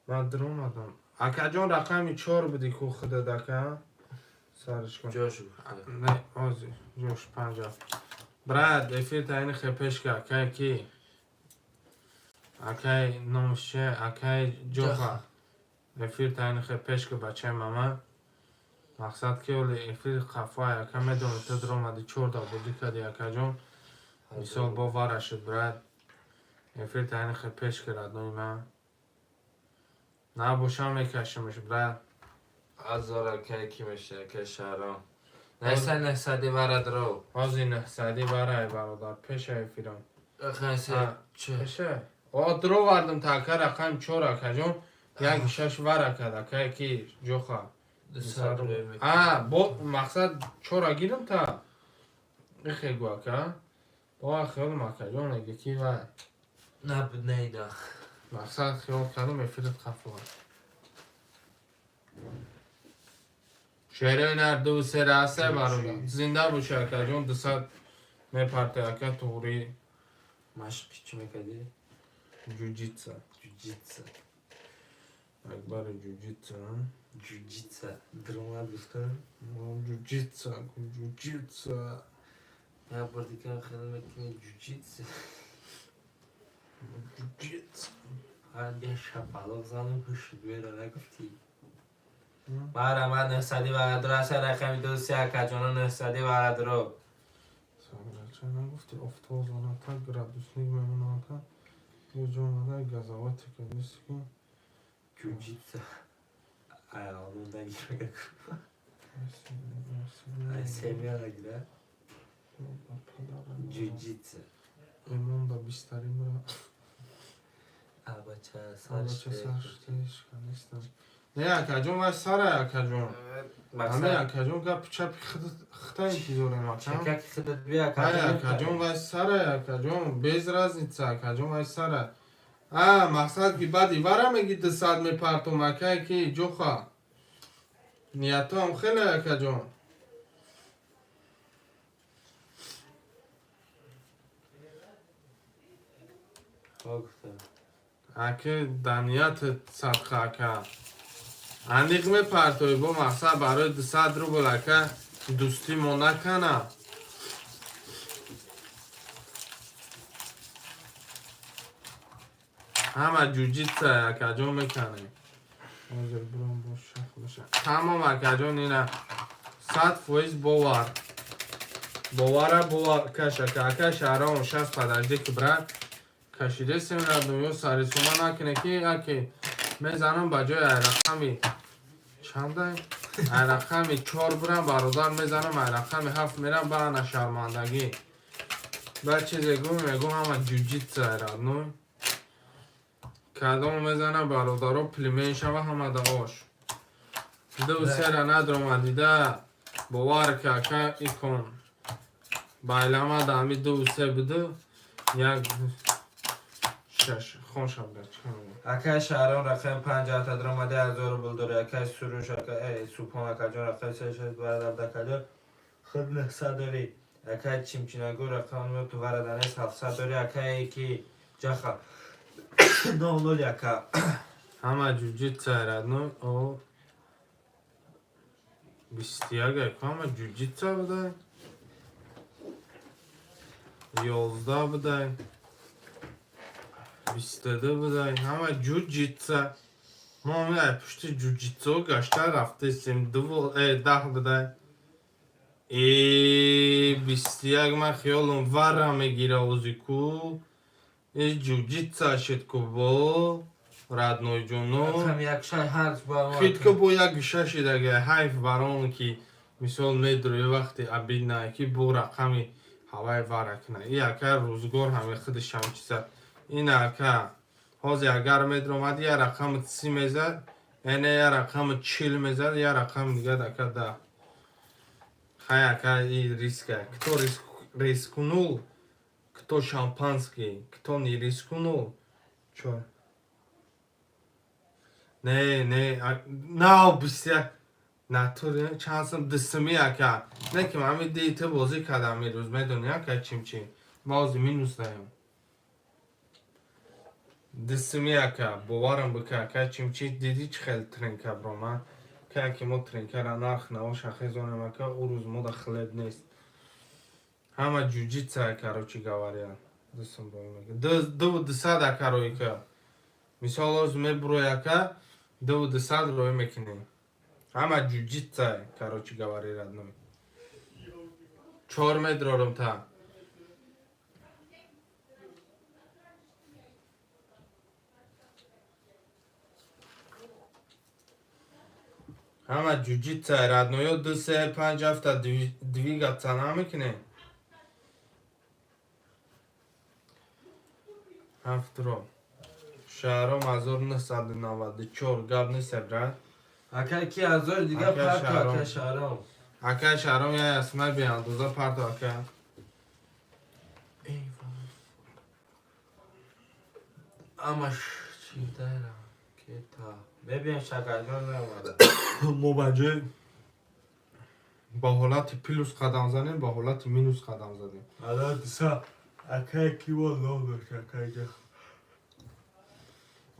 Мадромадам. Акаҷон, рақами чор буди ку худат, ака? Сарш кун. Ҷош. Не, ози, ҷош панҷа. Брат, эфир таини хепешка, акай ки? Акай номше, акай Ҷоха. Эфир таини хепешка, бачаи мама. Мақсад ки оли эфир қафай, ака, медонӣ, ту дромади, чорда бозӣ кардӣ, акаҷон. Мисол бо вара шуд, брат. Эфир таини хепешка, родной ман. Набошам мекашимш, брат. Азор, акай ки меша, акай Шаҳром. Нӯҳсад, нӯҳсади вара дуро. Ҳози нӯҳсади варай, бародар, пеша эфирам. Рақами се чор. Пеша. О, дровардам та, ака, рақами чор, акаҷон. Як шаш вара кард, акай ки Ҷоха. 200 рӯй мекунад. А, бо мақсад чора гирам та. Ихе гу, ака. Бо хиёлам, акаҷон, еге ки вай. Набуд, наида. Мақсад хиёл кардам, эфират хафо. Шерои нар ду се расе, бародар. Зинда боши, акаҷон, 200 мепарте, ака, туғри. Машқи чӣ мекардӣ? Ҷуҷитса. Ҷуҷитса. Акбари ҷуҷитса. Ҷуҷитса. Дромад гуфтам. Ҷуҷитса, ҷуҷитса. Як бор дигар хел мекунӣ ҷуҷитса. Ҷуҷитса. Фақат як шапалоқ занам ҳушт бера нагуфтӣ. Марама нӯҳсади вара дуро, рақами ду се, акаҷоно, нӯҳсади вара дуро. Сабрача нагуфти, офтоб заната, градусник мемоната. Ё омада газовати кардиси ки. Ҷуҷитса. Ай, алмон нагира. Ай, семья нагира. Ҷуҷитса. Эмонда бистари мра. Абача сар. Бача сарштешка нестам. Не, акаҷон, вай сарай, акаҷон. Ҳаме, акаҷон, гапи чапи хита интизорем, ака. Чакаки худат бия. Ай, акаҷон, вай сарай, акаҷон, без разница, акаҷон, вай сарай. А, мақсад ки баъди вара меги 200 мепартом, акай ки Ҷоха. Ниятоам хеле, акаҷон. Гуфтам. Аке, дар ниятат садқа, ака. Аниқ мепартои бо мақсад барои 200 рубл, ака. Дӯстӣ мо накана. Ҳама ҷуҷитса, акаҷон, мекане. Ҳозир бурам, бо шах меша. Тамом, акаҷон, ина 100% бовар. Бовара бовар каш, ака. Ака Шаҳром, шас, подожди ки, брат. Кашидесем, родной, ё сарисома накуне ки аки мезанам ба ҷои ай рақами чандай? Ай рақами чор бурам, бародар, мезанам, ай рақами ҳафт мерам, ба ана шармандагӣ. Баъд чизе гум мегум, ҳама ҷуҷитса, родной. Кадом мезанам, бародаро, племен шава, ҳама да ош. Ду сера надромадида, бовар ка, ака, икон. Байлама да ами ду се буду як шаш хоншам дар чӣ? Акай Шаҳром, рақами 57 даромади, 1000 рубл дори. Акай Суруш, ака Субҳон акаҷон, рақами се шаш барадарда, акаҷон, худ 900 дори. Акай Чимчинагу, рақами ту вараданес, 700 дори. Акай ки ҷаха нол нол яка. Ҳама ҷуҷитса, родной, о 21 ҳама ҷуҷитса будай, 11 будай, 22 будай, ҳама ҷуҷитса. Мо ай пушти ҷуҷитсо гашта рафтесем, 10 будай. 21 ман хиёлам вара мегира ози ку. Э ҷуҷитса шид ку бо родной ҷоно. Рақами як шай ҳарч ба Хитко бо як шашидага, ҳайф бар он ки мисол медрои вақте обидно ки бо рақами ҳавай вара кина. И ака рӯзгор ҳаме худашам чиза. Ин ака ҳозир агар медромад, я рақами 30 мезад, яъне я рақами 40 мезад, я рақами дигар, ака, 10. Хай, ака, и риска. Кто рискнул, кто шампанский, кто не рискнул. Чо? Не, не, нав 21 натури чанд сум дисими, ака. Не ки ман ҳами дити бозӣ кардам ирӯз, медонӣ, ака, чим чи. Ма ҳозир минус даем. Дисими, ака, боварам бика, ака, чим чи, дидӣ чӣ хел тринка брома. Ка ки мо тринкара нарх навоша хезонем, ака, ӯ рӯз мода хлеб нест. Ҳама ҷуҷитса, короче говоря. Дисм бо мега. Ду дусад, ака, рӯй ка. Мисол ҳозир мебурӯй, ака, ду дусад рӯй мекунем. Ҳама ҷуҷитса, короче говоря, родной. Чор медрорам та. Ҳама ҷуҷитса, родной, ё ду се панҷ ҳафта двигаться намекунем. Ҳафтро. Шаҳром 1994, гап нест, брат. Акай ки ҳазор дига Акай парто. Шаҳром. Акай Шаҳром. Акай Шаҳром, я ясмай беандоза парто, ака. Амаш чидара кета мебиям, шакарҷон наомада. Мо ба ҷои ба ҳолати плюс қадам занем, ба ҳолати минус қадам задем. Ала диса, акай ки волло дошт, акай ҷаха.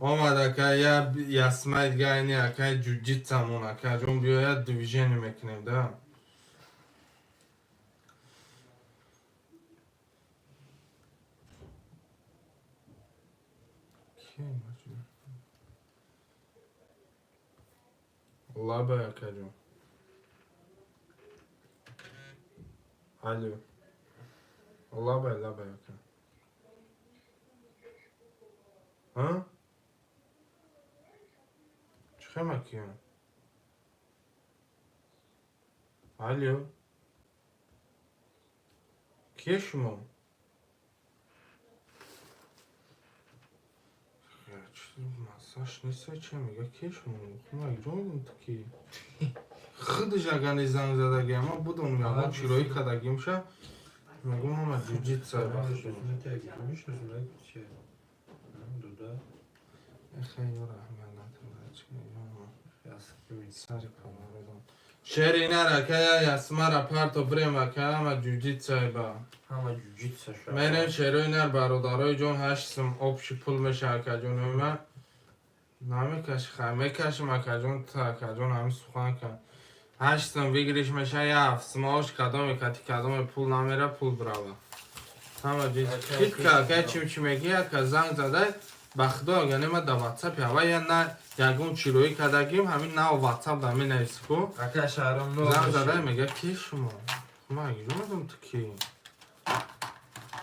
Омад, ака, я ясмай дига, ини акай ҷуҷитсамон, акаҷон, биёяд, движение мекунем да. Ки маҷнун? Лабай, акаҷон. Алло. Лабай, лабай, ака. А? Чӣ хема киён? Алло. Кие шумо? Масаш нест, че мега, кие шумо? Ма ҷо медонам ту ки? Худаш агар не занг задаги, ама будонам ягон чироӣ кардагимша. Мегӯм ҳама ҷуҷитса бахшо. Дуда. Эхе, ёра, аҳамият надорад, чи сари панаредон. Шери нара, ка я ясмара парто брем, ака, ҳама ҷуҷитса ба. Ҳама ҷуҷитса ша. Мерем шерои нар, бародарои ҷон, ҳашт сум общий пул меша, акаҷонои ман. Намекаши, хай мекашим, акаҷон, та акаҷон ҳами сухан кар. 8 сум выигрыш меша, 7 сумаош кадоме кати кадоме пул намера, пул брава. Ҳама ҷи ака чим чи меги, ака, занг задай. Ба худо, агар не, ма да ватсап ава я на ягон чироӣ кардагим, ҳамин нав ватсап да менависи ку. Ака Шаҳром нол. Занг задай, мега: «Ки шумо?» Ма куҷо медонам ту ки.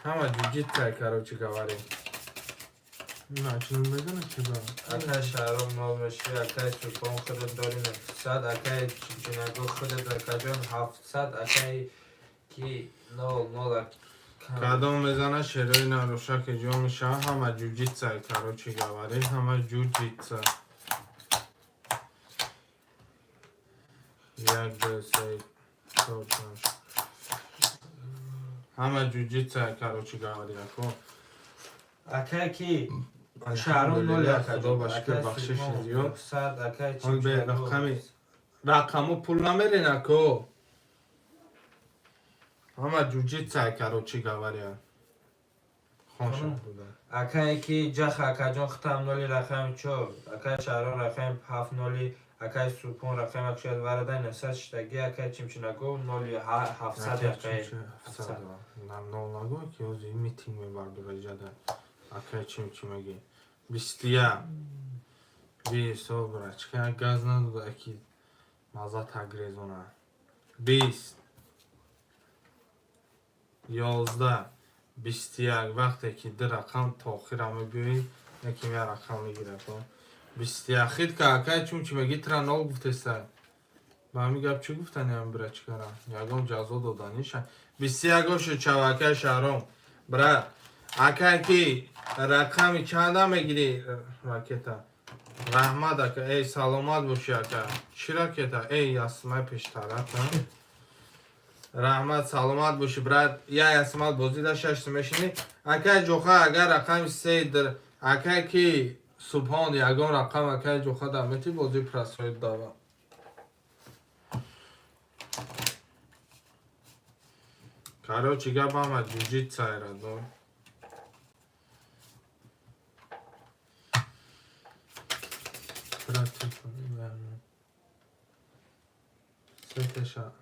Ҳама ҷуҷитса, короче говоря. Начнем мезана чи ба. Ака Шаҳром нол меши, акай Султон худат дори 900, акай Чимчинаго худат, акаҷон, 700, акай ки нол нол. Кадом мезана, шерои нарушаки ҷо мешава. Ҳама ҷуҷитса, короче говоря, ҳама ҷуҷитса. Як, ду, се, чор, панҷ, ҳама ҷуҷитса, короче говоря, ако. Акай ки Шаҳром нол. Худо ба шукр, бахшиши зиёд. 900, акай Ҳол бе Чимчинаго. Рақами рақаму пул намерен, ако. Ҳама ҷуҷитса, короче говоря. Хоншон буда. Акае ки ҷаха, акаҷон, хитам ноли рақами чор, акай Шаҳрон рақами ҳафт ноли, акай Сулпон рақами акшояд варадай 900 шидаги, акай Чимчинаго ноли 700, акай 700. Нол нагӯ, ки ҳозир митинг мебардора иҷада. Акай чим чи мегӣ? 21, 20, о, брачка, газ надода, ки маза тагрезона. 20, 11, 21. Вақте ки ду рақам то охира мебиёӣ, яким як рақам мегирад. 21 хит ка, акай чум чи мегӣ? Тра нол гуфтеса. Ба ҳамин гап чӣ гуфтани ҳам, брачкара? Ягон ҷазо доданиша. 21 ошо чав, акай Шаҳром. Брат, акай ки рақами чанда мегирӣ ракета? Раҳмат, ака, эй, саломат бошӣ, ака. Чӣ ракета? Эй, ясмай пештарата. Раҳмат, саломат бошӣ, брат. Я ясмат бозида шаш мешинӣ. Акай Ҷоха, агар рақами се дир, акай ки Субҳон, ягон рақам, акай Ҷоха, да мети бозӣ прасоид дава. Короче, гап ҳама ҷуҷитса эрадо. Брат, телефон, сетеша.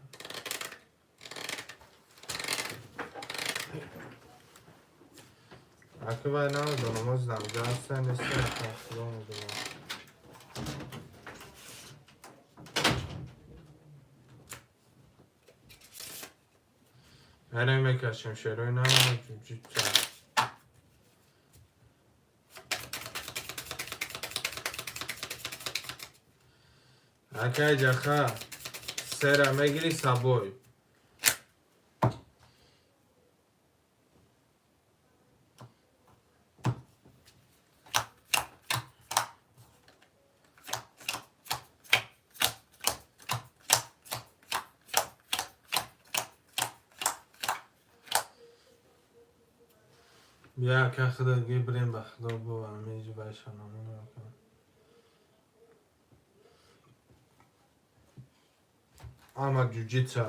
Аки вай намедонам, ознам, гаста неста, худо медонам. Мерем, мекашем шерои намама ҷуҷитса. Акай Ҷаха, сера мегири сабой. Бия, ака, худо гибрем, ба худо бо амиҷ байшанамон, ака. Ама ҷуҷитса.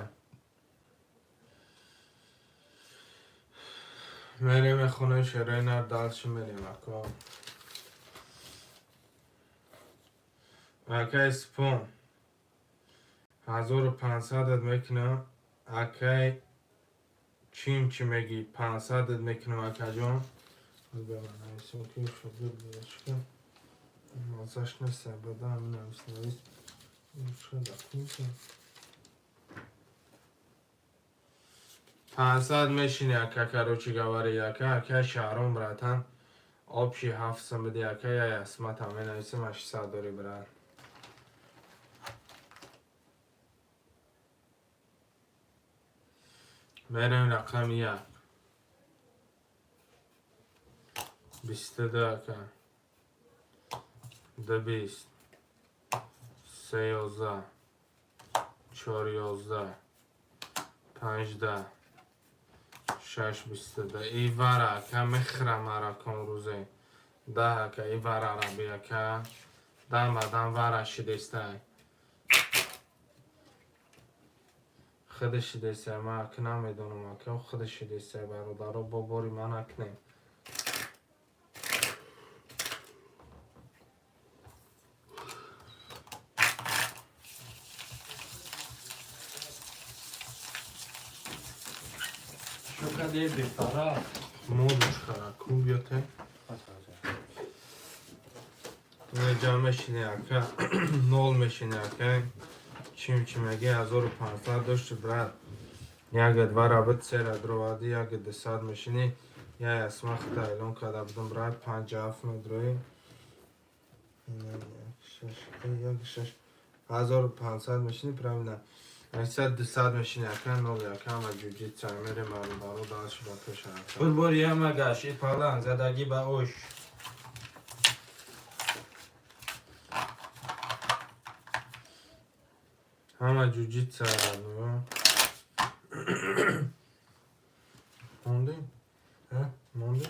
Мерем хонаи шерои нар, дальше мерем, ака. Акай Спон. 1500-ат мекунам. Акай чим чӣ мегӣ? 500-ат мекунам, акаҷон. Ба ман нависем, ки шогирд бошка. Мазаш нест, бада ҳамин навис навис. Шояд 500 мешини, ака, короче говоря, ака, ака Шаҳром, братан. Общий 700 биди, ака, я ясмата менависем, 800 дори, брат. Мерем рақами як. 22, ака. Ду 20. Се 11. Чор 11. Панҷ 10. Шаш 22. И вара, ака, мехӯрам ара кон рӯзе. 10, ака, и вара раби, ака. Дам ба дам вара шидестай. Худи шидестай, ман ака намедонам, ака, худи шидестай, бародаро, бо бори ман акнем. Саде бефара. Модушка, кубьёте. Ҷамъ мешини, ака, нол мешини, ака. Чим чимаги 1500 дошти, брат. Яга два рабит сера дровади, яга десад мешини. Я ясма хита эълон карда будам, брат, 57 медрои. Як шаш 1500 мешини, правильно. 800 200 мешини, ака, нол, ака, ма ҷуҷитса мере баро дальше ба пеша, ака. Бурбори ҳама гашт, и паланг задагӣ ба ош. Ҳама ҷуҷитса. Монди? Ҳа? Монди?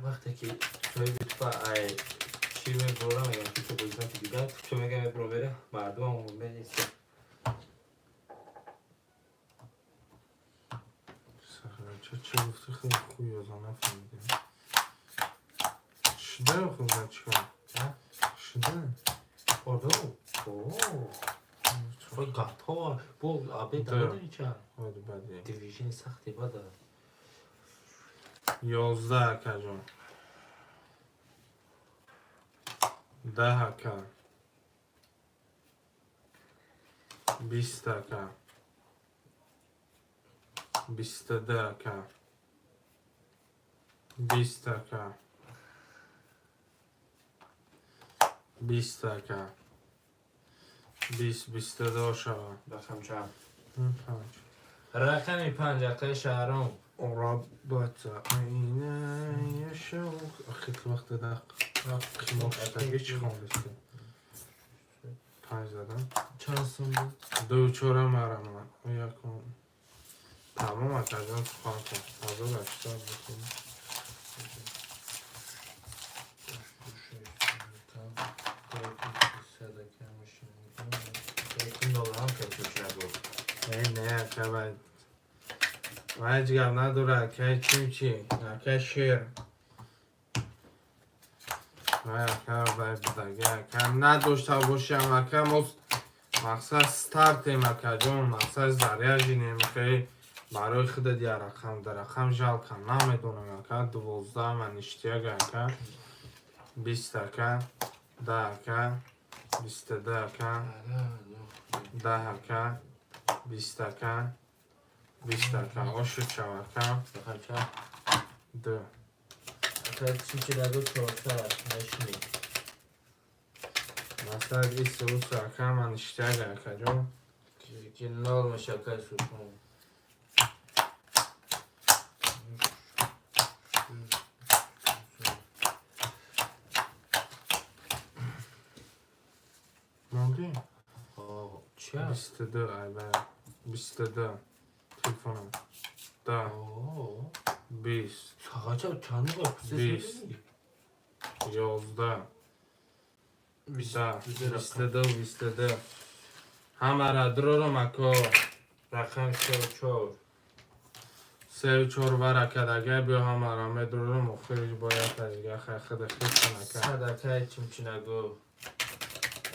Вақте ки соҳиби тупа ай чӣ мебурам, мегам ки ту бозиноти дигар тупчо мегам мебуро, мардумам менест. Ча чӣ гуфти, хеле хуй ёза нафаҳмидем. Шуда худ чикор? Шуда? Орду? О, ой, гапҳо бо абед намедони чанд? Ҳоди бади. Дивижни сахти бада. 11, акаҷон. 10, ака. 20, ака. 22, ака. 20, ака. 20, ака. 20, 22 шава. Рақам чанд? Панҷ. Рақами панҷ, акаи Шаҳром. ربت عینای شوق اخی وقت دق مشتاقی چی خوندستی؟ پنج زدم. Чанд сум буд? ду чора марам якум тамом, акаҷон, сухан кун, 1800 бикун. Не, не, ака, вай ҳеҷ гап надора, акай, чим чи, акай, шер вай, ака, вай будаги, ака, надошта бошам, ака, мо мақсад стартем, акаҷон, мақсад заряженем, акай, барои худат я рақам дар рақам жалко намедонам, ака, 12 ман ништяк, ака, 20, ака, 10, ака, 22, ака, 10, ака, 20, ака, 20, ака, ошуд шав, ака. Рақам чанд? Ду. Ака, чим чи нагу, 400 мешини. Масалан, ису усу, ака, ман ништяк, акаҷон. Ки нол меша, акаи Султон. Монди? Чия? 22, айба, 22 телефонам да. 20. Сағача чанд? 20. 11. Да, 22, 22, ҳамара дурорам, ако. Рақам сеу чор. Сеу чор варакадага биё, ҳамара медурорам, охириш бояд тажига хай хида хитан, ака. Сад, акаи чимчинагу.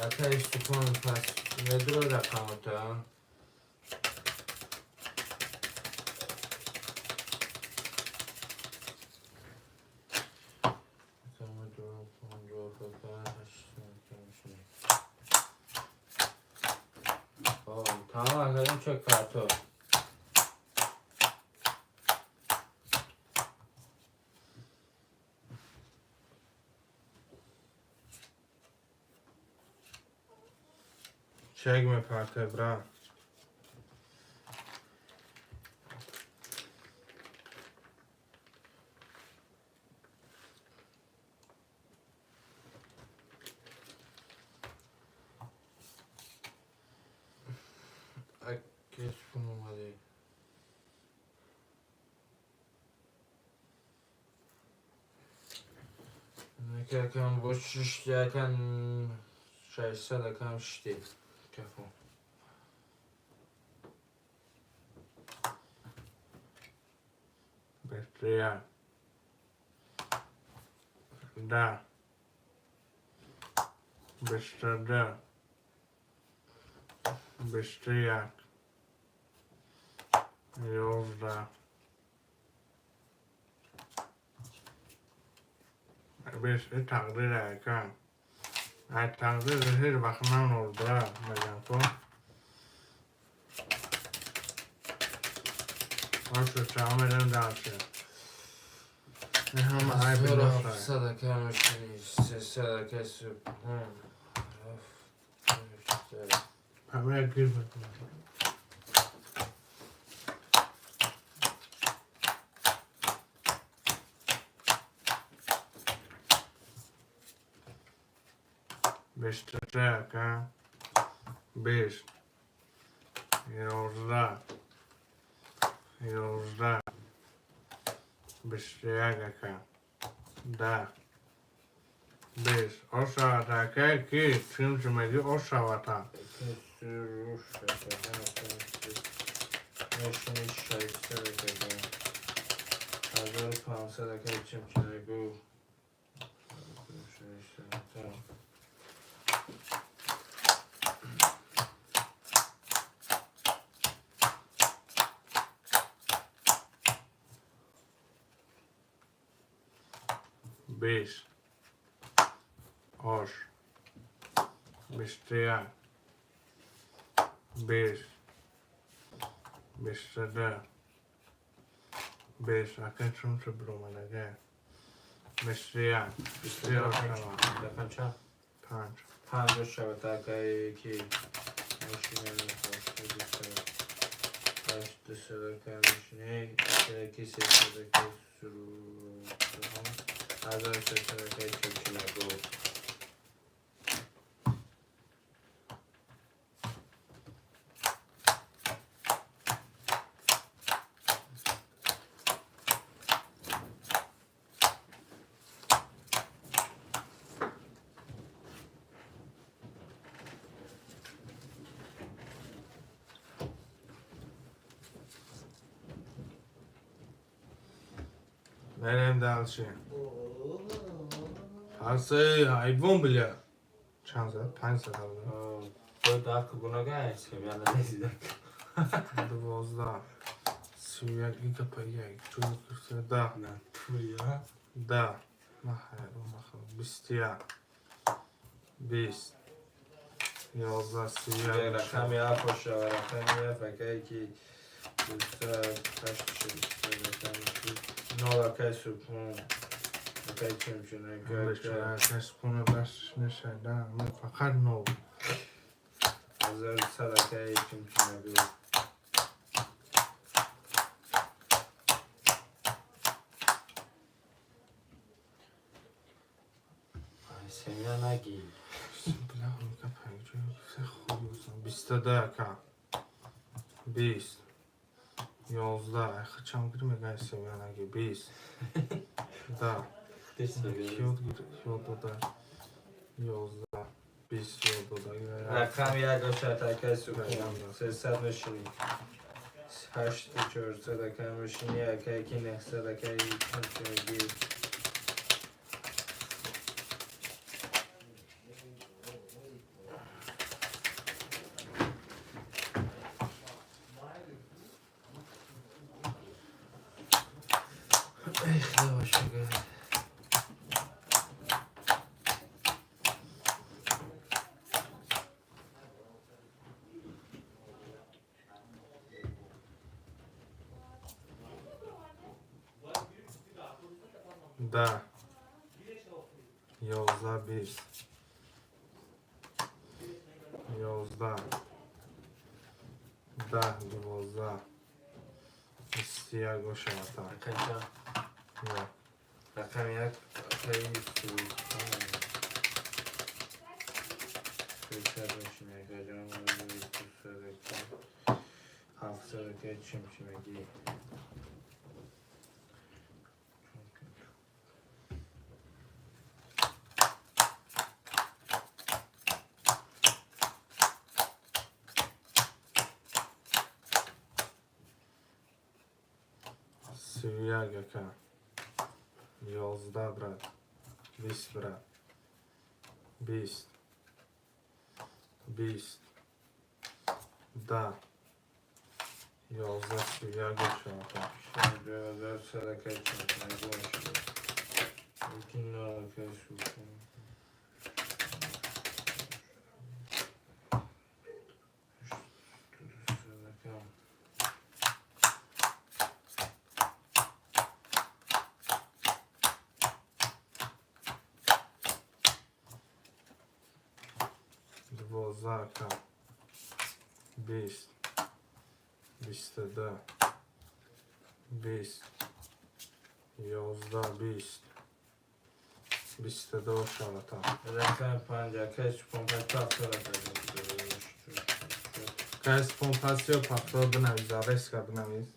Акаи Супон, пас медуро рақамота. Тамом, акаҷон, чо карто. Чек мепарте, брат. Акаи Супон омадӣ. Акам бо шишти, акам, 600, акам, шишти кафо. 21. Да. 22. 21, 11, 20, тақдир ака. Ай тақдир ҳеҷ вақт нанор, брат, мегам ко. Бошо, чао, мерем дальше. Ин ҳама айби ношай. 1700 ака мешини, 300 ака субҳон. Ҳафт, Ҳамая гир мекунам. 23, ака. 20. 11. 11. 21, ака. 10. 20. Ошавад, ака, ки чим чи мегӣ, ошавата. Суруш ака, мешини, 600 ака. 1500 ака, чим чи мегӯ. 600. 20. Ош. 21. 20. 22. 20. Ака, чун чи биромадага? 21. 23 ошава. Рақам чанд? 5. Панҷ шавад, акаи ки мошина 8, 200 ака мешини, яки 300 ака суруҳон, 1300 ака чилчилагу. Мерем дальше. Ҳасе ҳайвон, бля. Чанд зад? 5 зад. Бояд даҳ гунага айсем, я надида. 12. 31, гигапа як. Чӯ, 10. Натурия. 10. На ҳайрон махал. 21. 20. 11, 31. Рақами ҳафт ошава, рақами ҳафт акае ки 200, 8, рақами 0 акаи субҳон акаи чимчинака. Касбона баш нешайда. Ман фақат нол. 1100 акаи чимчинагу. Семья наги. Бля, гапа, 22, ака. 20. 11. Хачам гир мегай семья наги. 20. 10. Ёд гир, ёд дода. 11. 20 ёд дода. Рақами як ошад, акаи субҳон, 300 мешинӣ, ҳашти 400 ака мешинӣ, акаи ки 900 акаи чимчинаги. Эй, худо бошага. 10. 11, 20. 11. 10, 12. 21 ошавата. Рақами чанд? Як. Рақами як акаи султон. 300 мешинӣ, акаҷон, 200 ака, 700 ака чимчимагӣ. 31, ака. 11, брат. 20, брат. 20. 20. 10, 11, 31 мешавад. 2100, акай, чунчунагӣ мешавад. Мумкин на, акай Субҳон. 200, ака. 12, ака, 20, 22, 20, 11, 20, 22 шавад. Рақами 5, акай Субҳон, пахтор, акай. Кай Субҳон, пас ё пахтор бинавиз, резко бинавиз.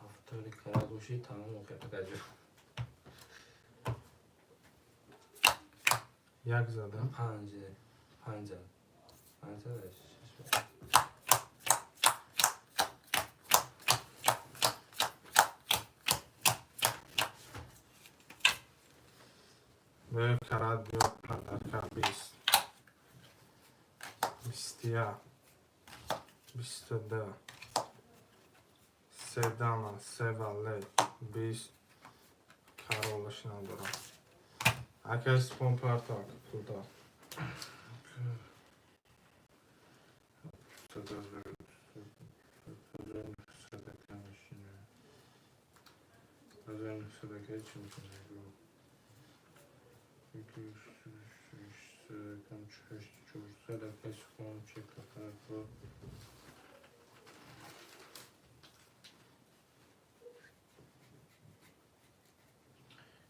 Ҳафтори карагӯшӣ тамом, акаҷон. Як зада. Панҷ, панҷа, панҷа, шаш. Б карат биё ака, 20, 21, 22, се дама, се валет, 20, каролаш надорам. Акай Субҳон, парто, ака, пулдор. 1900, ака, мошина. 1900, ака, чунчунагӣ. Рақам ҳашт, 400, акай Субҳон, чека парто.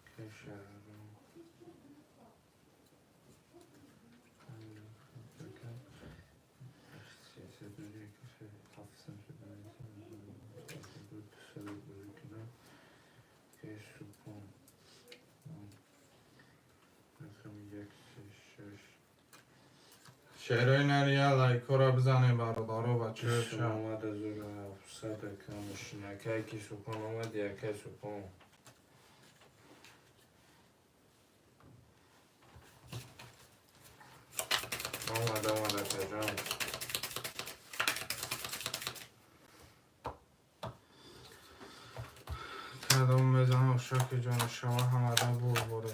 Акай Шаҳром. Ака. 301, 700, 200. Акай Субҳон. Рақами 1, 3, 6. Шерои нария лайкора бизанем, бародаро, бачаҳо. Субҳон омад, 1700, ака, мошина. Акай ки Субҳон омади, акай Субҳон. Омад, омад, акаҷон. Кадом мезанам, шаки ҷони шава, ҳамада бурборе.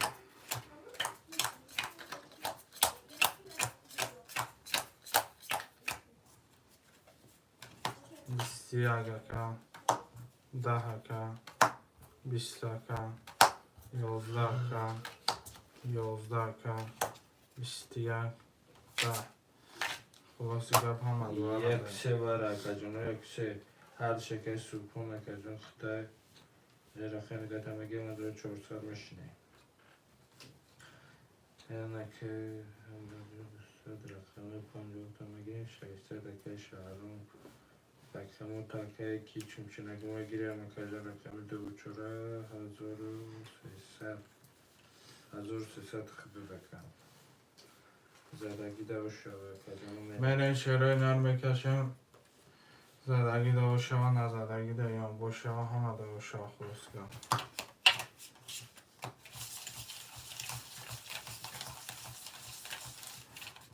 21, ака, 10, ака, 20, ака, 11, ака, 11, ака, 21, 10. Хулоси гап, ҳама. Як, се бар, акаҷон, як, се. Ҳар шакай Субҳон, акаҷон, хитай. Рақами гатамаги 1400 мешинем. Янаки рақами 50 тамаги 600, акай Шаҳром. Рақаму такае ки чунчунагӣ мегирем, акаҷон, рақами дувучора 1300, 1300 худуд, ака. Задагӣ давошава, акаҷон. Мерем, шерои нар мекашем. Задагӣ давошава, назадагӣ даём бошава, ҳама давошава, хулоси гап.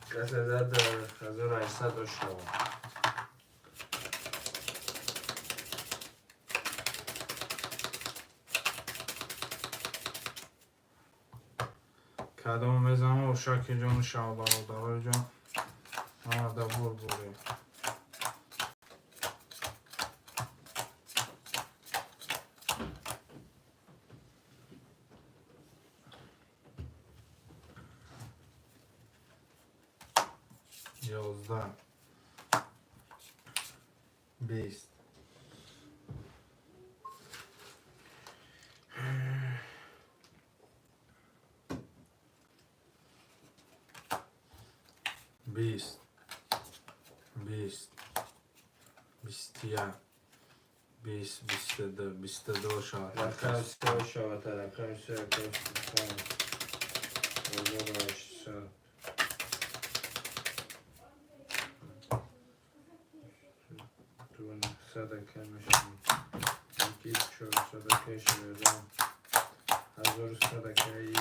Касе зад 1800 дошава. Кадом мезанам, ошаки ҷони шава, бародарои ҷон, ҳамада бурбуре. 11, 20. 20, 20, 21, 20, 22, 22 шавад. Рақами се шавад, рақами се, акай Субҳон. 1800. 2900, ака, мешавад. Ки 400 акаи Шаҳром. 1100 акаи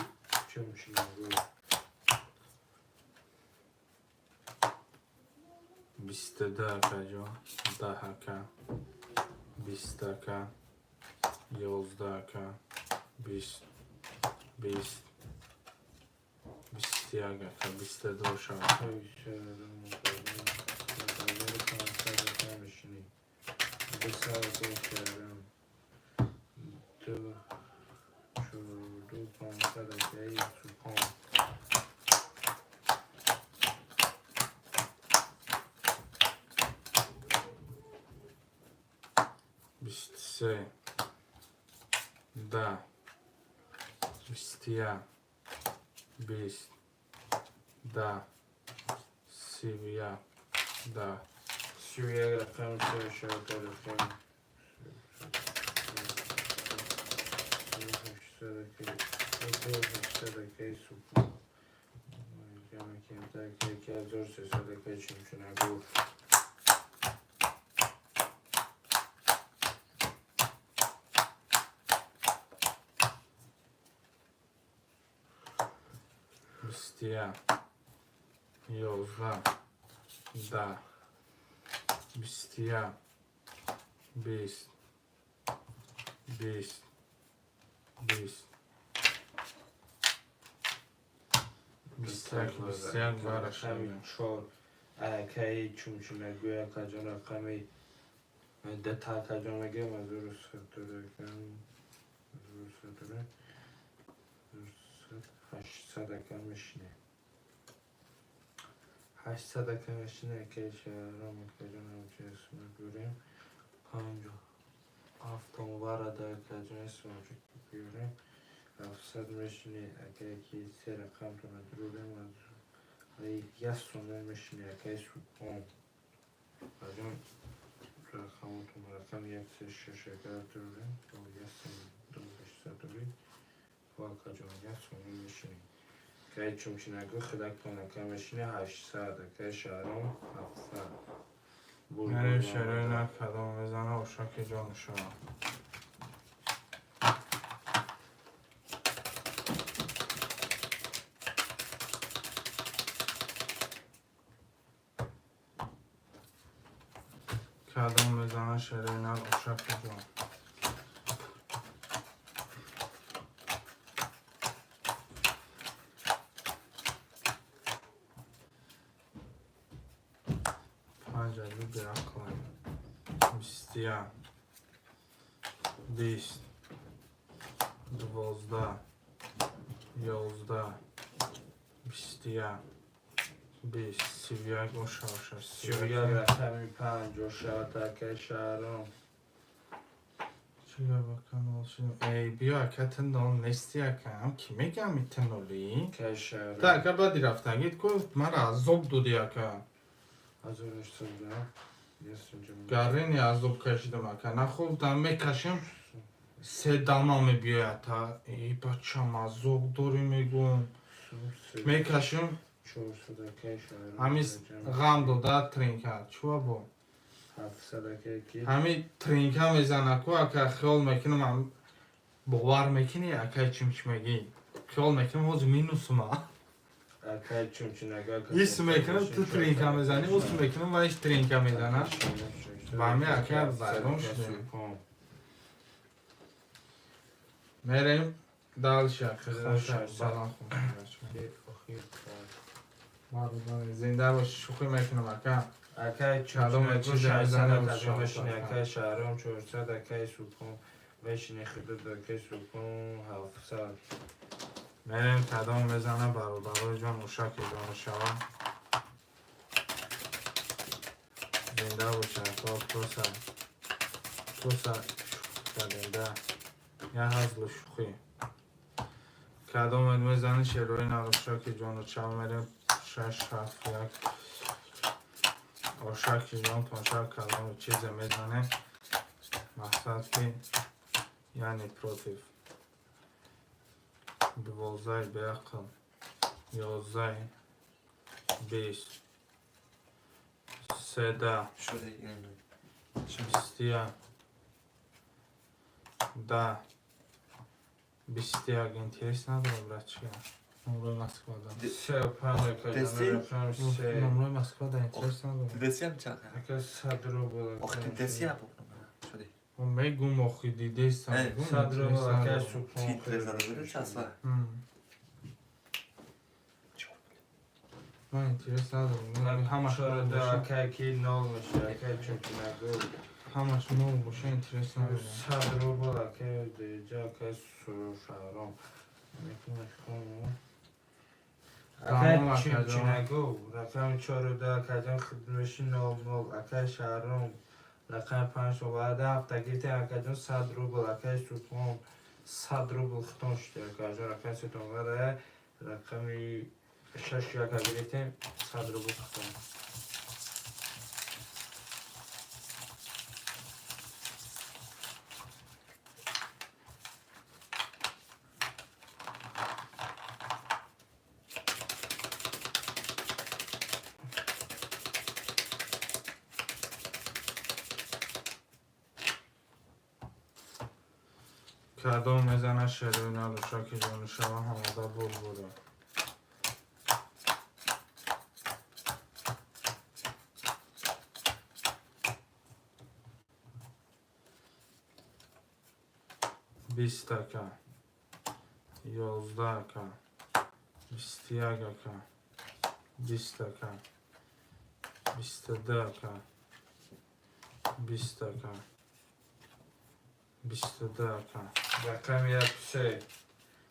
Чумчинагу. 22 акаҷон, 10 ака, 20 ака, 11 ака, 20, 20, 21 ака, 22 шава. Акаи Шаҳром, 1500 ака мешинӣ. 200 акаи Шаҳром. Ду чорду 500 акаи Субҳон. 23, 10, 21, 20, 10, 31, 10. 31 рақами се шавад рақами 800 акаи Субҳон. 1300 акаи Чумчунагу. 21, 11, 10, 21, 20, 20, 20, 21, 21 рақами барашава. чор акаи Чумчунагу, акаҷон, рақами дата акаҷон мегӯям, 1100 рақам, 1100, 800 ака мешинем. 800 ака мешинем, акаи Шаҳром, акаҷон, ҳамчун исма биёрем. 57 варада, акаҷон, исмачо биёрем. 700 мешинем, акаи ки се рақамтона дурем, аз як сомон мешинем, акаи Субҳон. Акаҷон, рақамотон рақами як се шаш ака дурем, як сомон ду ҳаштсад дорем. Акаҷон, як сомон мешинем. Акаи Чумчинагу худактон ака мешинем 800, акаи Шаҳром 700. Мерем шерои накардам мезана ошаки ҷону шава. Кадом мезана шерои нар ошаки ҷон. Панҷ аду беақлам. 21, 20, 12, 11, 21, 20, 31 оша оша, 31 рақами панҷ ошавад, акаи Шаҳром. Чӣ гап, ака, нол шидем? Эй, биё, ака, ту нол нести, ака. Ам кӣ мегам ту нолӣ? Акаи Шаҳром. Та ака, баъди рафтагит ку мара азоб додӣ, ака. 1800. Гарини азоб кашидам, ака. Нахобдам, мекашем, се дама мебиёяд та. Эй, бачам, азоб дорӣ, мегӯм. Мекашем, ҳамин ғам дода тринка. Чуа бо? Ҳамин тринка мезана ку, ака, хиёл мекунам, бовар мекунӣ, акай, чимчи мегӣ? Хиёл мекунам, ҳозир минусума. Ис мекунам, ту тринка мезанӣ, ус мекунам, ва иш тринка мезана. Ба ҳамин, ака, вайрон шудем. Мерем дальше, ака, хонша, баланд хонша. Зинда бош, шӯхӣ мекунам, ака. Акай Кадоме Чумчинагу чизе 600 мезанем, акаҷон шоҳ мешинӣ, ака. Акаи Шаҳром 400, акаи Субҳон мешинӣ, худод, акаи Субҳон 700. Мерем, кадом мезана, бародарои ҷон, ушаки ҷон шава. Зинда бош, ака, тоса. Тоса шӯхӣ кардем, я ҳазлу шӯхӣ. Кадомет мезани шерои нарушаки ҷону чав, мерем шаш ҳафт як ошаки ҷон тоншав, кадом чизе мезане, мақсад ки яъне против 12 беақл, 11, 20, 3, Шуде, 21. 10, 21 интерес надорам, братчика. Номрои Москвада. 3 5 акаҷон, рақами 3. Номрои Москвада интерес надорам. Дидесиам чақа? Ака 100 рубл. Охи дидесиам шуди. Мегум, охи дидесам. 100 рубл ака Субҳон. Чи интерес надорӣ часва? Ман интерес надорам. Ҳамаш ака ки нол меша, ака чунки нагу. Ҳамаш нол боша интерес надорам. 100 рубл ака деҷа ака Шаҳром. Ака чунки нагу, рақами 4 2 акаҷон хидмеши 0 0 ака Шаҳром. Рақами 5 ваъда ҳафта гирифтем акаҷон 100 рубл акаи Субҳон 100 рубл хитон шуд акаҷон рақами сетонвара рақами 6 яка гирифтем 100 рубл хитон. Кадом мезана шерои надоша ки ҷонишава ҳамада бур буда. Бист ака, 11 ака, 21 ака, 20 ака, 22 ака, 20 ака, 22 ака. Рақами 1 3.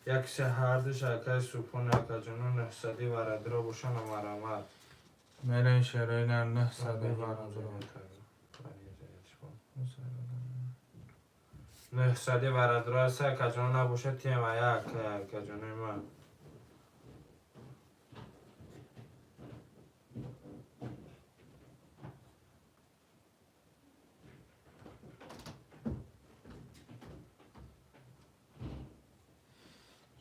1 3 ҳардуш акаи Субҳон акаҷоно 900 варадро бошанд марамат. Мерен шерои нар 900 варадро. 900 варадро аст акаҷоно набошад тема як акаҷонои ман.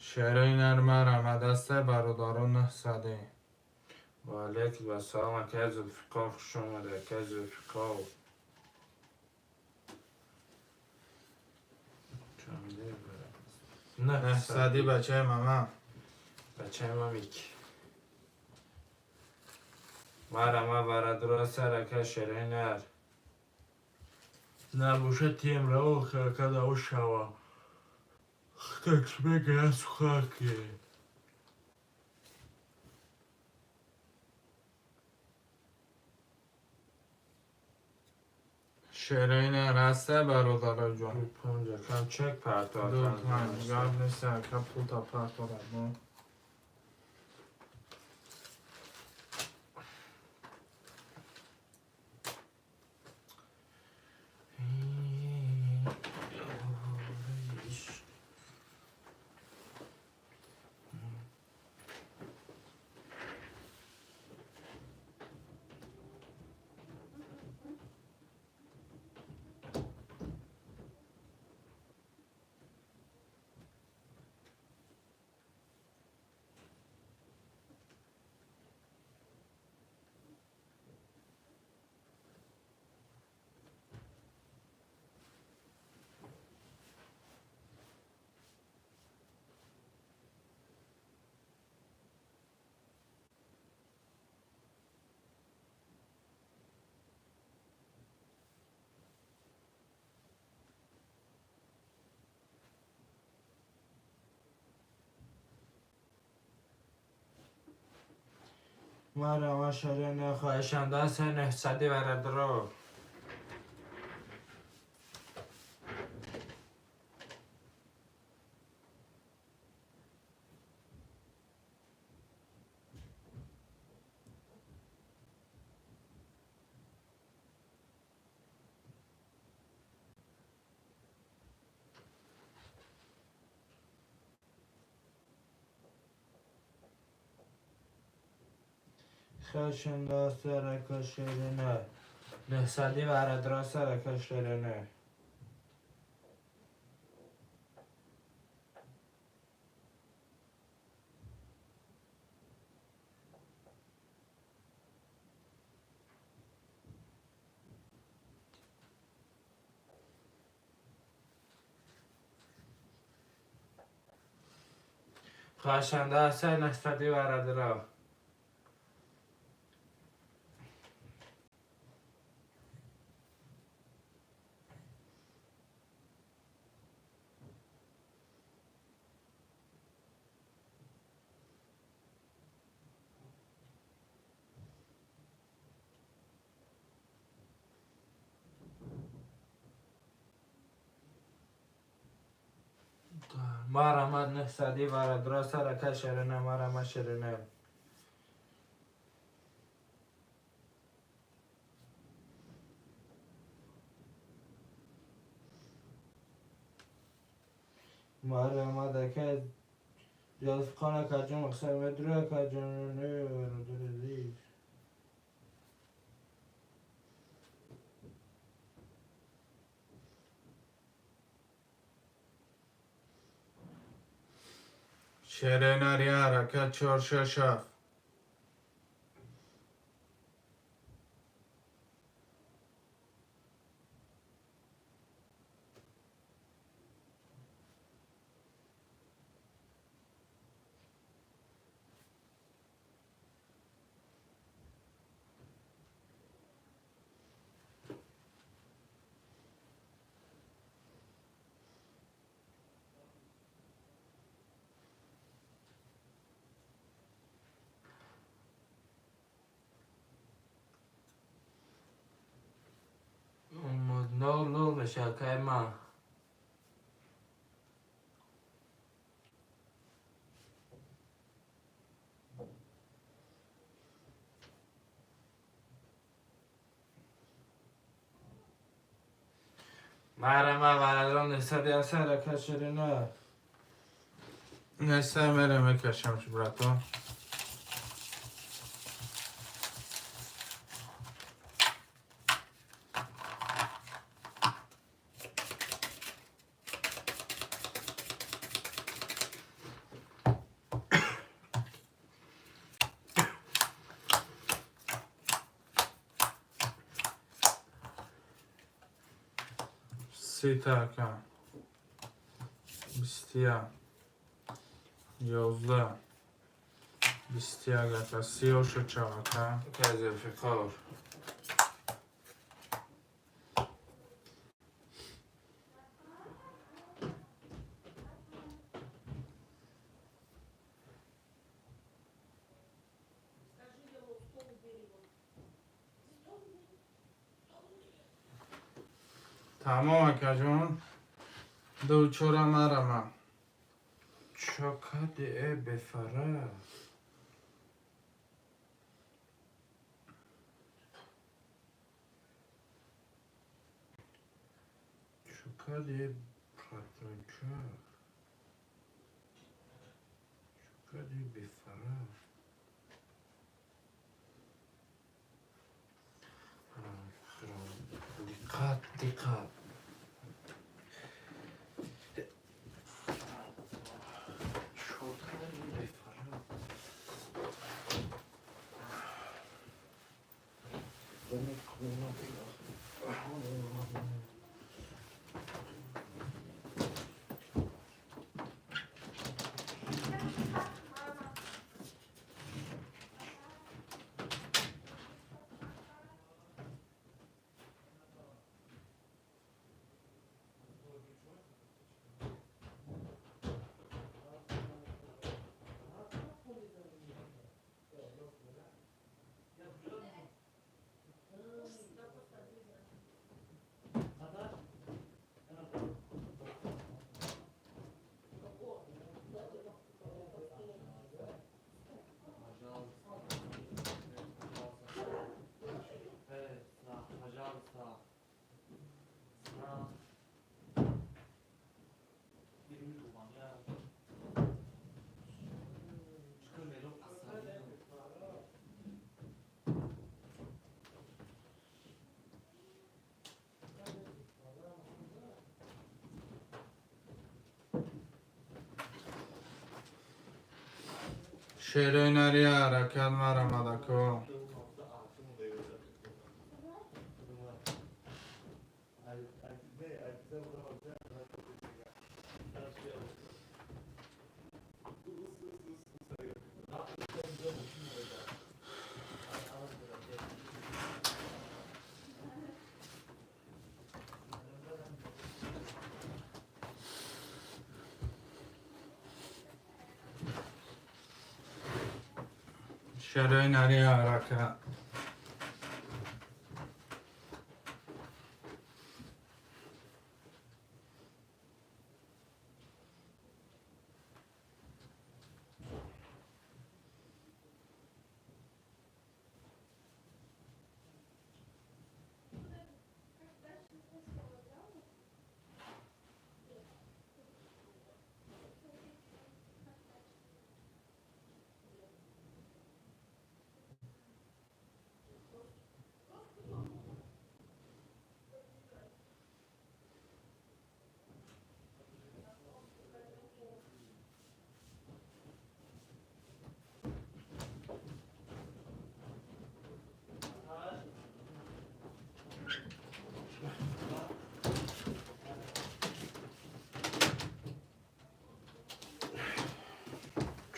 Шерои нар марамад аст бародаро 900. Ва алайкум ассалом акаи Зулфиқор, хуш омадед акаи Зулфиқор. 900 бачаи мама. Бачаи мамик. Марама варадро аст ака шерои нар. Набошад темра ака ошава. Так мега сухаки. Шерои нар аст бародаро ҷон. 5 акам чек парто 2 акам. 5 гап нест ака пулта парторад. Марама шерои хоҳишанда аст 900 варадро. Хашанда сарака шерина. 900 варадро сарака шерина. Хашанда ҳастай нисбати барадро. Марамад нисбати барадро сарака ширина, марама ширина. Марамад ака ҷозибхон акаҷон, мақсад медури акаҷон, не бародари азиз. Шеренари ҳаракат чор шаш ҳафт. Нол нол меша акай ма. Марама барадрон нисбати ҳастай ака ширина. Нестай мерем мекашамш, брато. Сита ака. Бисту як. 11. 21 ака. Сиёшу чав ака. Акай Зулфиқор. Тамом акаҷон. Ду чора марама. Чо кади э бефара? Чо кади э братонча? Чо кади бефара? Диққат, диққат. Чо кади бефара? Шерои нари ҳаракат марамад ако. Шерои нари ҳарака.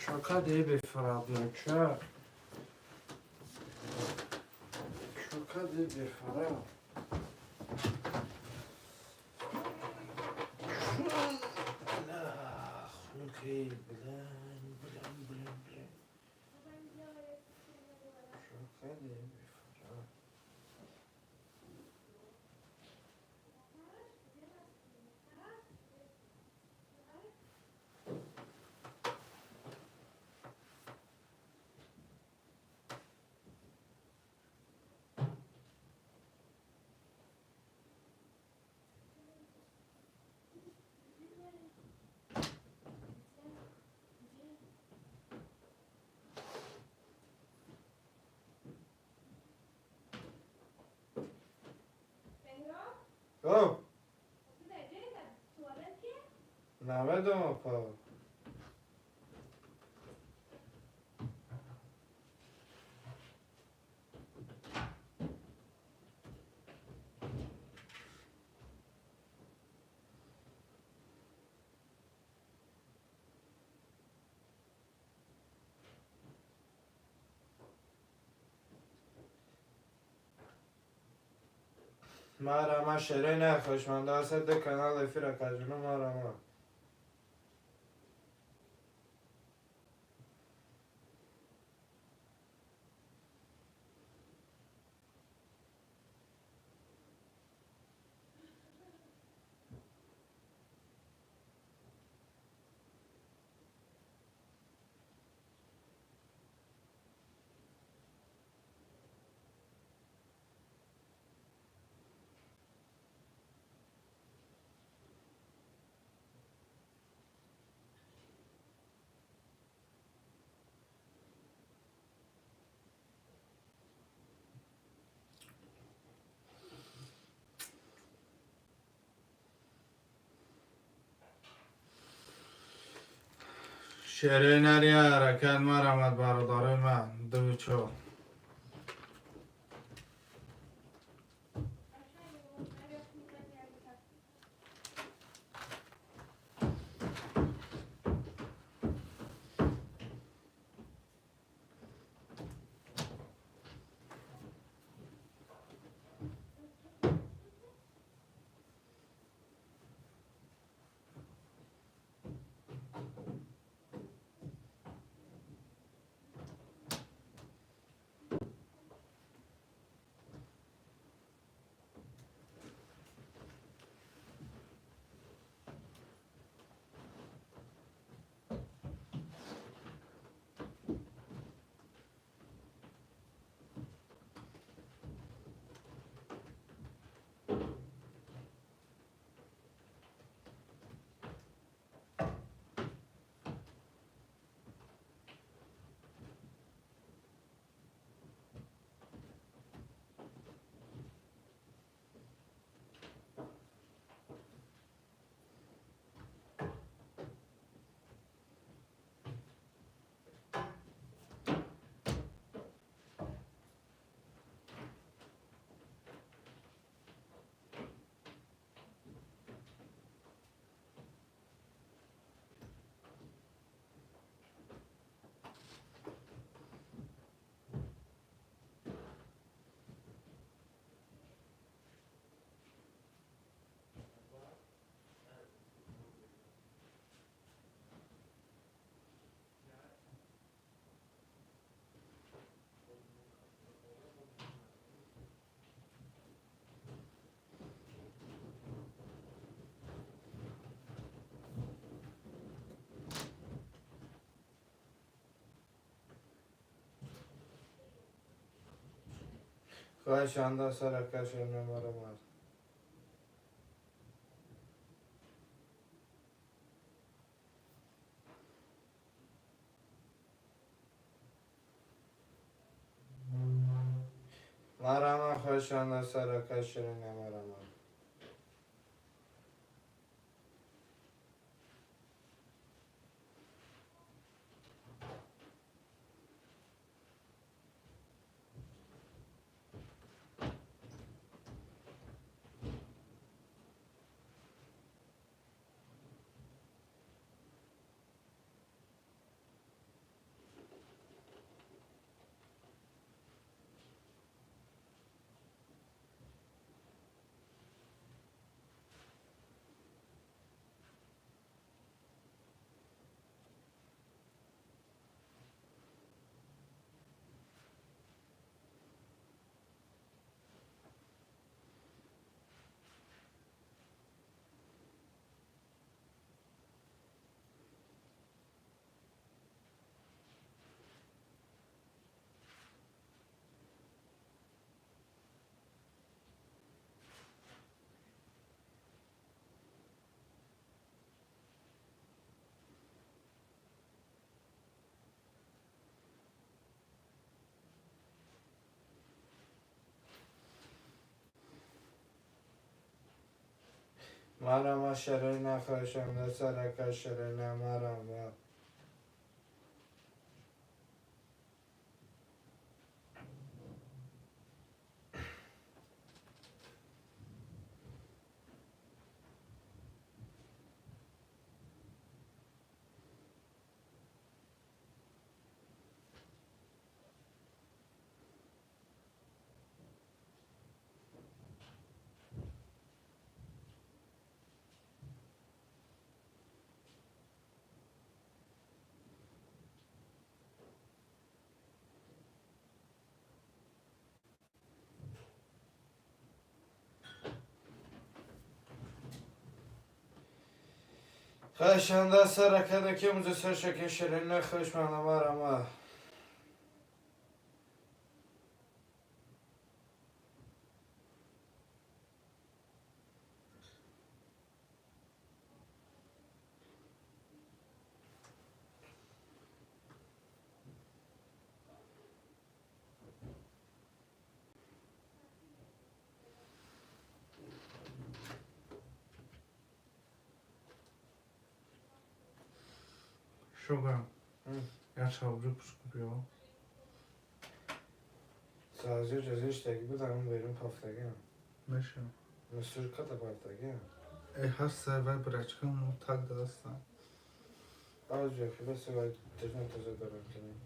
Чока бефарабна, ча? Чока бефараб. Хунки, блин, блин, блин, блин. Чока бефараб. О! Намедонам, па. Марама шерои нахошманда асад канал эфир акаҷуно марама. Шерои нари ҳаракат марамад бародарои ман ду чор. Хоҳишанда сарака шерина марамад. Марама хоҳишанда сарака шерина марамад. Марама шерина хоҳишанда сарака шерина марама. Хоҳишанда саракада ки муҷассар шаки ширина хоҳишманда марама. Шуга, я чавжи пускупио. Сазир ҷазиштаги будам берун пафтагиам. Меша. Мисур ката пафтагиам. Эй, ҳаст сай вай брачка му так даста. Баъзе хиба севай тежна таза дорам кунем.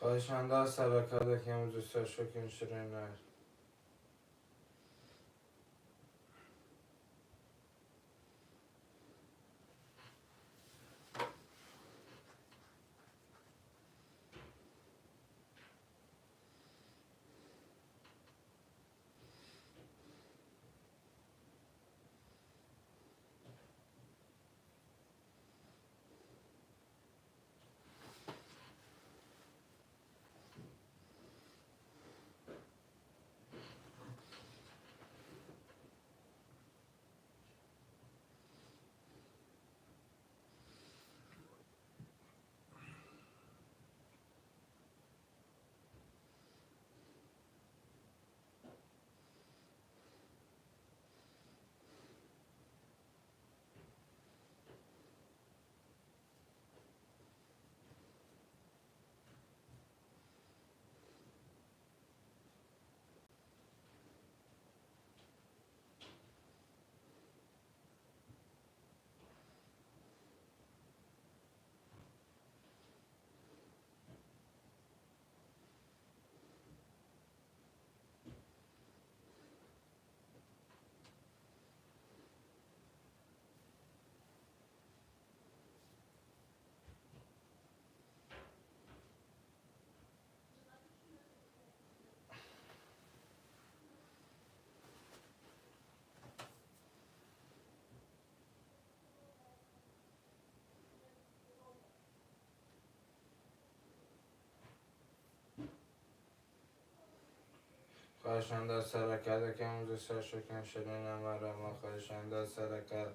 خواهشنده از سرکده که امروز شکن شیرین خواهشنده از سرکده که امروز شکن شیرین ما خواهشنده از سرکده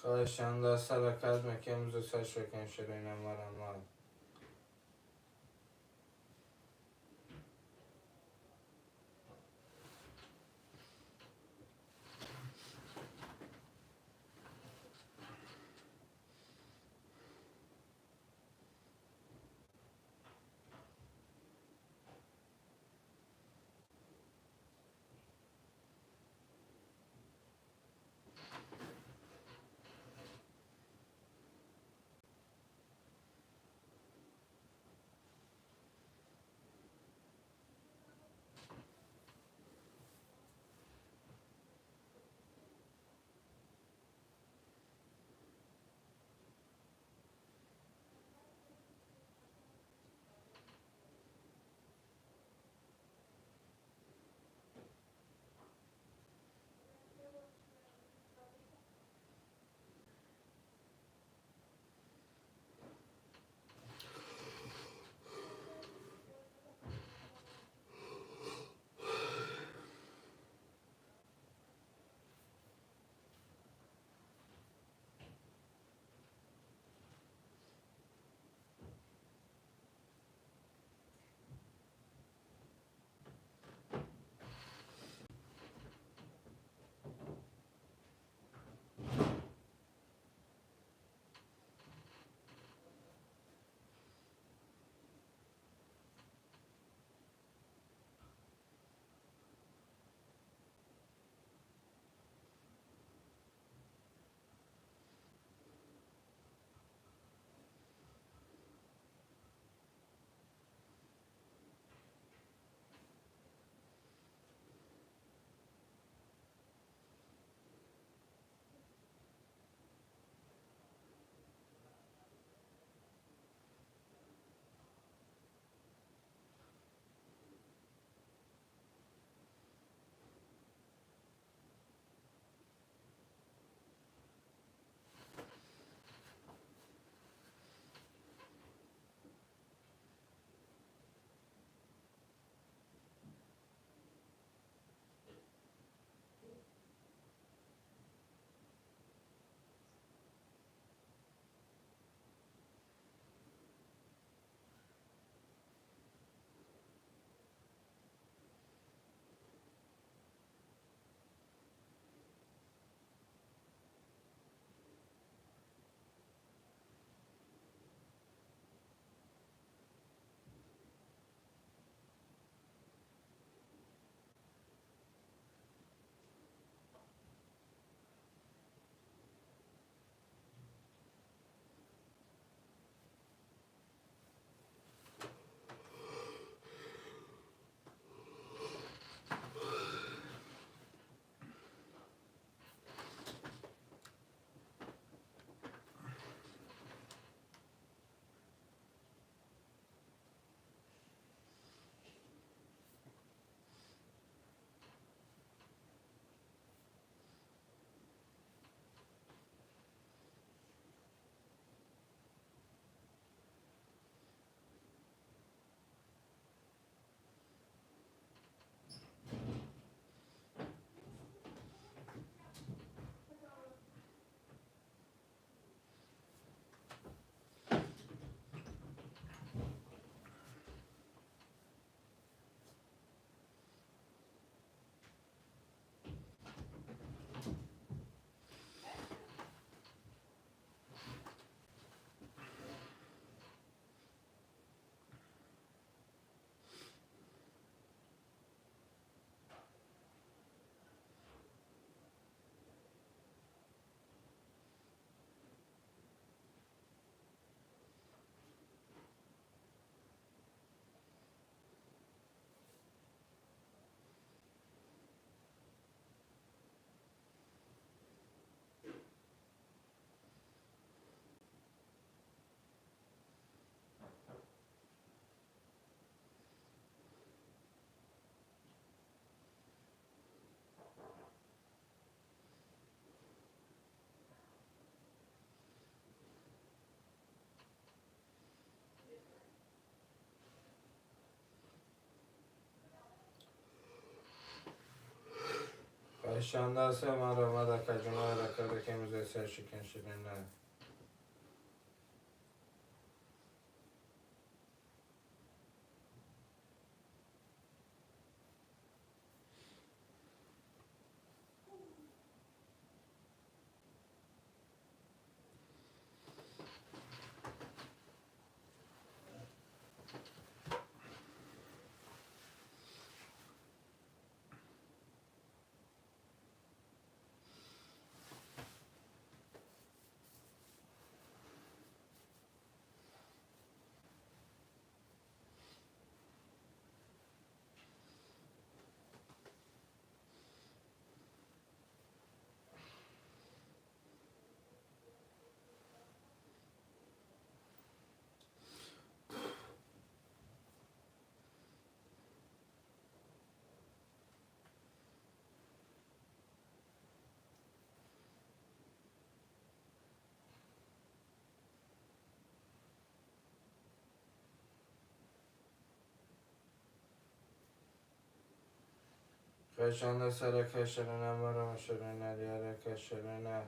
خواهشنده از سرکت که امروز شکن شیرین ما Хешанда се маромад акаҷуна ракада кемиза шикен ширина. Хешанда сарака ширина марама ширина диарака ширина.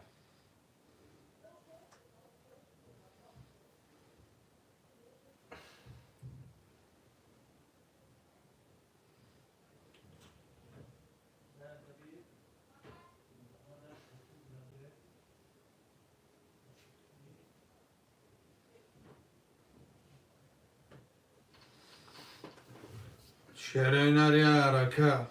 Ширина диарака.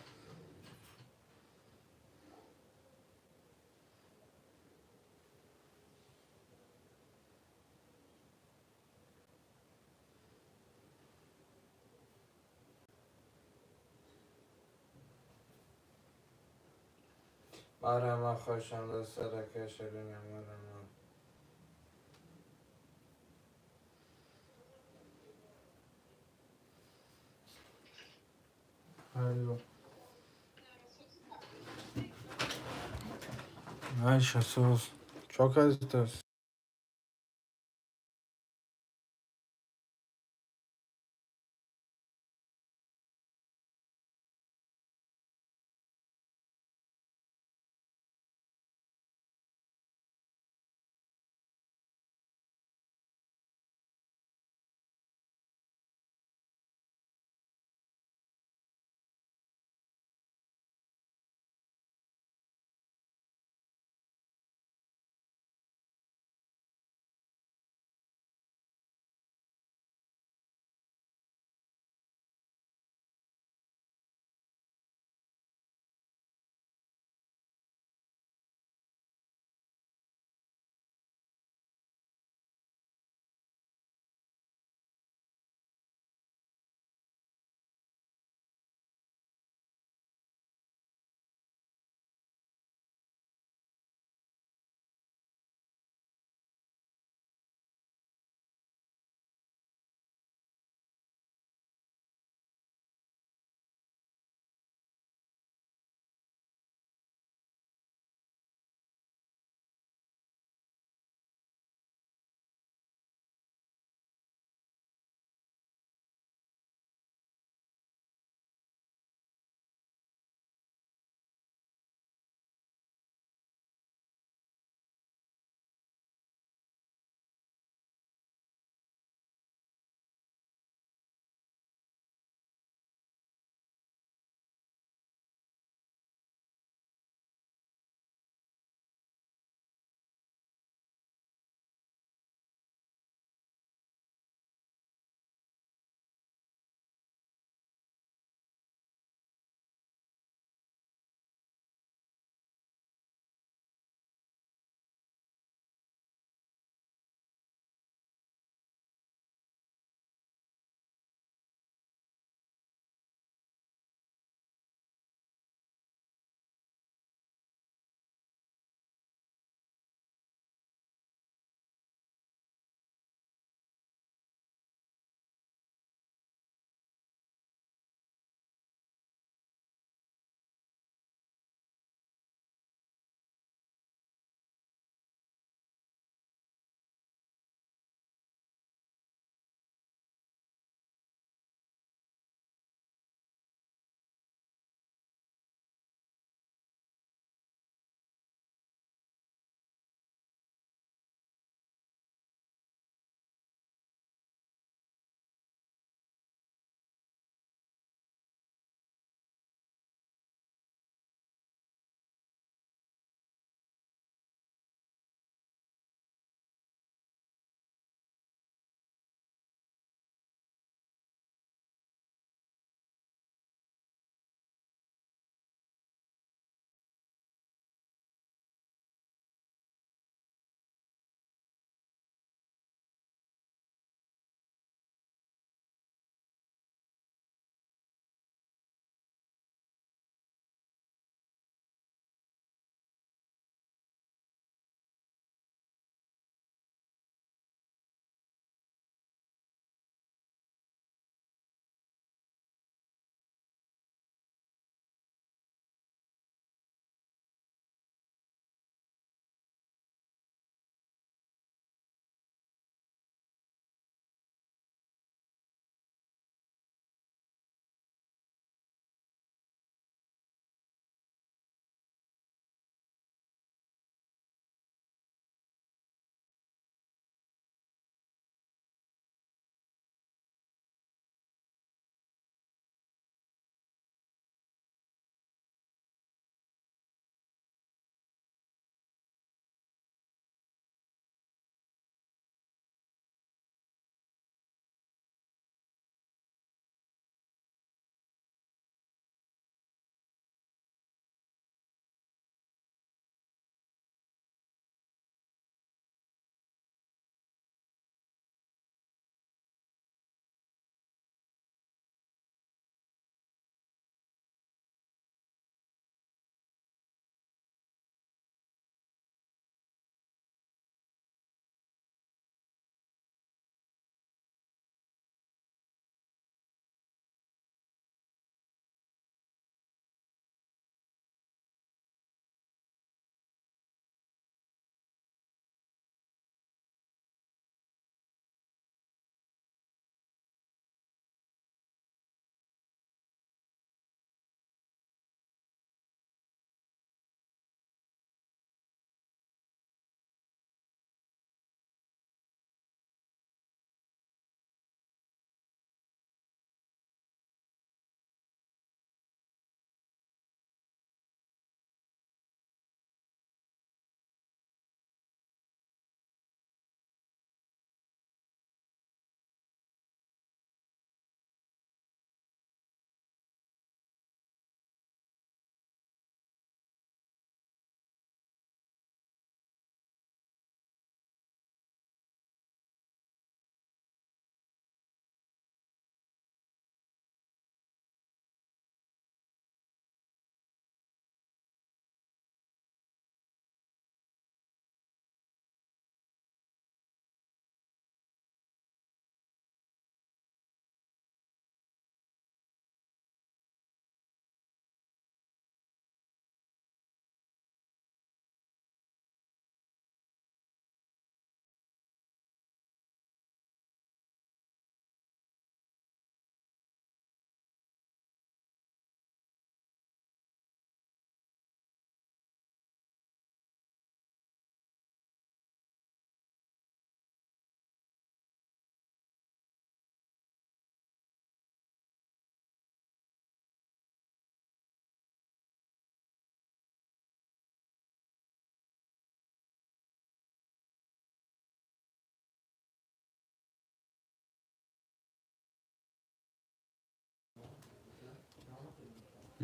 Марама хошанда сарака ширина марама. Алло. Ayşe sus. Çok acıtır.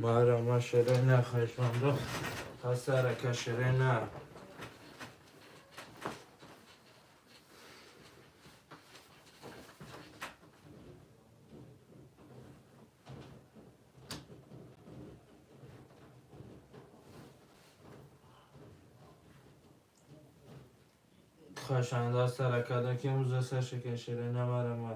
Марама шерена хоҳишмандо ҳастарака шерена. Хоҳишанда ҳастаракада ки имрӯз саршака шерена марама.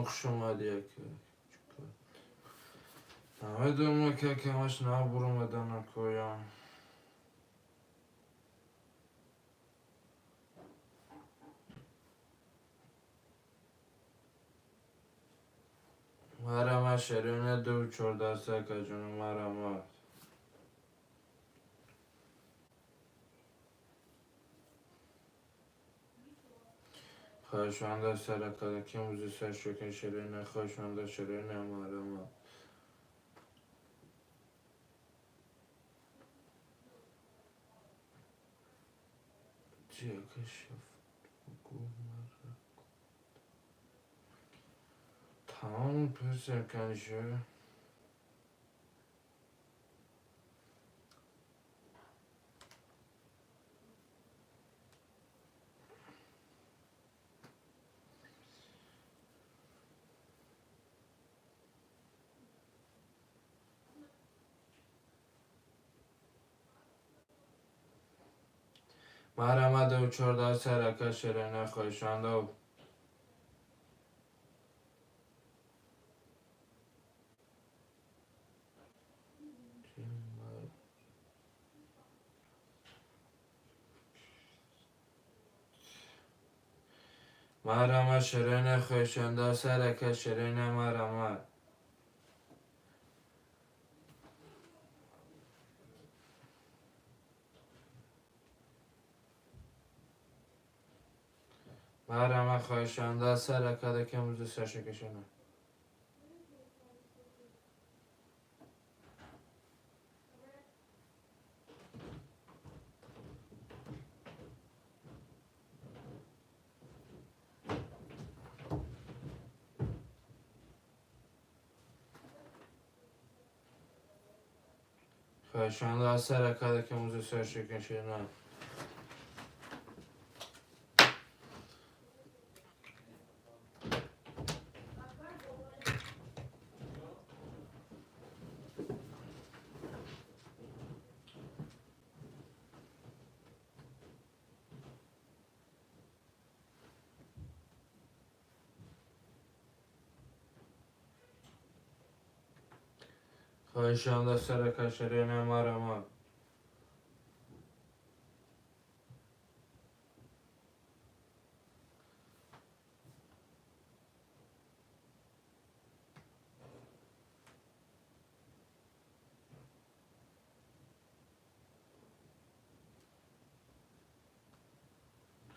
Хуш омадӣ ака. Намедонам ака, камаш набуромадан акоям. Марама шерина 2 14 акаҷону марама. Хоҳишманда саракада ки имрӯзи саршокин шерина хоҳишманда шерина марама. Чи ака шафт тамом пурсем каниша. Марама 2 14 сарака шерина хоҳишмандо. Марама шерина хоҳишанда сарака шерина марама. Марама хоҳишанда саракада ки имрӯзи саршакашона. Хоҳишанда саракада ки имрӯзи саршакашона. Хоҳишанда сарака шерина марама.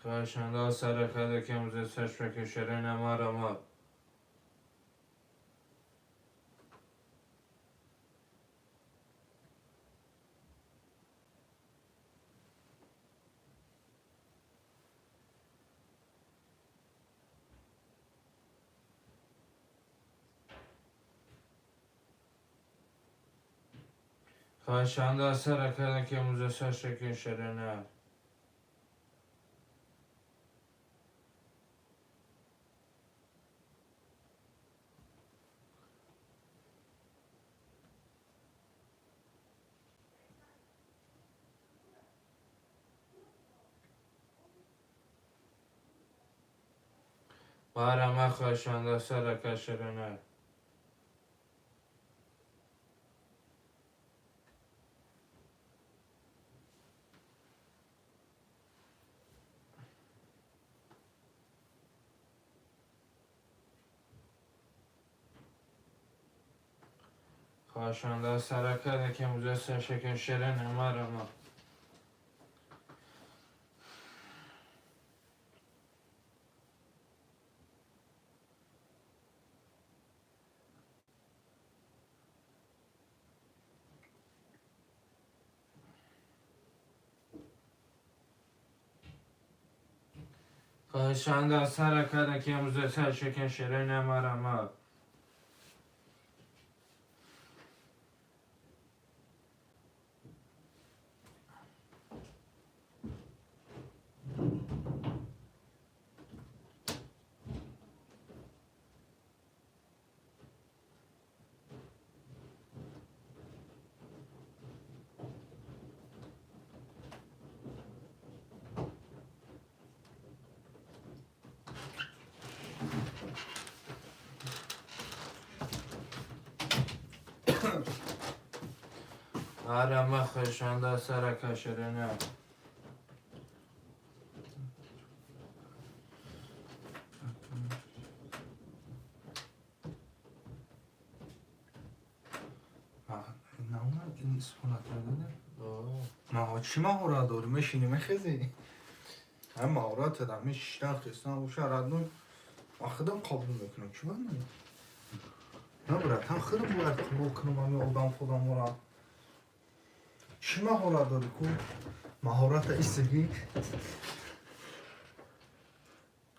Хоҳишанда саракада ки имрӯзи саршака шерина марама. Хоҳишанда саракада ки имрӯзи саршака шерина. Марама хоҳишанда сарака ширина. Хоҳишанда сарака ки муза шекин ширина марама. Хоҳишанда сарака ки муза шекин ширина марама. Марама хоҳишанда сарака ширина. Чӣ маҳорат дорӣ? Мешинӣ, мехезӣ? Ҳам маҳорат дам мешиштан хестан боша родной. Ман худам қабул мекунам. Чӣ бад? На, братан, худам бояд қабул кунам ҳамин одам худамора. Чӣ маҳорат дорӣ ку? Маҳората истигӣ?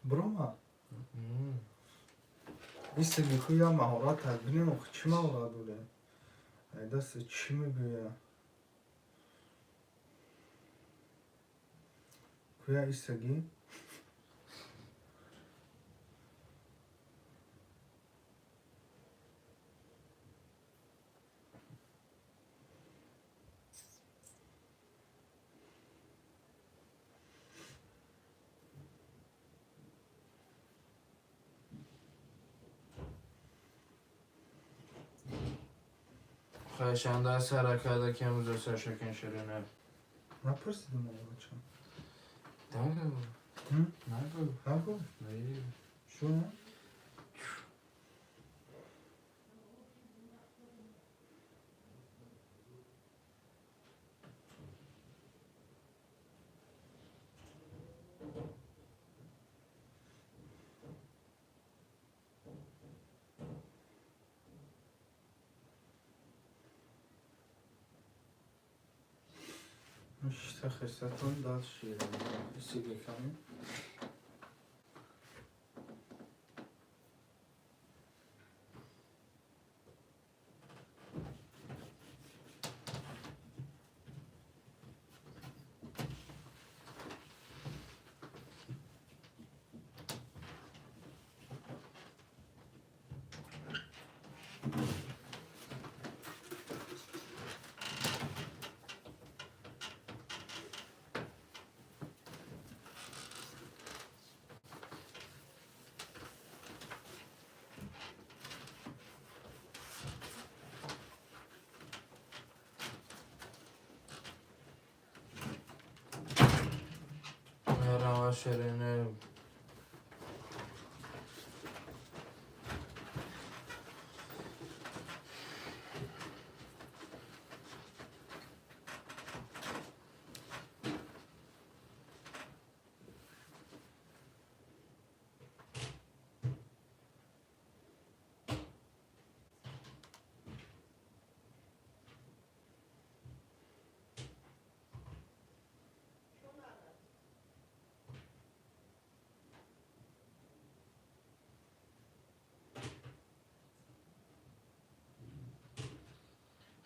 Брома. Истигӣ ку я маҳората бинем, чӣ маҳорат дорӣ? Ай даст чӣ мегӯя? Куя истагӣ? Хоҳишанда сарака ки муза шекин ширина. Напурсидим бача. Нагу. Нагу. Нагу? Шо? Шита хестатон даст ширин. Истиги ками. Марама ширина.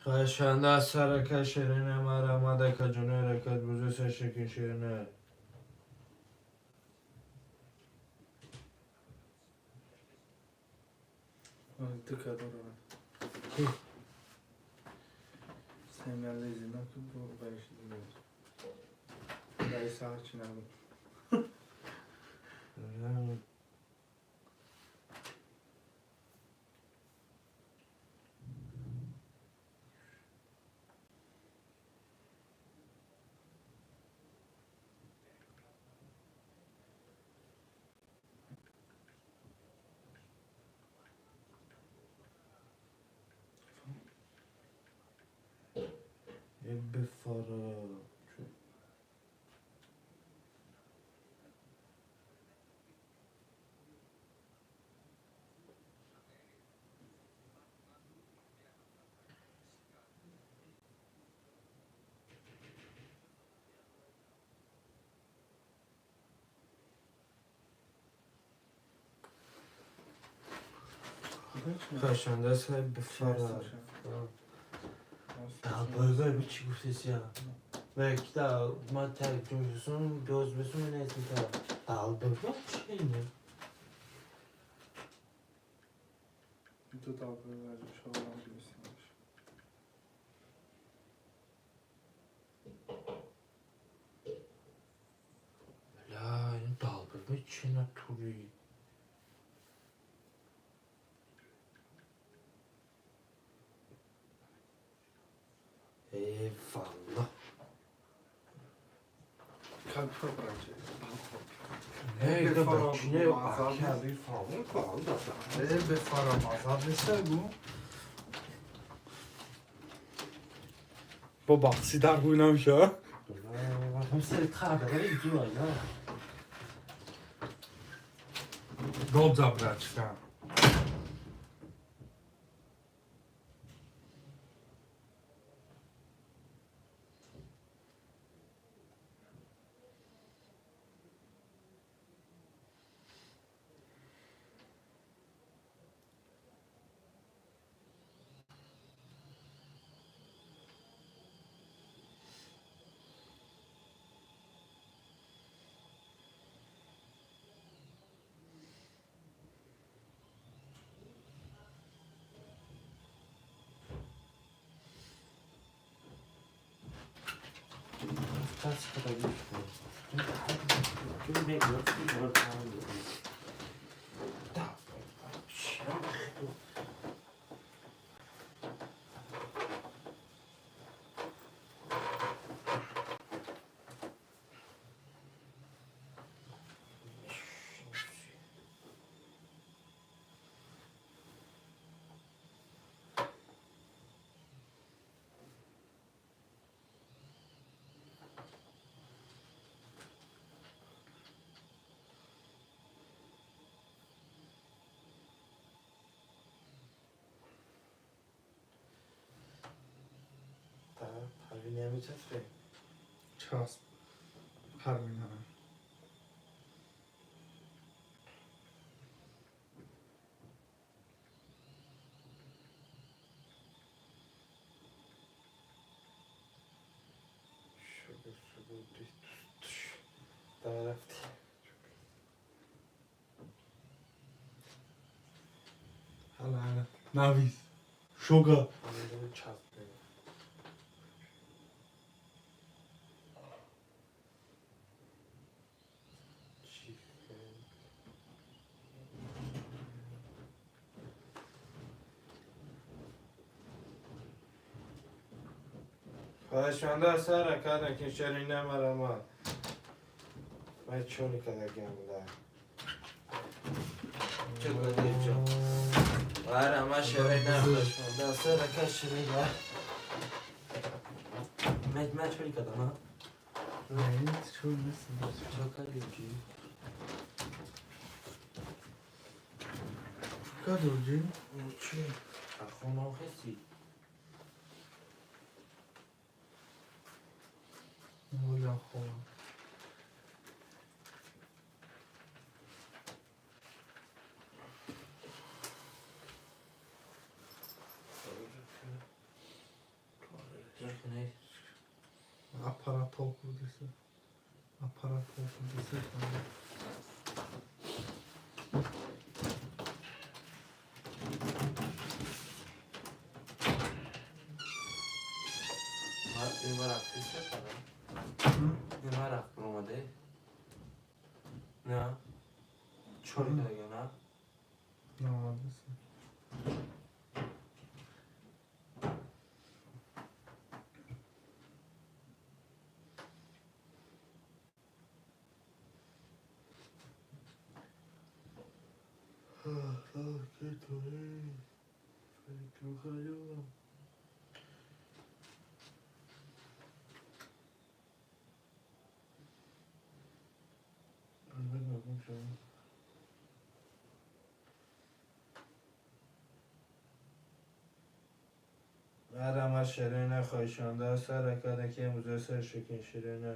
Хоҳишанда сарака ширина марама дака ҷунои ракат буза шекин ширина. Тика дорад. Семялези наку бо баиш дигар. Дай сар чӣ набуд. Бефара. Хашанда сай бефара. Далбойгай чӣ гуфтесия? Векта ма тарҷумсун боз бисун несита. Далбойгай чи не? Ду далбойгай шоғам бисинаш. Ла, ин далбойгай чи натури? Eyvallah. با بخصی در گوی نمیشه؟ Добза, брачка. Часп. Парвина. Ҳала, навис. Шога. Хоҳишманда сара кардам ки чаро намарама. Ман чони кардагам да. Чӣ гӯдӣ? Ара ма шере на хоҳишманда сара кашире да. Ман чони кардам, ҳа? Не, чун нест. Чо кардӣ? Кадоҷи? Чӣ? Ахона хеси. Моля хона. Аппарат толку десе. Аппарат толку десе. На. Чор кардага, на? Навадесе. Марама шерена хоҳишанда сар карда ки имрӯза сар шикин ширина.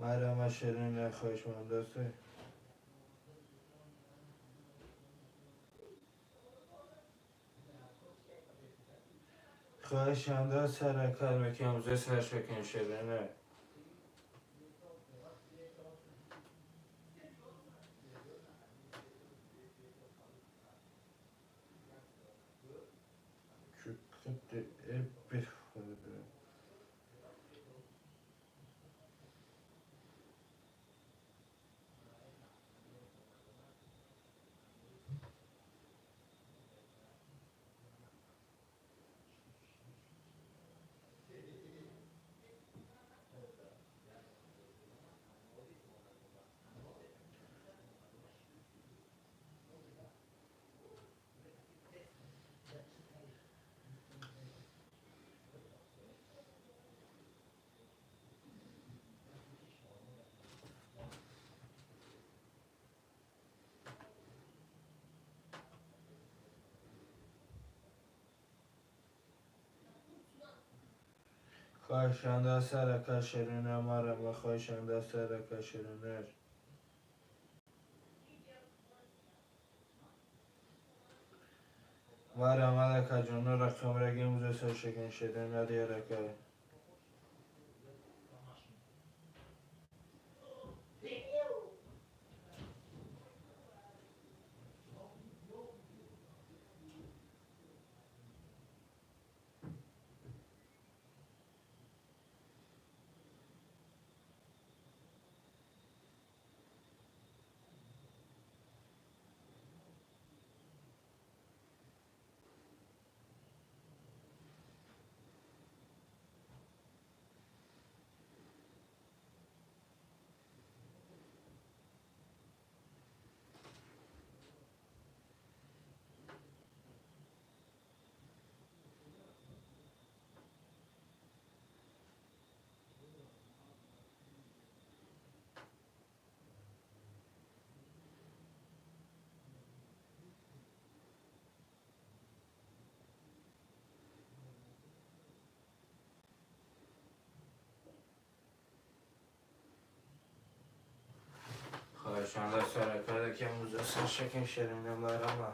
Марама ширина хоҳишманд аст. Хоҳишанда саракар мекунам зе сар шакин ширина. Хоҳишанда сарака ширина марама хоҳишанда сарака ширина. Марама лака ҷоно рақамраги имрӯза сар шакин ширина диарака. Хоҳишанда саракада ки имрӯза сар шакин ширина марама.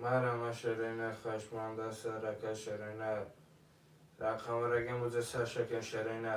Марама ширина хоҳишманда сарака ширина. Рақамраги имрӯза сар шакин ширина.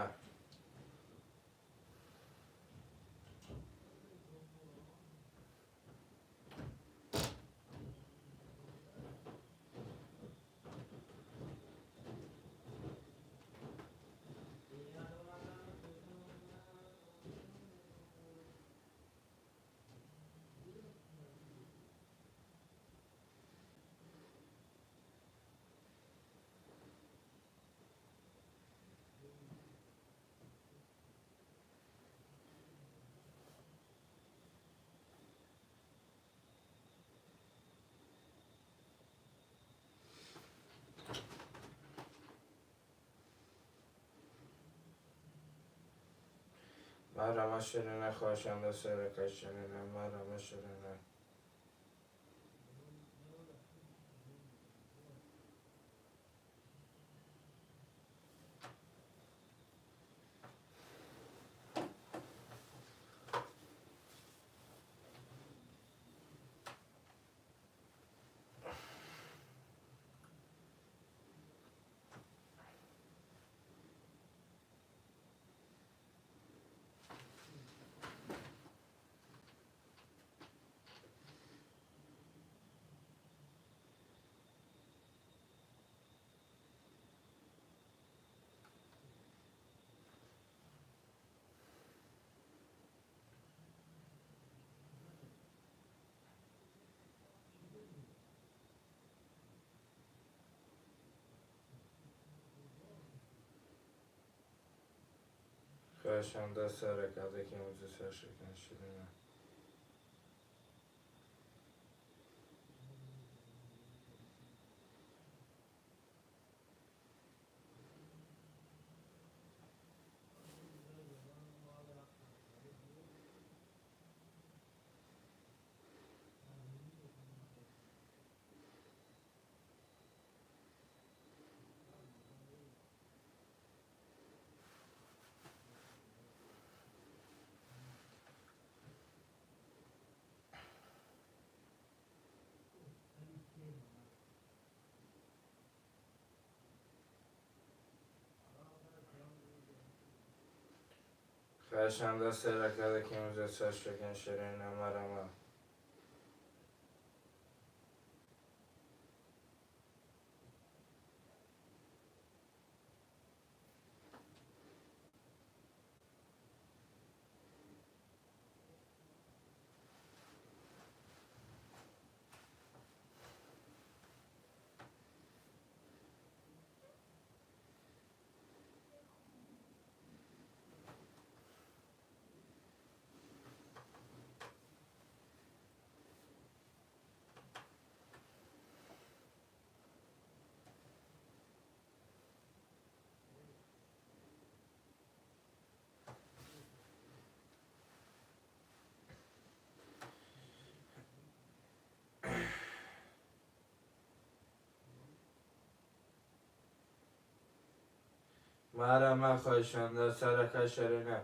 Марама ширина хоҳишанда сарака ширина марама ширина. Хоҳишанда саракада ки имрӯза саршакан ширина. Хоҳишанда саракада ки имрӯза саршакан ширина марама. Марама хоҳишанда сарака ширина.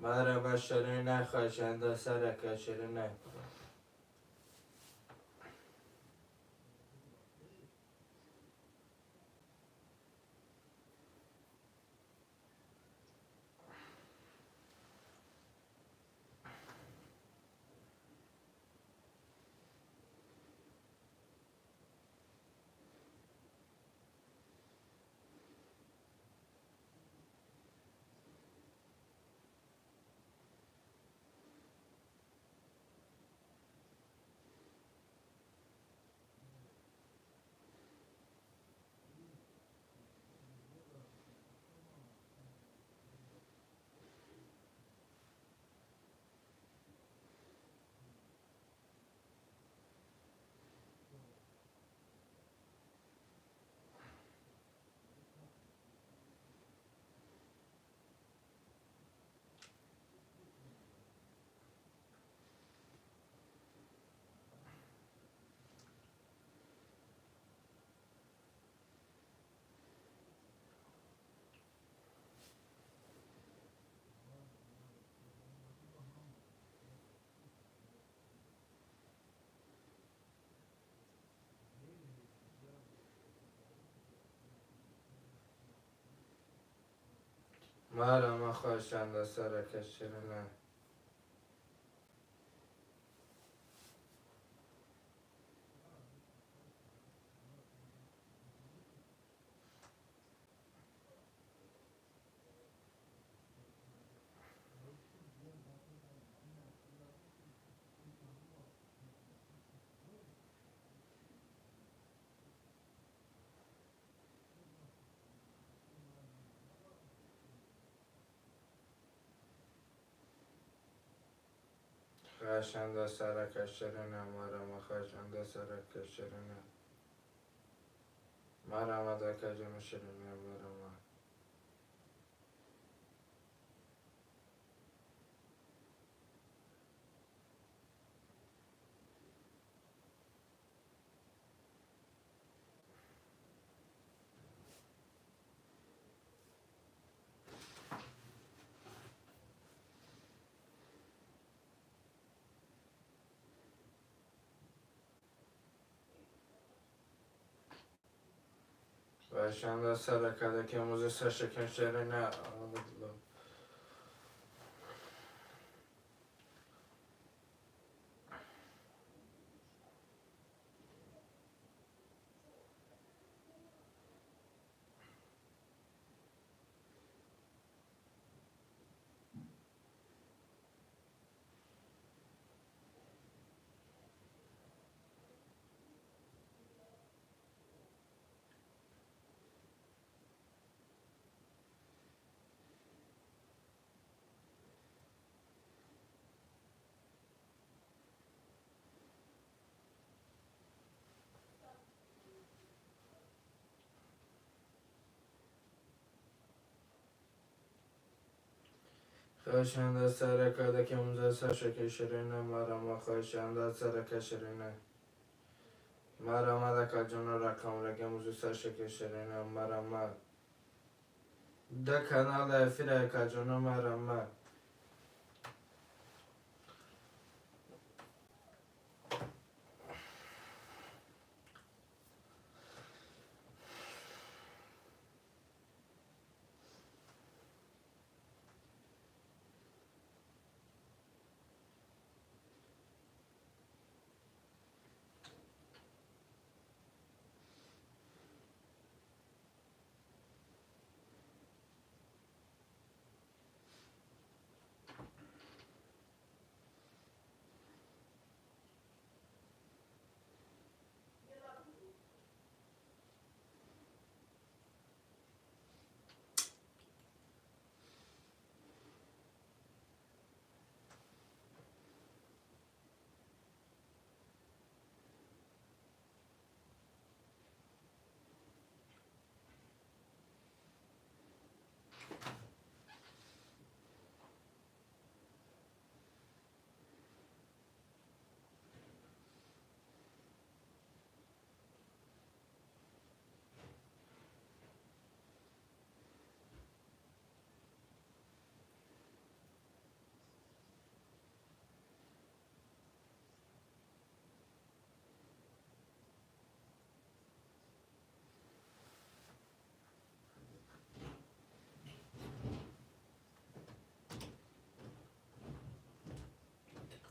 Марама ширина хоҳишанда сарака ширина. Марама хоҳишанда сарака ширина. Хашанда сарака ширина марама хашанда сарака ширина. Марама дакаҷону ширина марама. Хашанда сарака дакемузи сашакем ширина. Аллах. Хашанда сарака дакемуза сашаке ширина марама хашанда сарака ширина. Марама дакаҷоно рақам ракемузу сашаке ширина марама. Да канала эфира акаҷоно марама.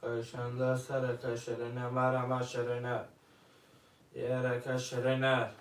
Хашанда сарака ширина марама ширина. Ярака ширина.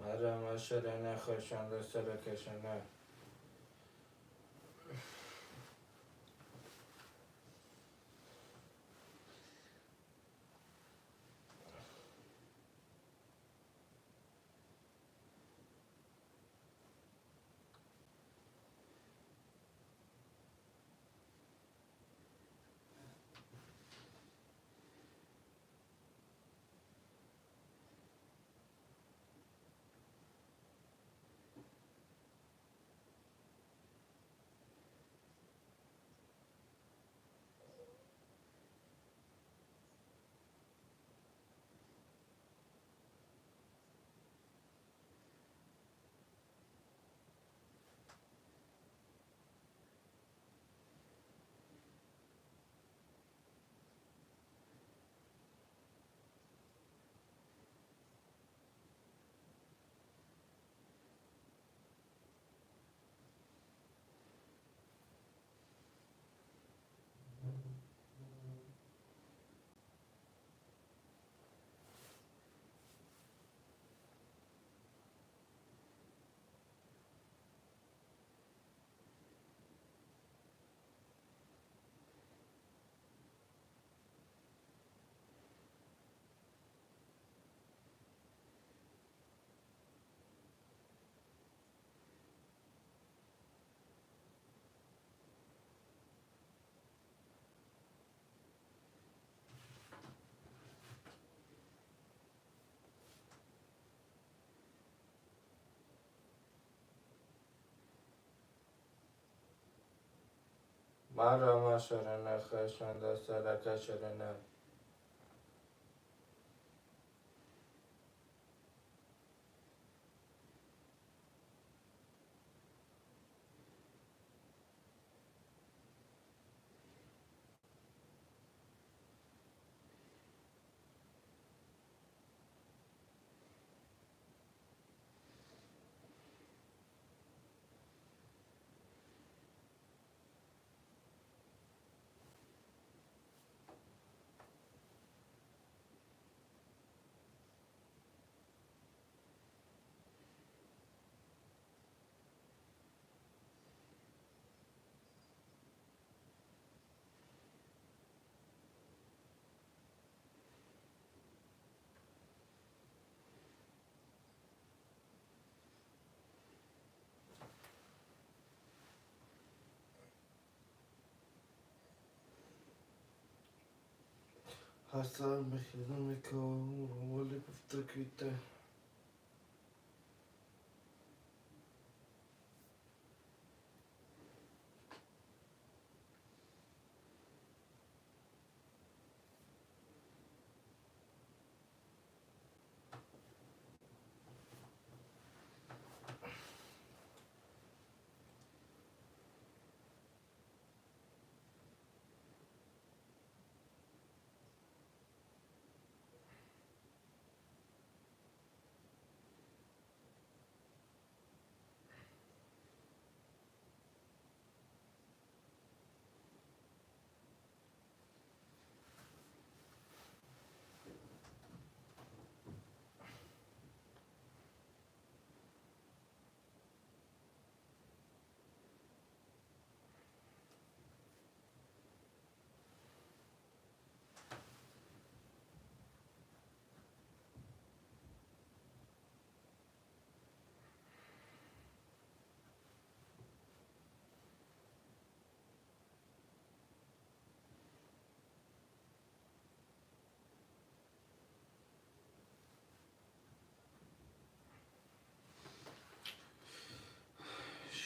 Марама шарана хашанда саракашана. Марама шарана хашанда саракашарана. Ҳар мехезам, мекавам, румоли гуфта кӯта.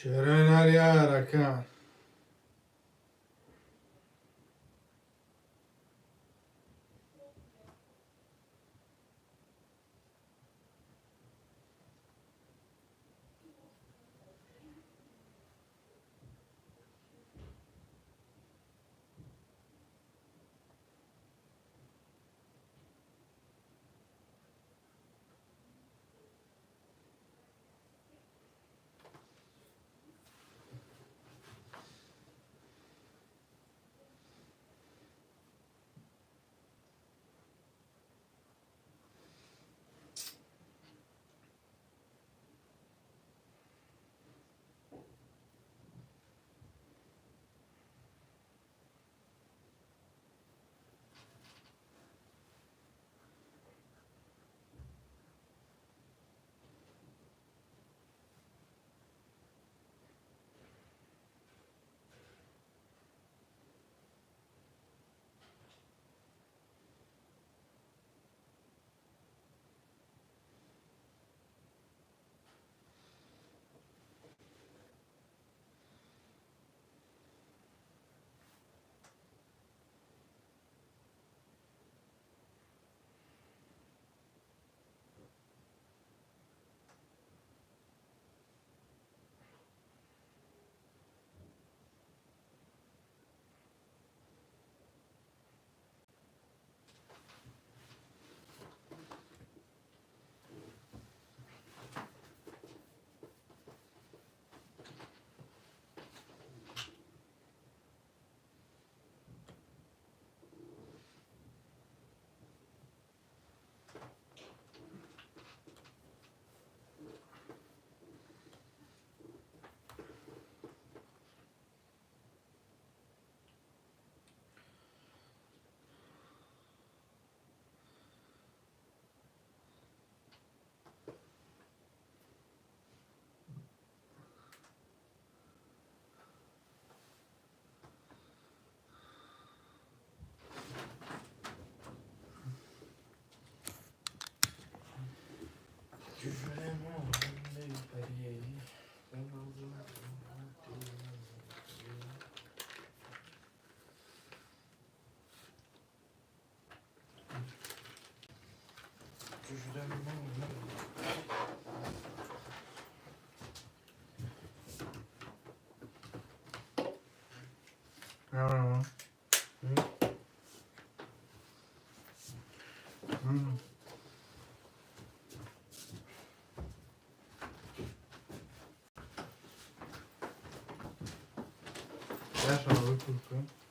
Шеренария рака.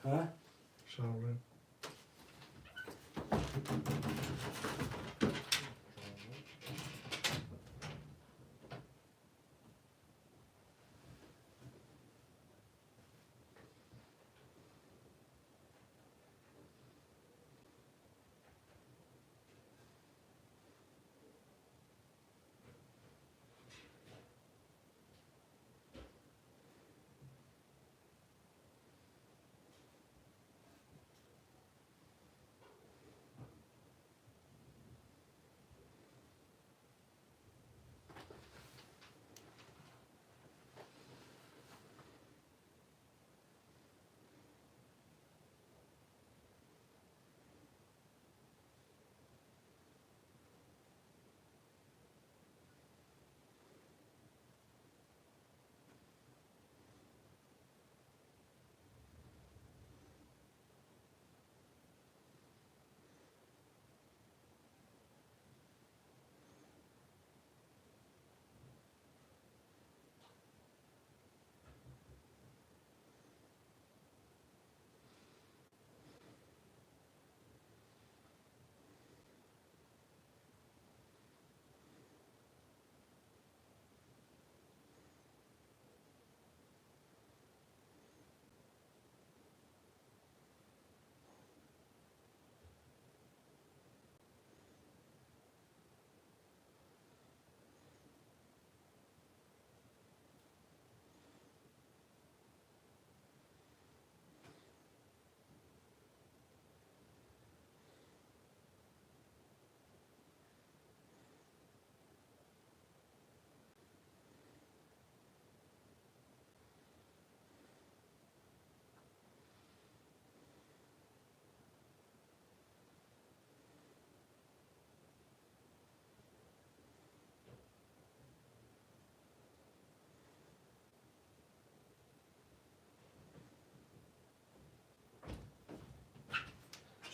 ها؟ شاورما.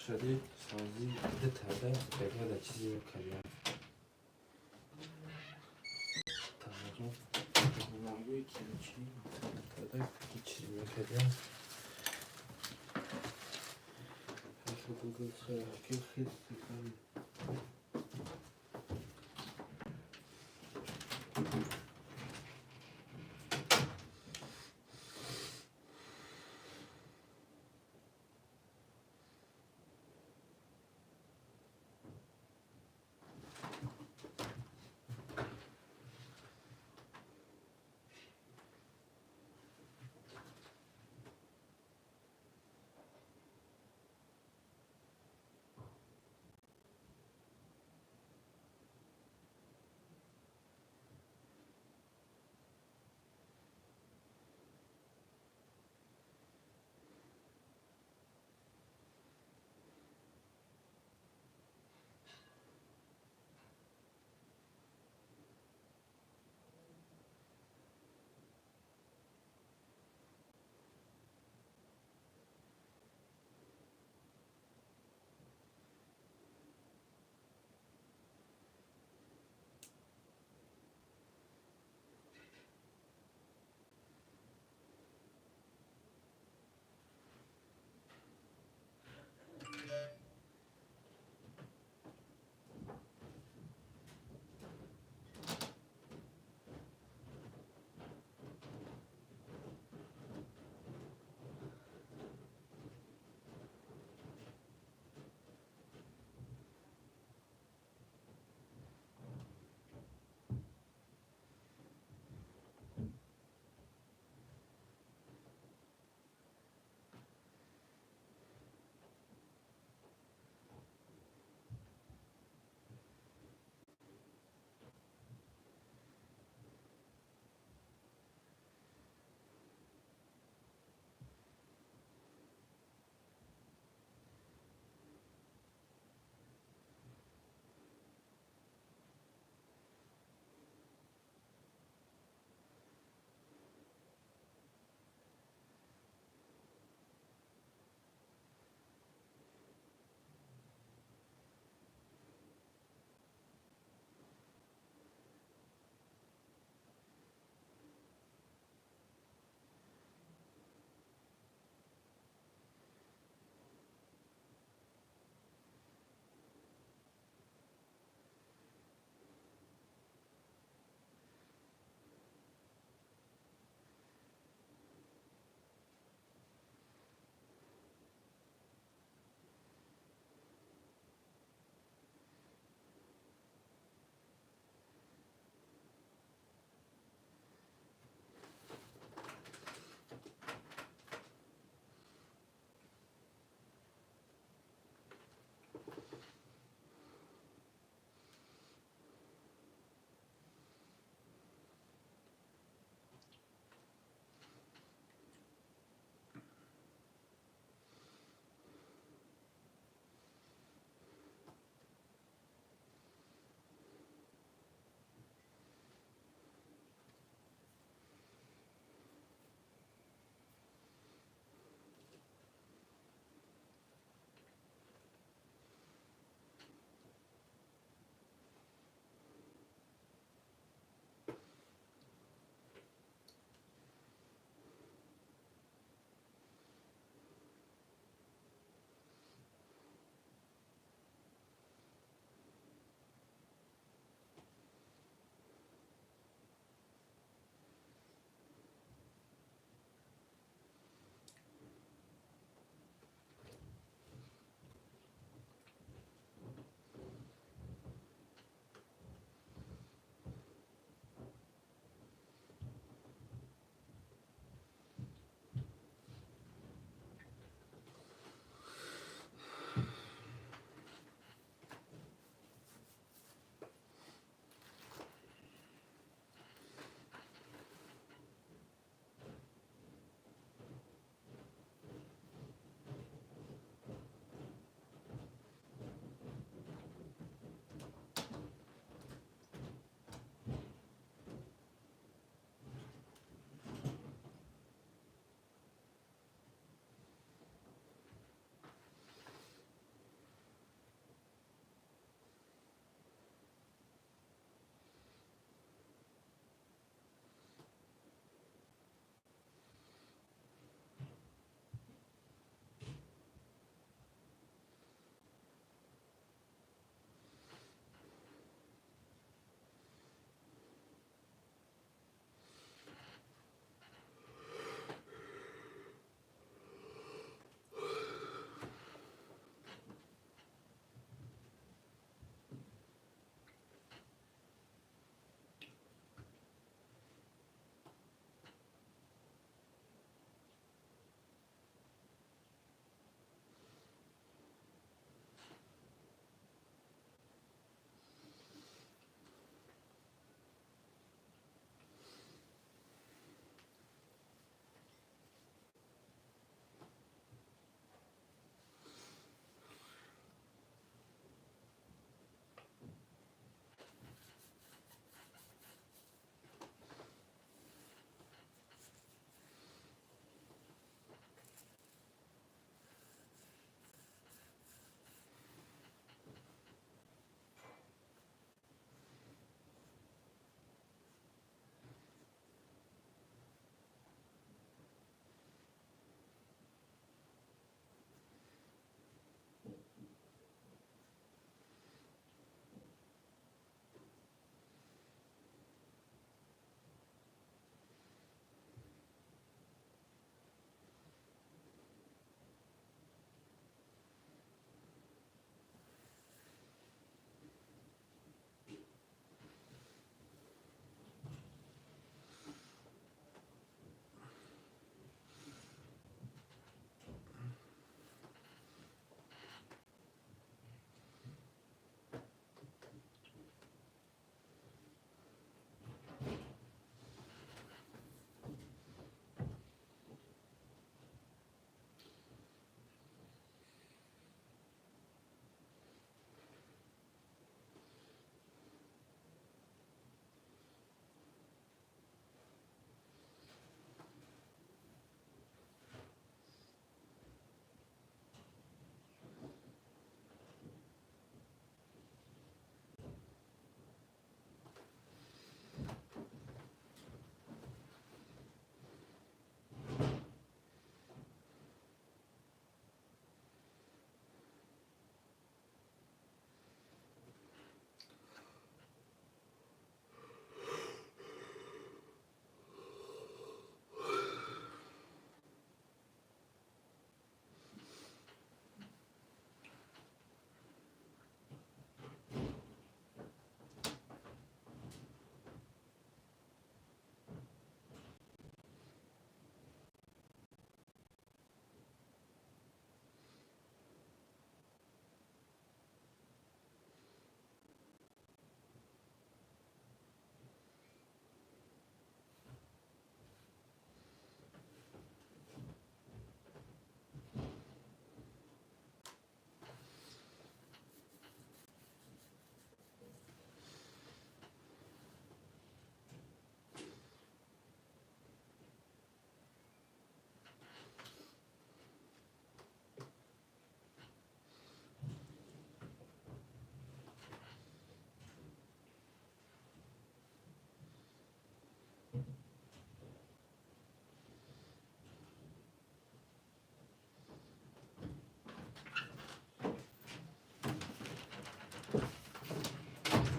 شدی سازی ده ترده بگه ده چیزی میکردیم تمام نگوی که چی ترده که چیزی میکردیم خیلی خیلی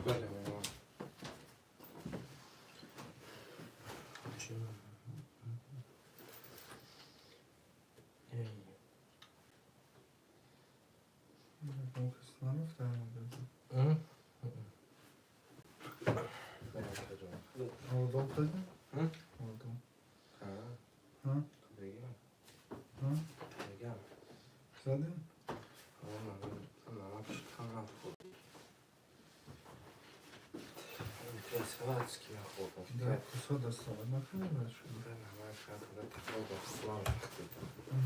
Бале,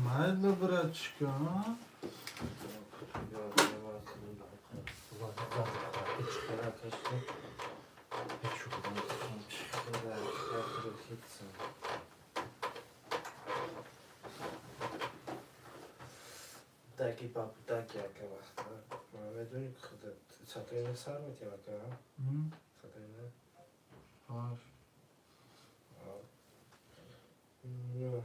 Майда, братчика, а? Таки папа, таки ака вақта. Ман медонӣ худат сатоина сар метиҳам ака? Сатоина? Ҳаш. Ну.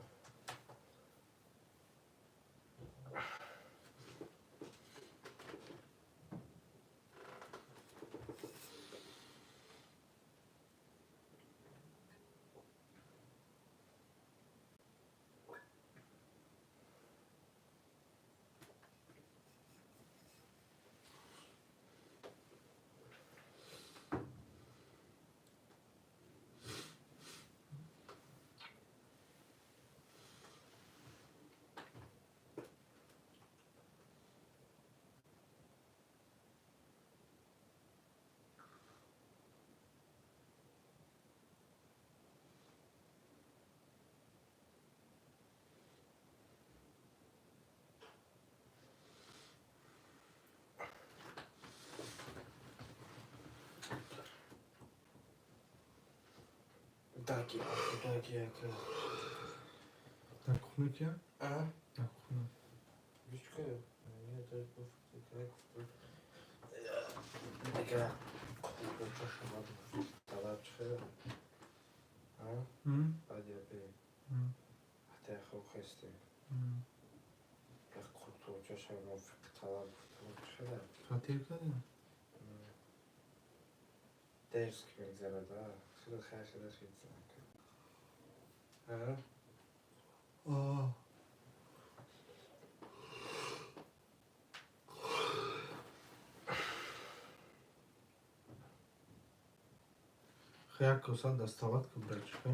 Таки, таки, ака. Дар кухня кия? А? Дар кухня. Бичка, я так гуфт, дигар талаб чихел. А? Баъд я бе. Ҳатто хоб хестем. Як курточаша мувофиқ талаб чихел. Фатир кардем? Дерс ки мегзарад, а? Хеле хайр, хеле хел. А? А. Як коса достават ка братчика?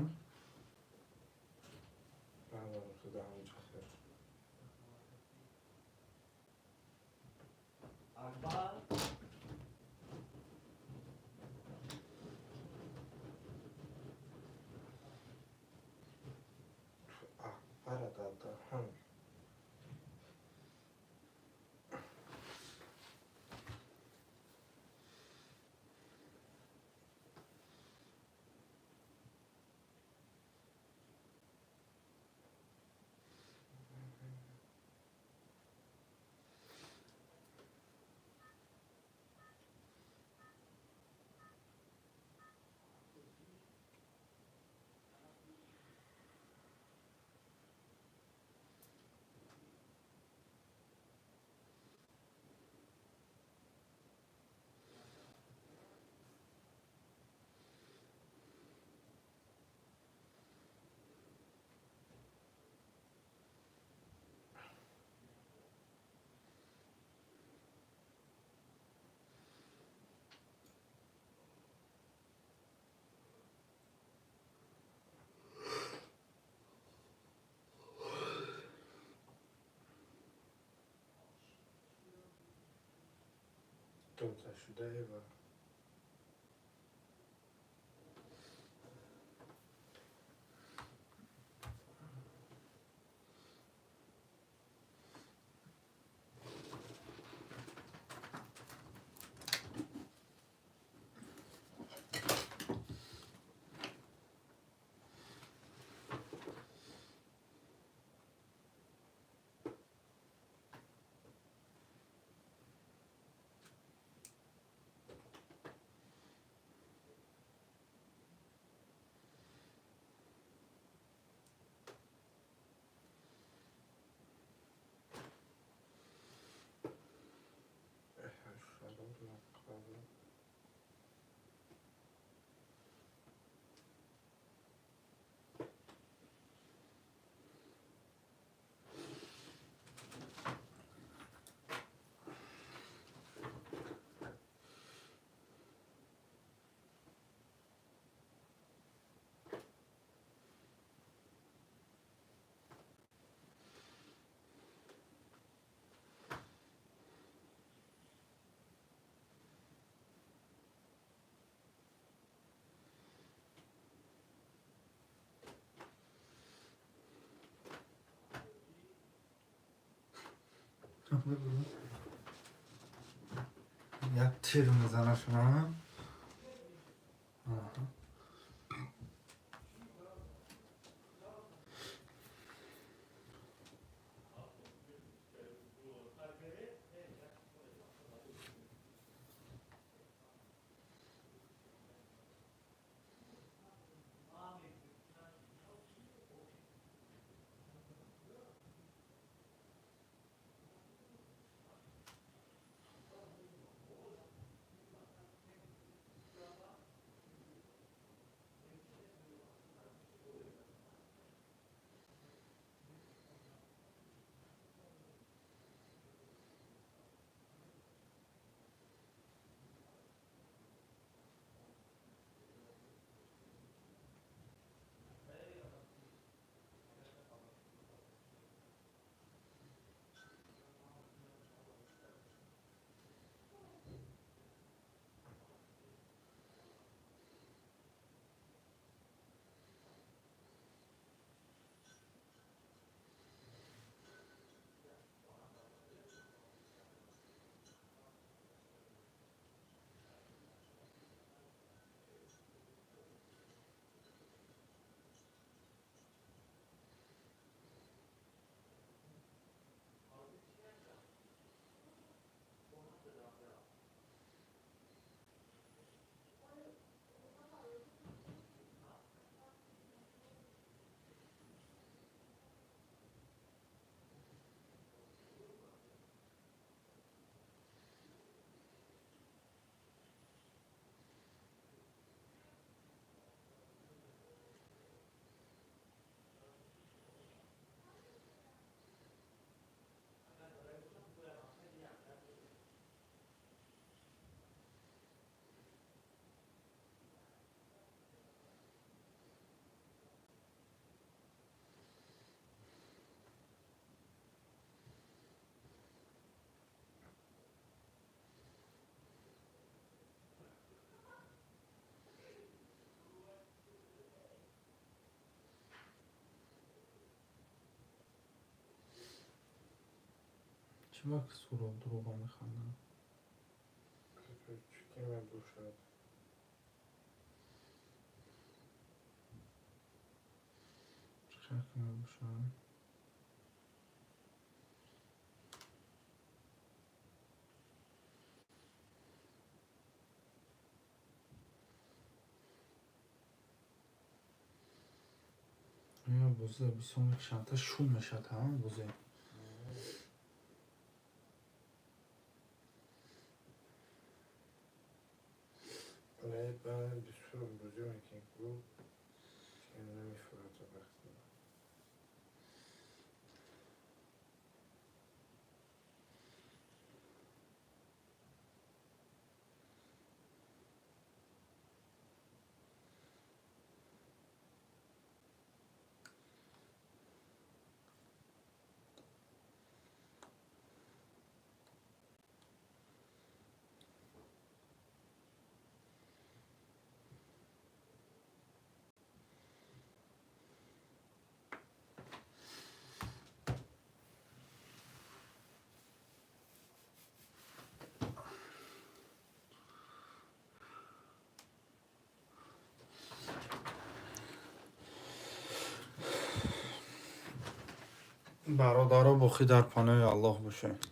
Дота шудаева. Як тир мезанашона. Чӣ вақт Суроб дурӯға механдад? Чӣ мебошад? Чӣ хел мебошад? Бозӣ бисёр мекушанд, та шум мешавад, ҳа, бозӣ. Бисёр бозӣ мекунем, ку намефурад вақт. Бародаро, боқӣ дар паноҳи Аллоҳ бошед.